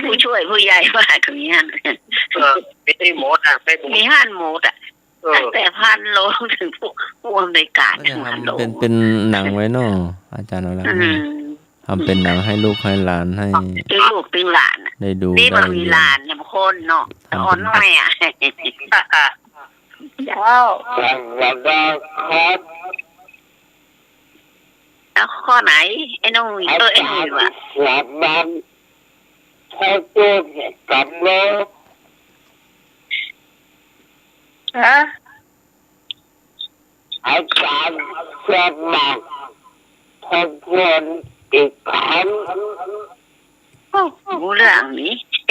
ผู้ช่วยผู้ใหญ่บ้านก็มีหั้น เออ มีหั้นหมดอะ แม่บุญ มีหั้นหมดอะ เออ ตั้งแต่พันโรงถึงผู้ ผู้อำนวยการ ก็จะทำ พันโรง เป็น เป็นหนังไว้เนาะ อาจารย์ว่าแล้ว อืม ทำเป็นหนังให้ลูกให้หลาน ให้ ตึงลูกตึงหลานน่ะ ได้ดู นี่มัน ได้เรียน มีหลานเนี่ยบางคนเนาะ ทำเป็น อ่อนน้อยอะ เจ้า แล้วข้อไหน ไอ้น้อง เออ ไอ้นี่วะ อาจารย์สมัคร พระพุทธกำลัง ฮะ อาจารย์สมัคร ทบทวนอีกครั้ง โอ้ รู้เรื่องนี้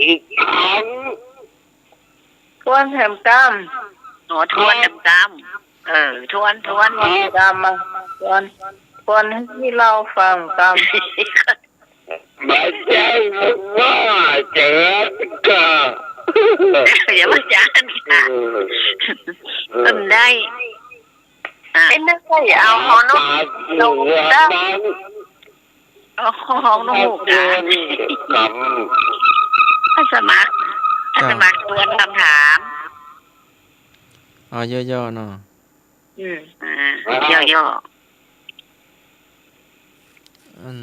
อีกครั้ง ทวนแหมกำ อ๋อ ทวนแหมกำ เออ ทวน ทวน ทวนแหมกำมา ทวน ทวนหื้อเฮาฟังกำ บ่ใจ้ว่าจะกล้า อย่าว่าจะกล้า เออ เออ บ่ได้ อ่ะ ไอ้นั่นก็อย่าเอาฮอนกฮูก นกฮูก เอาฮอนกฮูก กำ อาสาสมัคร อาสาสมัคร เจ้า ทวนกำถาม เอาย่อๆ เนาะ อืม อ่า ย่อๆ อัน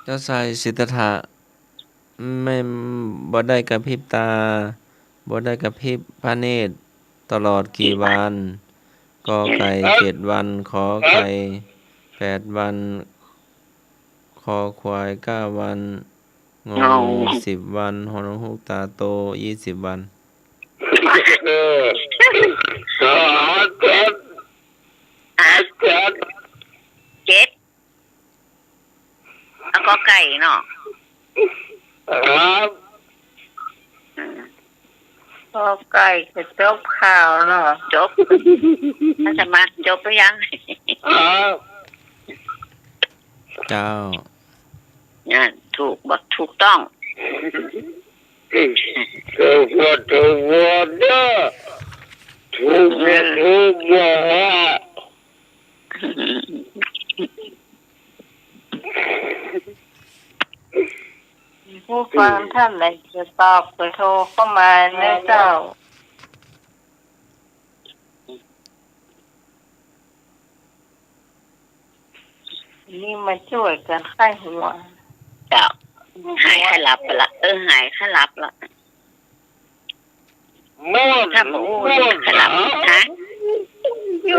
เจ้าชายสิทธัตถะ แม่นบ่ได้กระพริบตา บ่ได้กระพริบพระเนตรตลอดกี่วัน กอไก่ เจ็ดวัน ขอไข่ แปดวัน คอควาย เก้าวัน งองู สิบวัน ฮอนกฮูกตาโต ยี่สิบวัน เออ ขอเจ็ด ขอเจ็ด เจ็ด แล้วกอไก่เนาะ ครับ อืม กอไก่ก็จบข่าวเนาะ จบ อาสาสมัคร จบหรือยัง ครับ เจ้า เนี่ย ถูกบ่ ถูกต้อง ถูกบ่ ถูกบ่เนาะ ถูกบ่ ถูกบ่ ผู้ฟังท่านไหนจะตอบก็โทรเข้ามานะเจ้า นี่มาจ้วยกั๋นใค่หัว เจ้า หายใค่หลับไปละ เออ หายใค่หลับละ ม่วน ถ้าบ่ม่วน ม่วน ใค่หลับ ฮะ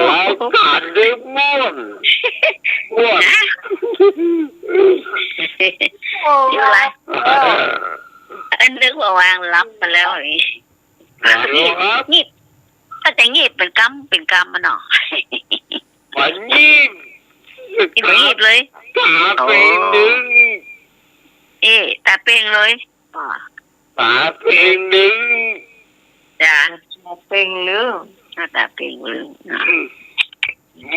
รายก๋านนี้ม่วน ม่วน ฮะ โอ้ อยู่ไร เออ อันนึกว่าวางหลับไปแล้วนี่ หลับแล้วครับ งีบ ก็จะงีบเป๋นกำเป๋นกำมาเนาะ บ่งีบ บ่งีบเลย ต๋าเป่งดึง เอ๊ะ ต๋าเป่งเลย อ่า ต๋าเป่งดึง จ้ะ ต๋าเป่งลึง อ่า ต๋าเป่งลึง อ่า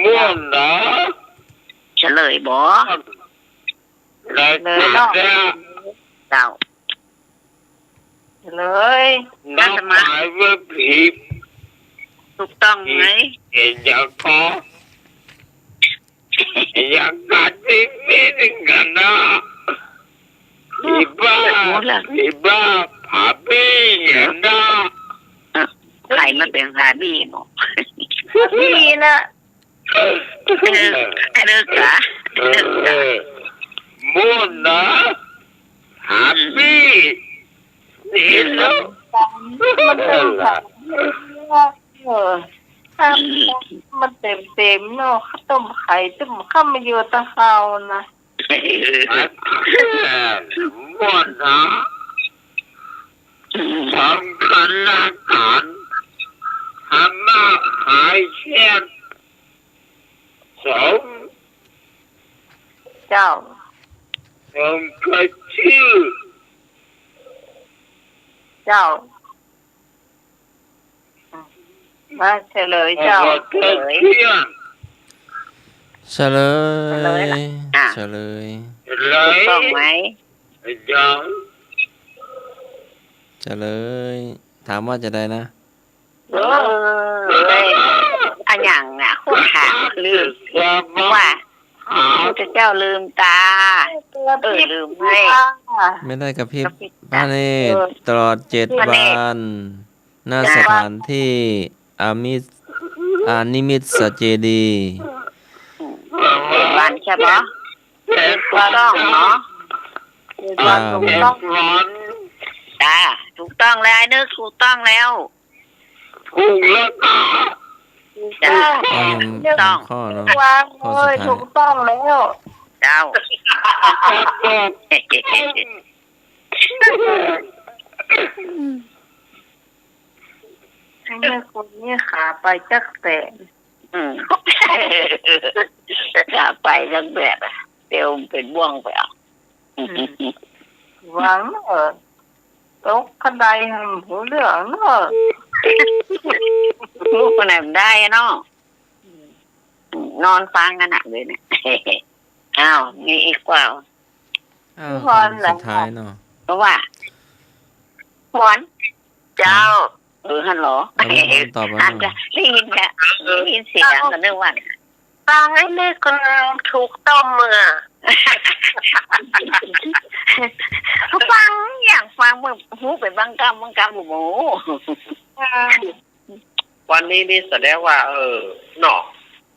ม่วนเนาะ เฉลยบ่ ม่วน เฉลยเนาะ เจ้า เฉลย นับหมายว่าผิด ถูกต้องไหม ผิด เห็นยังก็ อย่างกั๋นนี่มีหนึ่งกั๋นนะ ผีบ้า ผีบ้า ผาปี้เนี่ยนะ เออ ใผมาเป๋นผาปี้เนาะ ผาปี้นะ เออ เออ เออ ม่วนนะ ผาปี้ นี่เนาะ มันเป๋นผาปี้นะ เออ ถ้ามันเต็มๆ เนาะ ข้าวต้มไข่ต้มข้าวมาอยู่ตะเฮานะ ม่วนนะ สำคัญอาหาร ธรรมะหายเครียด สม เจ้า สมกับชื่อ เจ้า มาเฉลยเจ้า เฉลย เฉลย เฉลยละ อ่ะ เฉลย เฉลย ถูกต้องไหม เจ้า เฉลย ถามว่าจะใดนะ เออ เอ้ย อะหยังอะ คนถามลืม ว่า พระพุทธเจ้าลืมต๋า เออ ลืมไว้ ไม่ได้กระพริบ กระพริบต๋า พระเนตร เออ ตลอดเจ็ด พระเนตร วัน ณ จ้ะ สถานที่อามิส อานิมิสเจดีย์ เจ็ดวันใช่ปะ ถูกต้องเนาะ เจ็ดวัน จ้ะ ถูกต้อง จ้ะ ถูกต้องแล้ว นึกถูกต้องแล้ว ถูกแล้วก็ จ้ะ เอายัง ถูกต้อง ข้อเนาะ ถูกวาง ข้อสุดท้าย เอ้ย ถูกต้องแล้ว เจ้า ถูกต้อง อืม แม่คนนี้ขาไปจักแตะ อืม ขาไปจักแตะอะ เตียวเป๋นบ่วงไปอ่ะ อืม หวังเออ ตกกระไดหั้นบ่ฮู้เรื่องเนาะ ฮู้ปานใดบ่ได้อะเนาะ อืม นอนฟังกั๋นน่ะเดี๋ยวนี้ อ้าว มีอีกกว่า อ้าว พรเหรอ สุดท้ายเนาะ เพราะว่า พร เจ้า เออ ฮัลโหล เอา มีพรตอบมา อาจจะ เนาะ ได้ยินแค่ ได้ยินเสียงก็นึกว่า ฟังไอ้นี่คนถูกต้มเมื่อ ฟังอย่างฟังเมื่อ ฮู้ไปบางกำ บางกำบ่ฮู้ อ่า วันนี้นี่แสดงว่า เออ เนาะ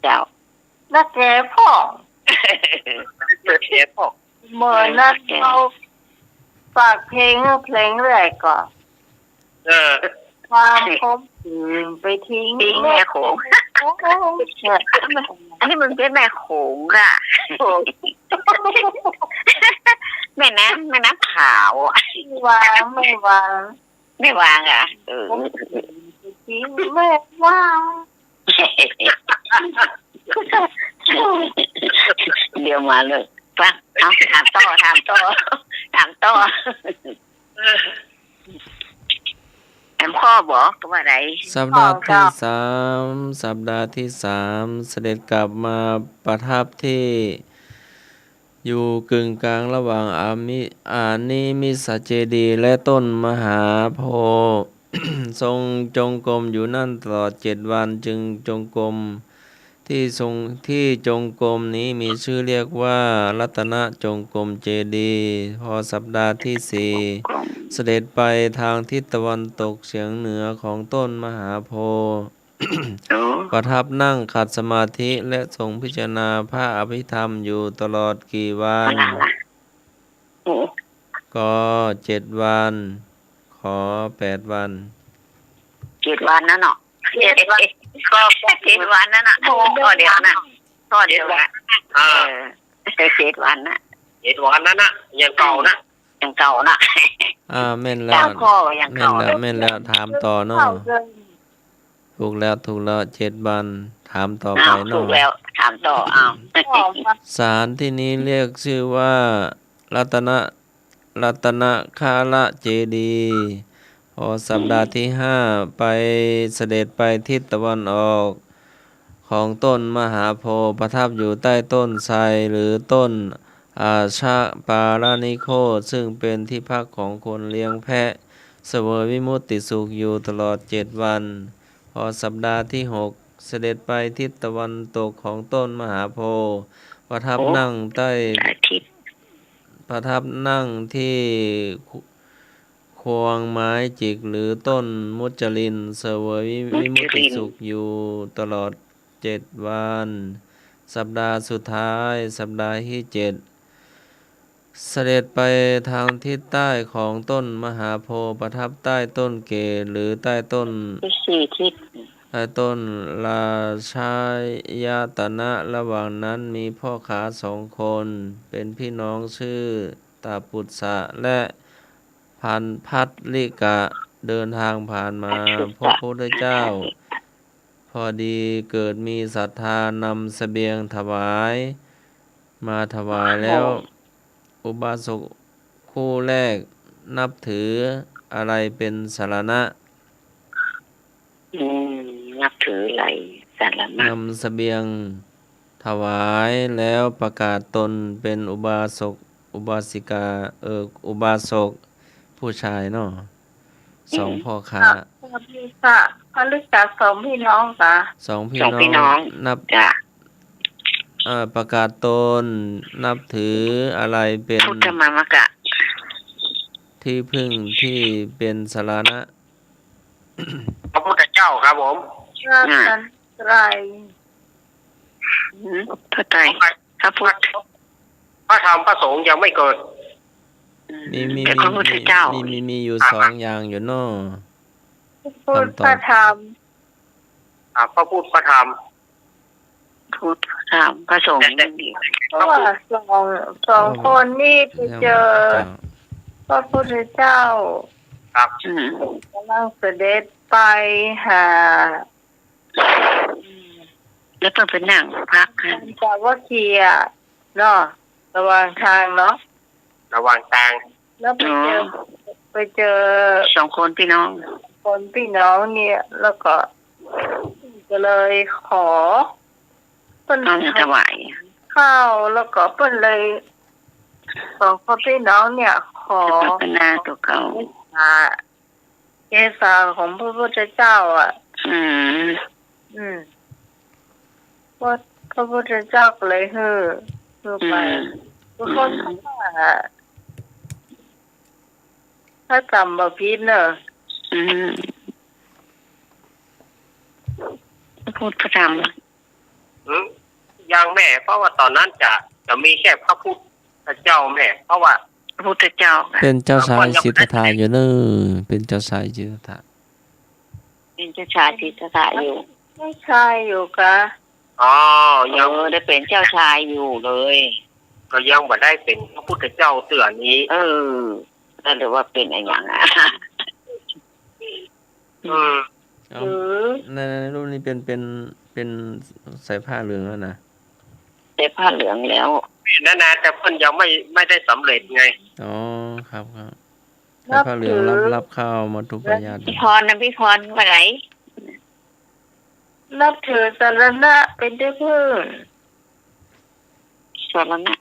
เจ้า แล้วแกพ่อง แล้วแกพ่อง เมื่อนั้น เออ เฮาฝากเพลง เพลงแรกก่อ เออ ความขมขื่นไปทิ้ง ทิ้งแม่โขง โอ้โห อันนี้มันเป๋นแม่โขงอะ โขง แม่น้ำ แม่น้ำขาว ไม่วาง ไม่วาง ไม่วางอะ เออ ขมขื่นไปทิ้ง ไม่วาง เดี๋ยวมาเลย ฟัง เอา ถามต่อ ถามต่อ ถามต่อ ถามข้อบ่ ก็ว่าได้ สัปดาห์ตี้สาม สัปดาห์ตี้สาม เสด็จกลับมาประทับตี้ อยู่กึ่งกลางระหว่างอามิ อานิมิสเจดีย์และต้นมหาโพธิ์ ทรงจงกรมอยู่นั่นตลอดเจ็ดวัน จึงจงกรม ตี้ทรง ตี้จงกรมนี้มีชื่อเรียกว่ารัตนจงกรมเจดีย์ พอสัปดาห์ตี้สี่ เสด็จไปทางทิศตะวันตกเฉียงเหนือของต้นมหาโพธิ์ โอ้ ประทับนั่งขัดสมาธิและทรงพิจารณาพระอภิธรรมอยู่ตลอดกี่วัน วันละละ โอ้ ก็เจ็ดวัน ขอแปดวัน เจ็ดวันนั่นเนาะ เจ็ดวัน ก็เจ็ดวันนั่นน่ะ โอ้ ข้อเดียวน่ะ ข้อเดียวน่ะ อ่า เออ เจ็ดวันน่ะ เจ็ดวันนั่นน่ะ อย่างเก่าน่ะ อย่างเก่าน่ะ อ่า แม่นแล้ว เจ้าข้ออย่างเก่า แม่นแล้ว แม่นแล้ว ถามต่อเนาะ ถูกแล้ว ถูกแล้ว เจ็ดวัน ถามต่อไปเนาะ อ้าว ถูกแล้ว ถามต่อ อ้าว สถานที่นี้เรียกชื่อว่ารัตน รัตนคละเจดีย์ พอสัปดาห์ตี้ห้า ไป เสด็จไปทิศตะวันออกของต้นมหาโพธิ์ ประทับอยู่ใต้ต้นไทรหรือต้นอาชปาลนิโคธ ซึ่งเป็นที่พักของคนเลี้ยงแพะ เสวยวิมุตติสุขอยู่ตลอดเจ็ดวัน พอสัปดาห์ตี้หก เสด็จไปทิศตะวันตกของต้นมหาโพธิ์ ประทับ โอ้ นั่งใต้ อาทิตย์ ประทับนั่งตี้ ควงไม้จิกหรือต้นมุจลิน เสวยวิ มุจลิน วิมุตติสุขอยู่ตลอดเจ็ดวัน สัปดาห์สุดท้าย สัปดาห์ตี้เจ็ด เสด็จไปทางทิศใต้ของต้นมหาโพธิ์ ประทับใต้ต้นเกศหรือใต้ต้น สี่ทิศ ใต้ต้นราชายตนะ ระหว่างนั้นมีพ่อค้าสองคน เป็นพี่น้องชื่อตปุสสะและพันพัทลิกะ เดินทางผ่านมา พบพระพุทธเจ้า พอดีเกิดมีศรัทธานำเสบียงถวาย มาถวายแล้ว โอ้ อุบาสกคู่แรกนับถืออะไรเป็นสรณะ อืม นับถืออะไร สรณะ นำเสบียงถวายแล้วประกาศตนเป็นอุบาสก อุบาสิกา เอ่อ อุบาสกผู้ชายเนาะ สอง อืม พ่อค้า สวัสดีค่ะ พระฤาษีสองพี่น้องค่ะ สองพี่ สองพี่น้อง น้อง นับ จ้ะ เอ่อ ประกาศตนนับถืออะไรเป็น พุทธมามกะ ที่พึ่งที่เป็นสรณะ พระพุทธเจ้าครับผม พระรัตนตรัย อืม พระไตร พระพุทธ พระธรรมพระสงฆ์ยังไม่เกิด มี มี แต่พระพุทธเจ้า มี มี มีอยู่สองอย่างอยู่เนาะ พระพุทธ คำตอบ พระธรรม อ่า พระพุทธพระธรรม พุทธพระธรรมพระสงฆ์ แต่ แต่ อย่างเดียว เพราะว่าสอง สองคนนี่ไปเจอ พระพุทธเจ้า ครับ อืม กำลังเสด็จ ไปหา แล้วเปิ้นไปนั่งพักหั้น ปัญจวัคคีย์อะเนาะ ระหว่างตางเนาะ ระหว่างตาง แล้วไปเจอ อ๋อ ไปเจอ สองคนปี้น้อง คนปี้น้องเนี่ย แล้วก็ ก็เลยขอ เปิ้น เอาถวาย ข้าว แล้วก็เปิ้นเลย สองคนปี้น้องเนี่ย ขอ อาราธนาตั๋วเก่า หา เกศาของพระพุทธเจ้าอะ อืม อืม พระ พระพุทธเจ้าก็เลยหื้อ หื้อไป อืม คือคน อืม ว่า ถ้าจ๋ำบ่ผิดเนอะ อืม พระพุทธพระธรรม อืม ยังแม่ เพราะว่าต๋อนนั้นจะ จะมีแค่พระพุทธเจ้าแม่ เพราะว่า พระพุทธเจ้าค่ะ เป๋นเจ้าจายสิทธัตถะอยู่เน่อ เป๋นเจ้าจายสิทธัตถะ เป๋นเจ้าจายสิทธัตถะอยู่ เจ้าจายอยู่กา อ๋อ ยัง เออ ได้เป๋นเจ้าจายอยู่เลย ก็ยังบ่ได้เป๋นพระพุทธเจ้าเตื้อนี้ เออ แล้วเดี๋ยวว่าเป๋นอะหยังอะ อืม เอ้า เออ ใน ในรูปนี้เป๋น เป๋น เป๋นใส่ผ้าเหลืองแล้วนะ ใส่ผ้าเหลืองแล้ว นั่นนะ แต่เปิ้นยังไม่ ไม่ได้สำเร็จไง อ๋อ ครับ ครับ ใส่ผ้าเหลืองรับ รับข้าวมัทธุปายาต พี่พรนะ พี่พรว่าไง นับถือสรณะเป๋นตี้พึ่ง สรณะ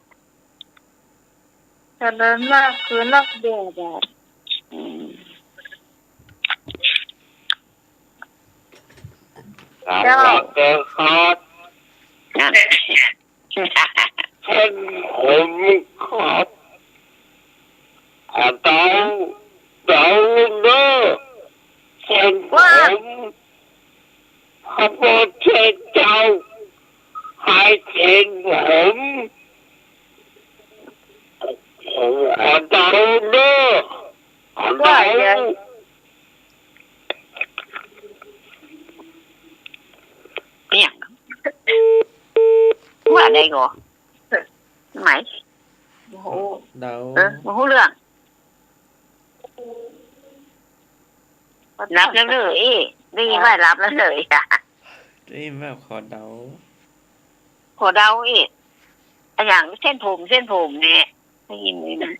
สรณะคือนักบวชอะ อืม เจ้า เจ้า เจ้าครับ นั่น เส้นผมครับ ขอเดา เดาเน่อ เส้นผม ว่า พระพุทธเจ้าให้เส้นผม ผมขอเดาเน่อ ขอเดา ว่าไง เนี่ย ว่าไงก่อ ไหน โอ้โห เดา เออ บ่ฮู้เรื่อง หลับแล้วเหรอ เอ๊ะ ได้ยินว่าหลับแล้วเหรอ ได้ยินว่าขอเดา ขอเดา เอ๊ะ อะหยัง เส้นผม เส้นผมเนี่ย ได้ยินไหมนะ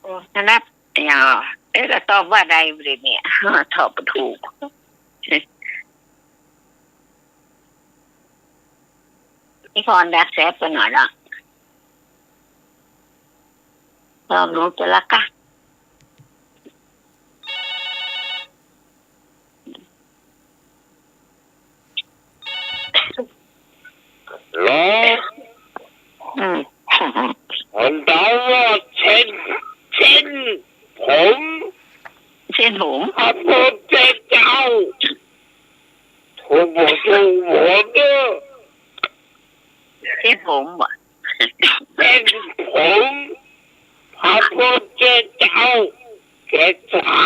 โอ้ นั่นนะ อะหยัง เอ๊ะ แล้วตอบว่าใดบ่ได้เนี่ย ตอบบ่ถูก พี่พรดักแซบไปหน่อยละ ลองดูจะละกะ ลอง อืม ผมเดาว่าเส้น เส้นผม เส้นผม พระพุทธเจ้า ถูกบ่ถูกบ่เน่อ เส้นผมบ่ เส้นผม พระพุทธเจ้า เกศา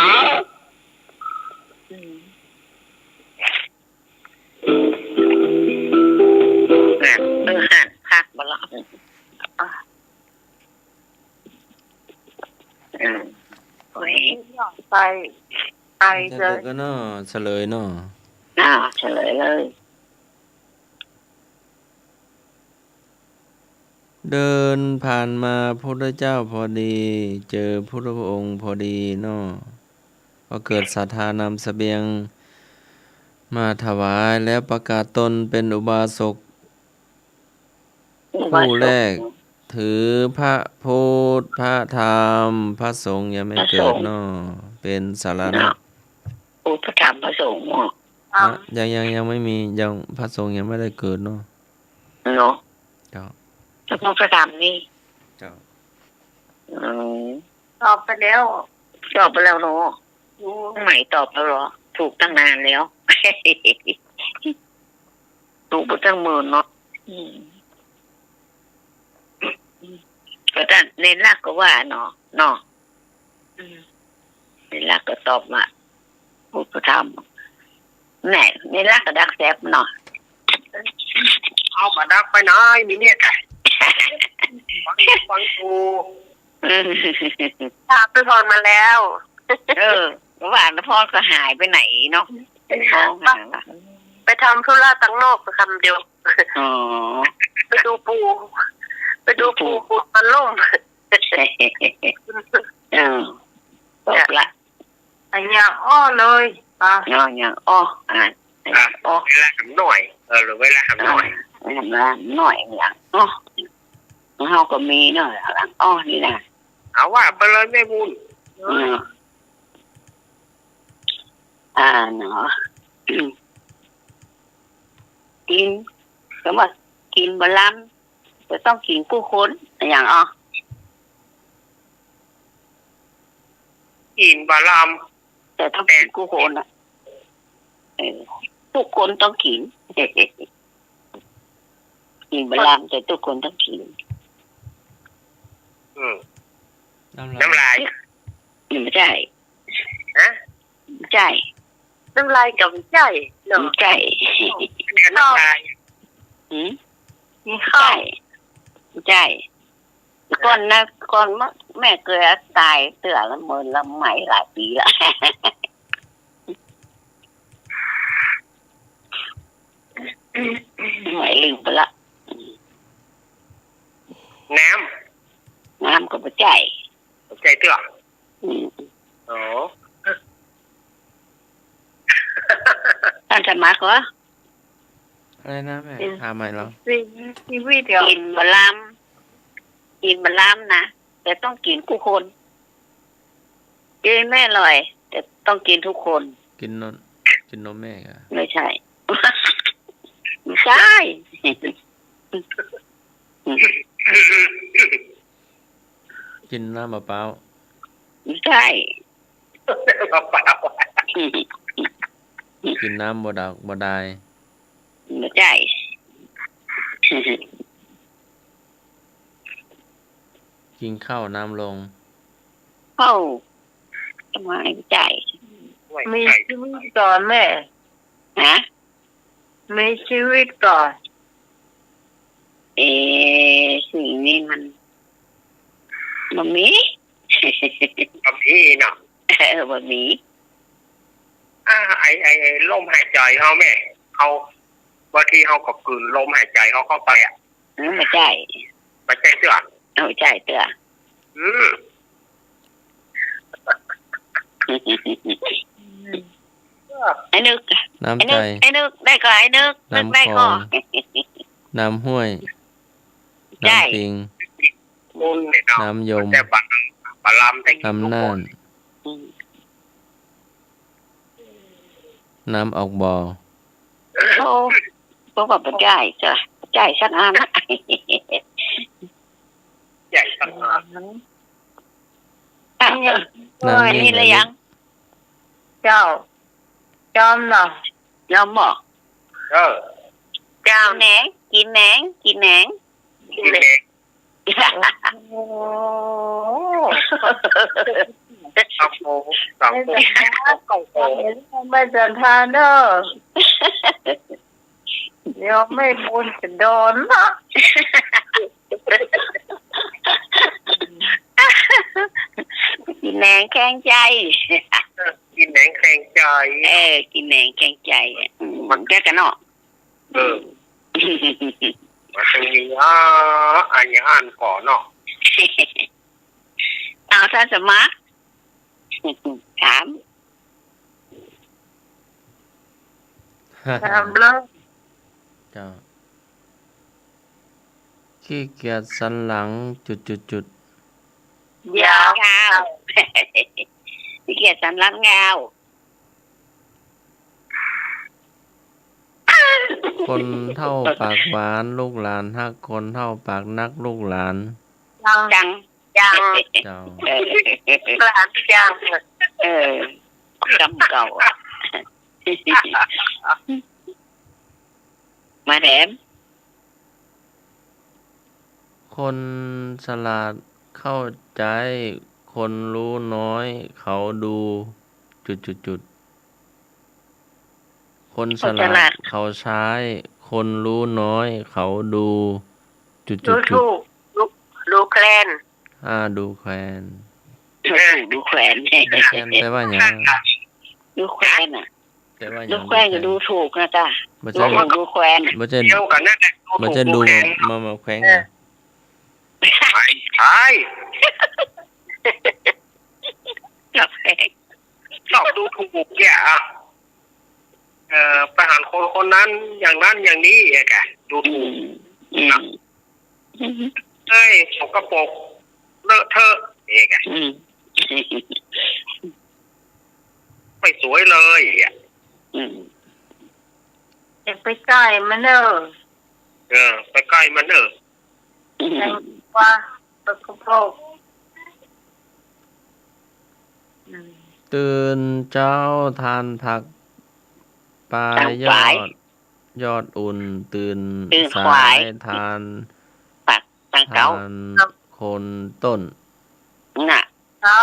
อืม น่ะ เออ หัน พักบ่ละ อ่ะ อืม โอ้ย ไป ไป เฉลยก็เนาะ เฉลยเนาะ อ่า เฉลยเลย เดินผ่านมาพุทธเจ้าพอดี เจอพุทธองค์พอดีเนาะ ก็เกิดศรัทธานำเสบียงมาถวาย แล้วประกาศตนเป็นอุบาสก ผู้แรก ถือพระพุทธ พระธรรม พระสงฆ์ยังไม่เกิดเนาะ เป็นสรณะ พุทธธรรมพระสงฆ์เนาะ อ่ะ ยัง ยัง ยังไม่มี ยัง พระสงฆ์ยังไม่ได้เกิดเนาะ เนาะ เจ้า พระพุทธพระธรรมนี่ เจ้า อืม ตอบไปแล้ว ตอบไปแล้วเนาะ ถูก ใหม่ตอบแล้วเหรอ ถูกตั้งนานแล้ว ถูกไปตั้งเมินเนาะ อืม ก็ท่านในหลักก็ว่าเนาะ เนาะ อืม ในหลักก็ตอบว่า พุทธธรรม แหม ในหลักก็ดักแซบเนาะ เอามาดักไปไหน มีเนี่ย ฟัง ฟังอยู่ เออ ถามไปพรมาแล้ว เออ ว่าพรก็หายไปไหนเนาะ พรหายละ ไปทำธุระตังนอกกำเดียว อ๋อ ไปดูปู่ ไปดูปู่ ปู่ ปู่ตอนล้ม เออ จบละ อะหยังอ้อเลย อ่ะ อะหยังอ้อ อ่ะ อะหยังอ้อ เวลาหำหน่อย เออ หรือเวลาหำหน่อย อ่ะ เวลาหำหน่อย อะหยังอ้อ เฮาก็มีเนาะ อะหยังอ้อนี่นะ เอาว่าไปเลยแม่บุญ อืม อ่า เนาะ กิ๋น กำว่ากิ๋นบ่ลำ จะต้องกิ๋นกู้คน อะหยังอ้อ กิ๋นบ่ลำ จะต้องกิ๋นกู้คนอะ เออ กู้คนต้องกิ๋น กิ๋นบ่ลำ แต่กู้คนต้องกิ๋น อืม น้ำลาย น้ำลาย บ่ใจ้ ฮะ บ่ใจ้ น้ำลายก็บ่ใจ้เนาะ บ่ใจ้ น้ำลาย หืม กิ๋นข้าว บ่ใจ้ บ่ใจ้ ก่อนนะ ก่อนแม่เกยต๋ายเตื้อละเมินละไหมหลายปี๋ละ ไหมลืมไปละ น้ำ น้ำก็บ่ใจ้ บ่ใจ้เตื้อ อืม อ๋อ ต้านสมัครเหรอ อะไรนะแม่ อืม ถามใหม่เหรอ ชีวิตเดียว กิ๋นบ่ลำ กิ๋นบ่ลำนะ แต่ต้องกิ๋นกู้คน กิ๋นไม่อร่อย แต่ต้องกิ๋นทุกคน กิ๋นนม กิ๋นนมแม่อะ ไม่ใจ้ ไม่ใจ้ กิ๋นน้ำมะพร้าว ไม่ใจ้ มะพร้าว กิ๋นน้ำบ่ดอกบ่ดาย บ่ใจ้ กิ๋นข้าวน้ำลง ข้าว ทำไมบ่ใจ้ มีชีวิตก่อนแม่ ฮะ มีชีวิตก่อน เอ สิ่งนี้มัน บ่มี บ่มีเนาะ เออ บ่มี อ่า ไอ้ ไอ้ ไอ้ลมหายใจ๋เฮาแม่ เฮา บางทีเฮาก็กลืนลมหายใจ๋เฮาเข้าไปอะ อืม บ่ใจ้ บ่ใจ้เตื้อ เออ บ่ใจ้เตื้อ อืม ไอ้นึก น้ำใจ๋ ไอ้นึก ไอ้นึก ได้ก่อ ไอ้นึก นึกได้ก่อ น้ำคลอง น้ำห้วย ใจ้ น้ำปิง บุญเนี่ยเนาะ น้ำยม แต่บ่ บ่ลำแต่กิ๋นกู้คน น้ำน่าน อืม น้ำออกบ่อ โอ้ เพราะว่าบ่ใจ้จ้ะ ใจ้สักอันนะ ใจ้สักอัน อ่ะ น้ำ นี่ละยัง เจ้า จอมเนาะ ยอมบ่ เออ เจ้า กิ๋นแหนง กิ๋นแหนง กิ๋นแหนง กิ๋นแหนง โอ้โห สองโมง สองโมง ไม่ศรัทธาเด้อ เดี๋ยวแม่บุญจะโดนนะ กิ๋นแหนงแข็งใจ๋ กิ๋นแหนงแข็งใจ๋ เออ กิ๋นแหนงแข็งใจ๋อะ อืม มัน แก้กันเนาะ เออ มันจะมี อ่า อันอย่างอันก่อนเนาะ เอา ต้านสมัคร ถาม ถามเลย เจ้า ขี้เกียจสันหลัง จุดจุดจุด ยาว ยาว ขี้เกียจสันหลังยาว คนเฒ่าปากหวาน ลูกหลานฮัก คนเฒ่าปากหนัก ลูกหลาน จัง จัง เจ้า เออ หลานจัง เออ กำเก่าอะ มาแถม คนฉลาดเข้าใจ๋ คนรู้น้อยเขาดู จุดจุดจุด คนฉลาด คนฉลาดเขาใช้ คนรู้น้อยเขาดู จุดจุดจุด ดูถูก ดู ดูแคลน อ่า ดูแควน ดูแควน ดูแควนแปลว่าหยัง ดูแควนน่ะ แปลว่าหยัง ดูแควนก็ดูถูกนะจ๊ะ บ่ใจ้ ดูถูกดูแควน บ่ใจ้ เดียวกั๋นนั่นแหละ ดูถูก บ่ใจ้ ดู ดูแควน มา มาแขวง เออ บ่ใจ้ ชอบแขวง ชอบดูถูกเนี่ย อ่ะ เอ่อ ไปหันคนคนนั้นอย่างนั้นอย่างนี้ เอ๊ะ แก ดูถูก อืม อืม เฮ้ย สกปรก เลอะเทอะ เอ๊ะ แก อืม ไม่สวยเลย อ่ะ อืม อย่าไปใก้มันเน่อ เออ ไปใก้มันเน่อ อืม ว่า สกปรก อืม ตื่นเจ๊าทานผัก ปลาย ทานปลาย ยอด ยอดอุ่น ตื่น ตื่น สาย ขวาย ทาน ผัก ทานเก๊า ทานโคนต้น น่ะ เก๊า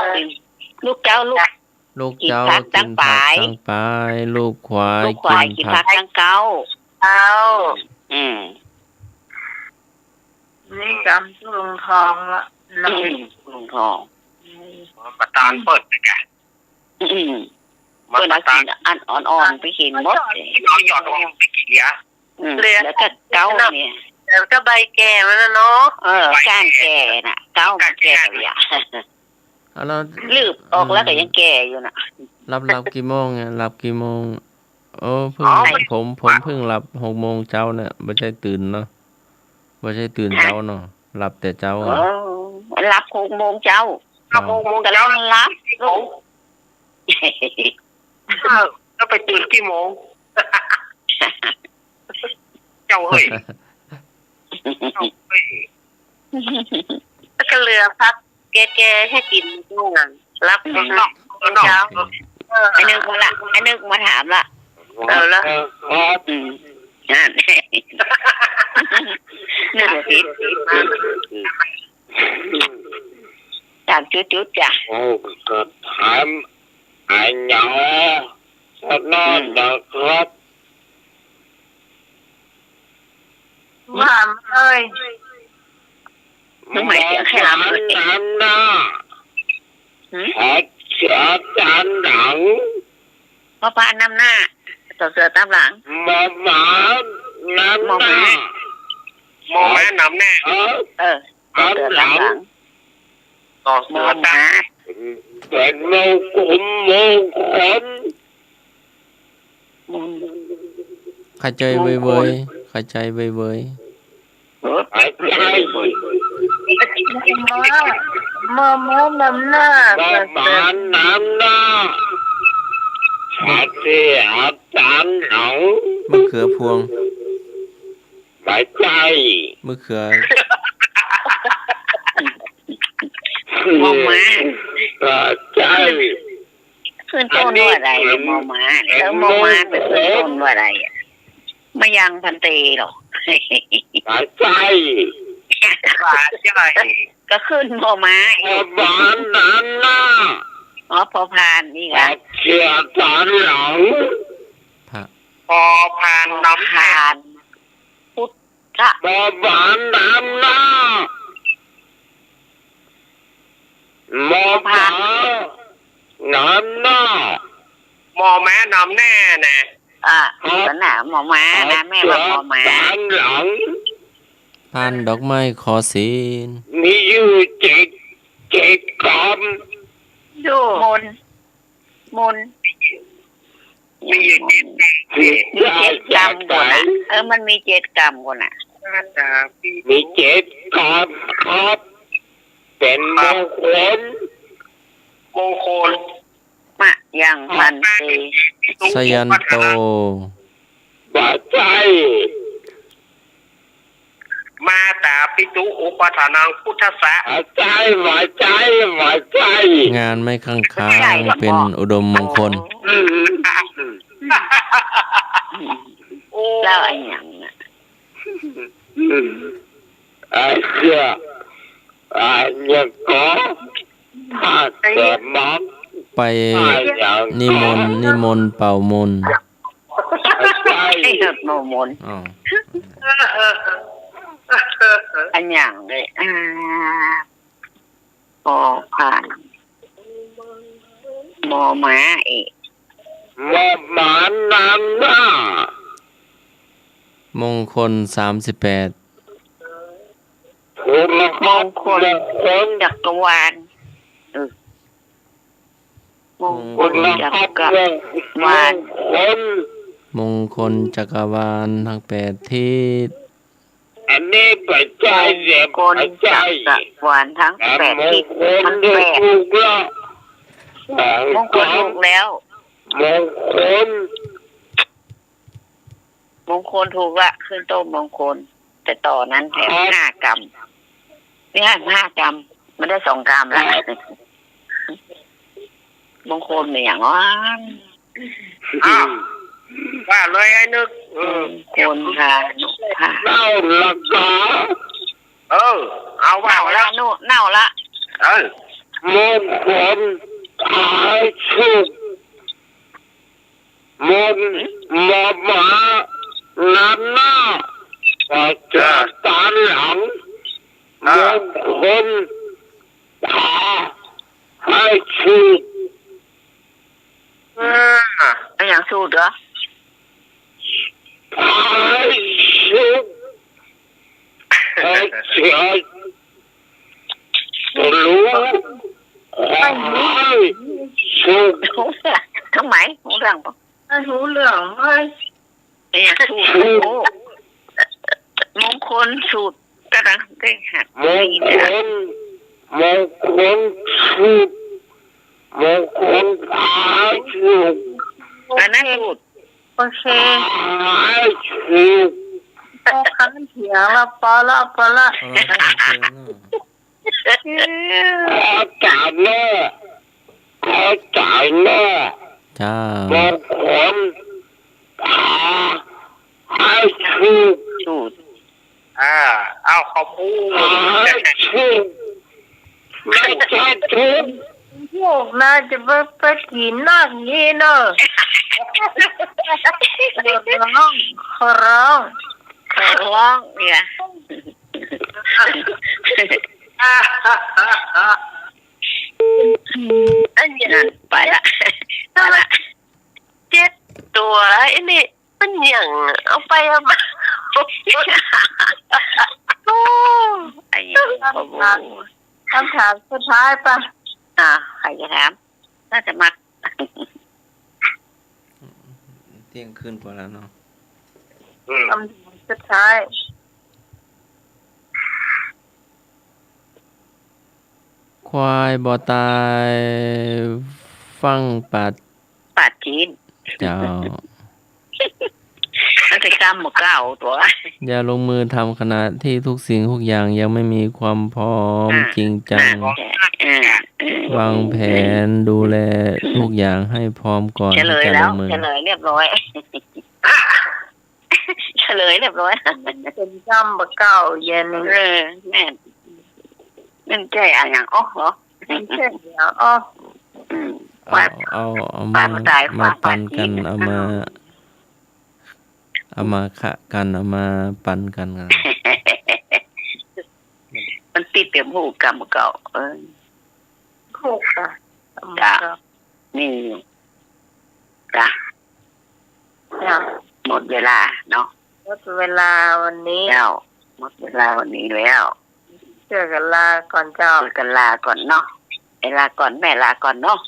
ลูกเจ๊า ลูก ลูกเจ๊า กิ๋นผัก กิ๋นผัก ตางป๋าย ตางป๋าย ลูกขวาย ลูกขวาย กิ๋นผัก กิ๋นผัก ตางเก๊า เก๊า อืม นี่กำตุลุงทองละ อืม ตุลุงทอง อืม ประตานเปิ้นนะแก อืม มา เปิ้นเอา ประตาน กิ๋นอันอ่อนๆ ไปกิ๋นหมด เอายอดอ่อนไปกิ๋นเสีย อืม เหลือ แล้วก็เก๊าเนี่ย แล้วก็ใบแก่มันน่ะเนาะ เออ ใบแก่ ก้านแก่น่ะ เก๊ามันแก่ ก้านแก่ เนี่ย เอาแล้ว ลืบออกแล้วก็ยังแก่อยู่น่ะ หลับ หลับกี่โมงเนี่ย หลับกี่โมง โอ้ เพิ่ง อ๋อ ผม ผมเพิ่งหลับหกโมงเจ๊าเนี่ย บ่ใจ้ตื่นเนาะ บ่ใจ้ตื่นเจ๊าเนาะ หลับแต่เจ๊า เออ หลับหกโมงเจ๊า หลับหกโมงเจ๊า ก๋ำลังหลับ เออ แล้วไปตื่นกี่โมง เจ้าเฮ้ย เจ้าเฮ้ย แล้วก็เหลือผักแก่ๆ หื้อกิ๋น หลับ อืม นอก นอก เจ๊า เออ ไอ้นึกมาละ ไอ้นึกมาถามละ เอาละ อืม นั่น นึกว่าผิด ถามจุ๊ๆ จ้ะ โอ้ ก็ถาม อะหยังสักหน่อย อืม นะครับ ว่ามาเลย ทำไมเสียงแหบ หมอหมานำหน้า หืม สอเสือต๋ามหลัง พอพานนำหน้า สอเสือต๋ามหลัง หมอหมานำหน้า หมอหมา หมอหมานำหน้า เออ เออ สอเสือต๋ามหลัง ต๋ามหลัง สอเสือต๋ามหลัง เป๋นมงคล มงคล อืม เข้าใจ๋เว่ยๆ เข้าใจ๋เว่ยๆ เออ เข้าใจ๋ หมอหมานำหน้า หมอหมานำหน้า สอเสือต๋ามหลัง มะเขือพวง บ่ใจ้ มะเขือ หมอหมา บ่ใจ้ ขึ้นต้นว่าอะไรอะ หมอหมา แล้วหมอหมาไปขึ้นต้นว่าอะไรอะ มะยังพันเตเหรอ บ่ใจ้ บ่ใจ้ ก็ขึ้น มอหมา หมอหมานำหน้า อ๋อ พอพานนี่ สอ ละ เสือต๋ามหลัง พะ พอพานนำหน้า พอพาน พุทธะ หมอหมานำหน้า หมอหมานำหน้า หมอหมานำหน้านะ อ่ะ ครับ นั่นน่ะ หมอหมานะ แม่ว่าหมอหมา ต๋ามหลัง พานดอกไม้ขอศีล มีอยู่เจ็ด เจ็ดกำ อยู่ มนต์ มนต์ มีอยู่เจ็ดกำ มีเจ็ดกำก่อนน่ะ เออ มันมีเจ็ดกำก่อนน่ะ มีเจ็ดกำครับ เป๋นมงคล มงคล มะยังพันเต สะยันโต บ่ใจ้ มาตาปิตุอุปัฏฐานังพุทธัสสะ บ่ใจ้ บ่ใจ้ บ่ใจ้ งานไม้ข้างคาว เป๋นอุดมมงคล อืม โอ้ แล้วอะหยังน่ะ อืม ไอ้เจ้า อะหยังก็ ถ้าเกิดมา ไป อะหยัง นิมนต์ นิมนต์เป่ามนต์ บ่ใจ้ ให้เป่ามนต์ อ๋อ อะหยังเลย อ่า ปอผ่าน มอม้าเอก มอม้านำหน้า มงคล สามสิบแปด โทรทัศน์ มงคล มงคล จักรวาล เออ มงคล มงคล จักรวาล มงคล มงคลจักรวาลทั้งแปดทิศ อันนี้ไปใจ้ มงคล ไปใจ้ จักรวาลทั้งแปดทิศ มงคล ทั้งแปด ถูกละ มงคลถูกแล้ว มงคล มงคลถูกละ ขึ้นต้นมงคล แต่ต่อนั้นแถม ครับ ห้ากำ เนี่ย ห้ากำ มันได้สองกำละ ครับ มงคลเนี่ยอย่างว่า อ้าว ว่าเลยไอ้นึก เออ มงคลพานุภาพ เน่าละกา เออ เอาว่า เน่าละ แล้ว นุ เน่าละ เออ มงคลพาสุข มน มอม้านำหน้า ประจำตามหลัง อ่า มงคลพาให้สุข อ่า เป็นอย่างสูตรเหรอ พาให้สุข ให้เสีย รู้ ขอให้สุข ทำไม รู้เรื่องปะ ไม่รู้เรื่องเว้ย เนี่ย ถูก ถูก มงคลสูตร กำลังได้หัด มงคล มงคลสูตร มงคลพาสุข อันนั้นสูตร โอเค พาสุข พอคันเถียงละ ปอละ ปอละ เอาละ โอเคนะ เข้าใจ๋แม่ เข้าใจ๋แม่ เจ้า มงคลพาให้สุข สูตร อ่า เอาขอบคุณ พาให้สุข ไม่ใช่ทุกข์ พวกนายจะไป ไปกิ๋นนักนี้เนอะ ขอร้อง ขอร้อง ขอร้องเนี่ย อันนี้ นั่น ไปละ ไปละ เจ็ดตั๋ว ไอ้นี่ มันหยัง เอาไปเอามา โอ้ ไอ้นี่ โอ้โห คำถามสุดท้ายปะ อ่า ใครจะถาม น่าจะมัก เที่ยงคืนกว่าแล้วเนาะ อืม คำถามสุดท้าย ควายบ่ตายฟั่งปาด ปาดจีน เจ้า มันไปกำบ่เก้าตั๋ว อย่าลงมือทำขณะที่ทุกสิ่งทุกอย่างยังไม่มีความพร้อม อ่า จริงจัง นั่นแหละ เออ เออ วางแผนดูแลทุกอย่างให้พร้อมก่อน เฉลยแล้ว ที่จะลงมือ เฉลยเรียบร้อย เฉลยเรียบร้อย เป็นกำบ่เก้าเย็น เออ แม่น แม่นใจ้อะหยัง อ๋อ เหรอ แม่นใจ้อะหยัง อ๋อ อืม เอา เอา เอามา มาปันกัน เอามา เอามาคะกัน เอามาปันกัน มันติดเต๋มหูกำเก่า เออ ถูกค่ะ เจ้า นี่ จ้ะ จ้ะ หมดเวลาเนาะ หมดเวลาวันนี้ เจ้า หมดเวลาวันนี้แล้ว เจื้อกั๋นลาก่อนเจ้า เจื้อกั๋นลาก่อนเนาะ แม่ลาก่อน แม่ลาก่อนเนาะ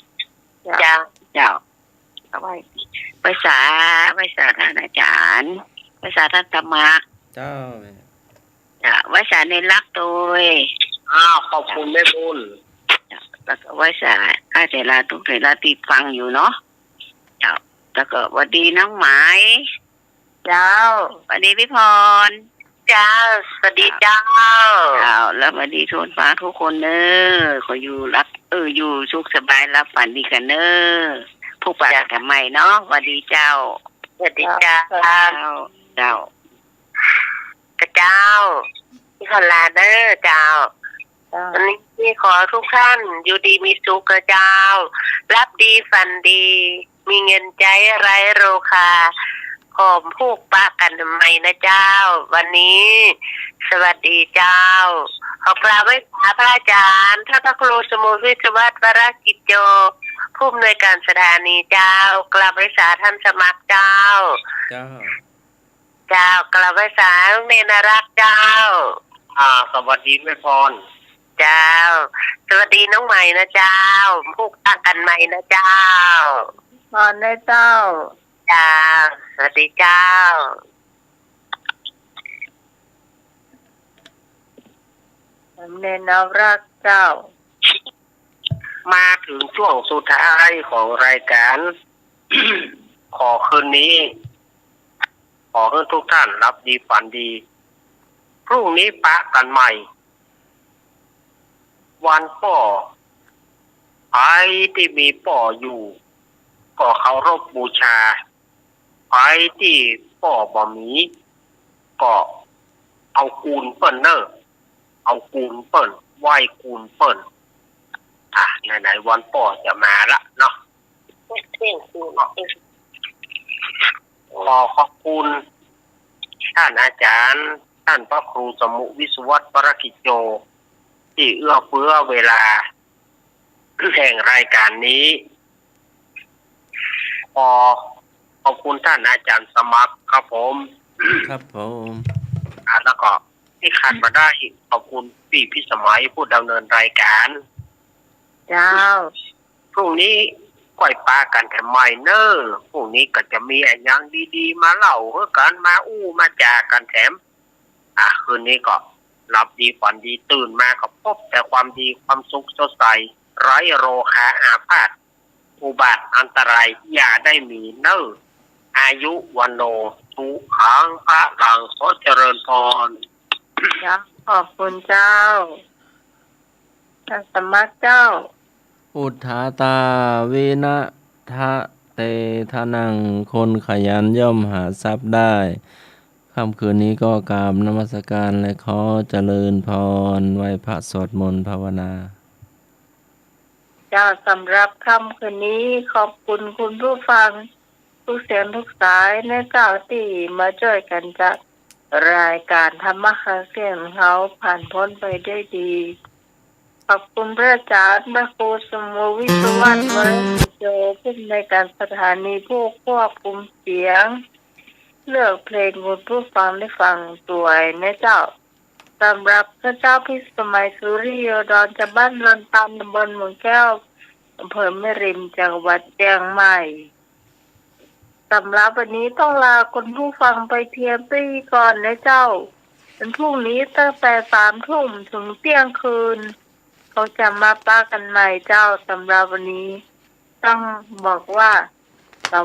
เจ้า เจ้า เจ้า เอาไว้ ไหว้สา ไหว้สาต้านอาจ๋ารย์ ไหว้สาต้านตามัก เจ้า แม่ เจ้า ไหว้สาเณรลักษณ์ตวย อ้าว ขอบคุณแม่บุญ เจ้า แล้วก็ไหว้สาอ้ายเถราทุกเถราตี้ฟังอยู่เนาะ เจ้า แล้วก็หวัดดีน้องไหม เจ้า หวัดดีพี่พร เจ้า สวัสดีเจ้า เจ้า แล้วหวัดดีทั่วฟ้าทุกคนเน้อ ขออยู่หลับ เออ อยู่สุขสบายหลับฝันดีกั๋นเน้อ พบกั๋นใหม่เนาะ หวัดดีเจ้า สวัสดีเจ้า เจ้า เจ้า กะเจ้า พี่ขอลาเน้อเจ้า เจ้า วันนี้ขอทุกท่านอยู่ดีมีสุขกะเจ้า หลับดีฝันดี มีเงินใจ๊ไร้โรคา ข ผมผูกปะกั๋นใหม่นะเจ้า วันนี้ สวัสดีเจ้า ขอกราบไหว้สาพระอาจ๋ารย์ ต้านพระครูสมุทรวิศวัฒน์ วรกิจโจ ผู้อำนวยการสถานีเจ้า กราบไหว้สาต้านสมัครเจ้า เจ้า เจ้า กราบไหว้สาเณรน่าฮักเจ้า อ่า สวัสดีแม่พร เจ้า สวัสดีน้องใหม่นะเจ้า ผูกปะกั๋นใหม่นะเจ้า พรนะเจ้า เจ้า สวัสดีเจ้า เณรน่าฮักเจ้า มาเถิงช่วงสุดท้ายของรายก๋าน ขอคืนนี้ ขอหื้อทุกท่านหลับดีฝันดี พรุ่งนี้ปะกั๋นใหม่ วันป้อ ใผตี้มีป้ออยู่ ก็เคารพบูชา ใผตี้ป้อบ่มี ก็เอากูลเปิ้นเน่อ เอากูลเปิ้น ไหว้กูลเปิ้น อ่ะ ไหนๆ วันป้อจะมาละเนาะ เที่ยงคืน ขอขอบคุณต้านอาจ๋ารย์ ต้านพระครูสมุทรวิศวัฒน์ วรกิจโจ ตี้เอื้อเฟื้อเวลา แห่งรายก๋านนี้ ขอขอบคุณต้านอาจ๋ารย์สมัครครับผม ครับผม อ่ะ แล้วก็ตี้ขาดบ่ได้ ขอบคุณปี้พิสมัยผู้ดำเนินรายก๋าน เจ้า พรุ่งนี้ก้อยปะกั๋นแถมใหม่เน่อ พรุ่งนี้ก็จะมีอะหยังดีๆ มาเล่าหื้อกั๋น มาอู้มาจ๋ากั๋นแถม อ่ะ คืนนี้ก็หลับดีฝันดี ตื่นมาก็พบแต่ความดีความสุขสดใส ไร้โรคาอาพาธ อุบัติอันตรายอย่าได้มีเน่อ อายุวัณโณ สุขัง พลัง ขอเจริญพร เจ้า ขอบคุณเจ้า ต้านสมัครเจ้า อุทธาตา วินะทะเตทะนัง คนขยันย่อมหาทรัพย์ได้ ค่ำคืนนี้ก็กราบนมัสการและขอเจริญพร ไหว้พระสวดมนต์ภาวนา เจ้า สำหรับค่ำคืนนี้ขอบคุณคุณผู้ฟังทุกเสียงทุกสายนะเจ้า ตี้มาจ้วยกั๋นจัดรายก๋านธรรมะคาเสี้ยนของเฮาผ่านป๊นไปด้วยดี ขอบคุณพระอาจ๋ารย์พระครูสมุทรวิศวัฒน์ วรกิจโจ ผู้อำนวยก๋านสถานี ผู้ควบคุมเสียง เลือกเพลงคุณผู้ฟังได้ฟังตวยนะเจ้า สำหรับข้าเจ้าพิสมัย สุริโยดร จากบ้านดอนตาล ตำบลเมืองแก้ว อำเภอแม่ริม จังหวัดเจียงใหม่ สำหรับวันนี้ต้องลาคุณผู้ฟังไปเพียงเต้าอี้ก่อนนะเจ้า วันพรุ่งนี้ตั้งแต่สามทุ่มถึงเที่ยงคืน เฮาจะมาปะกั๋นใหม่เจ้า สำหรับวันนี้ต้องบอกว่า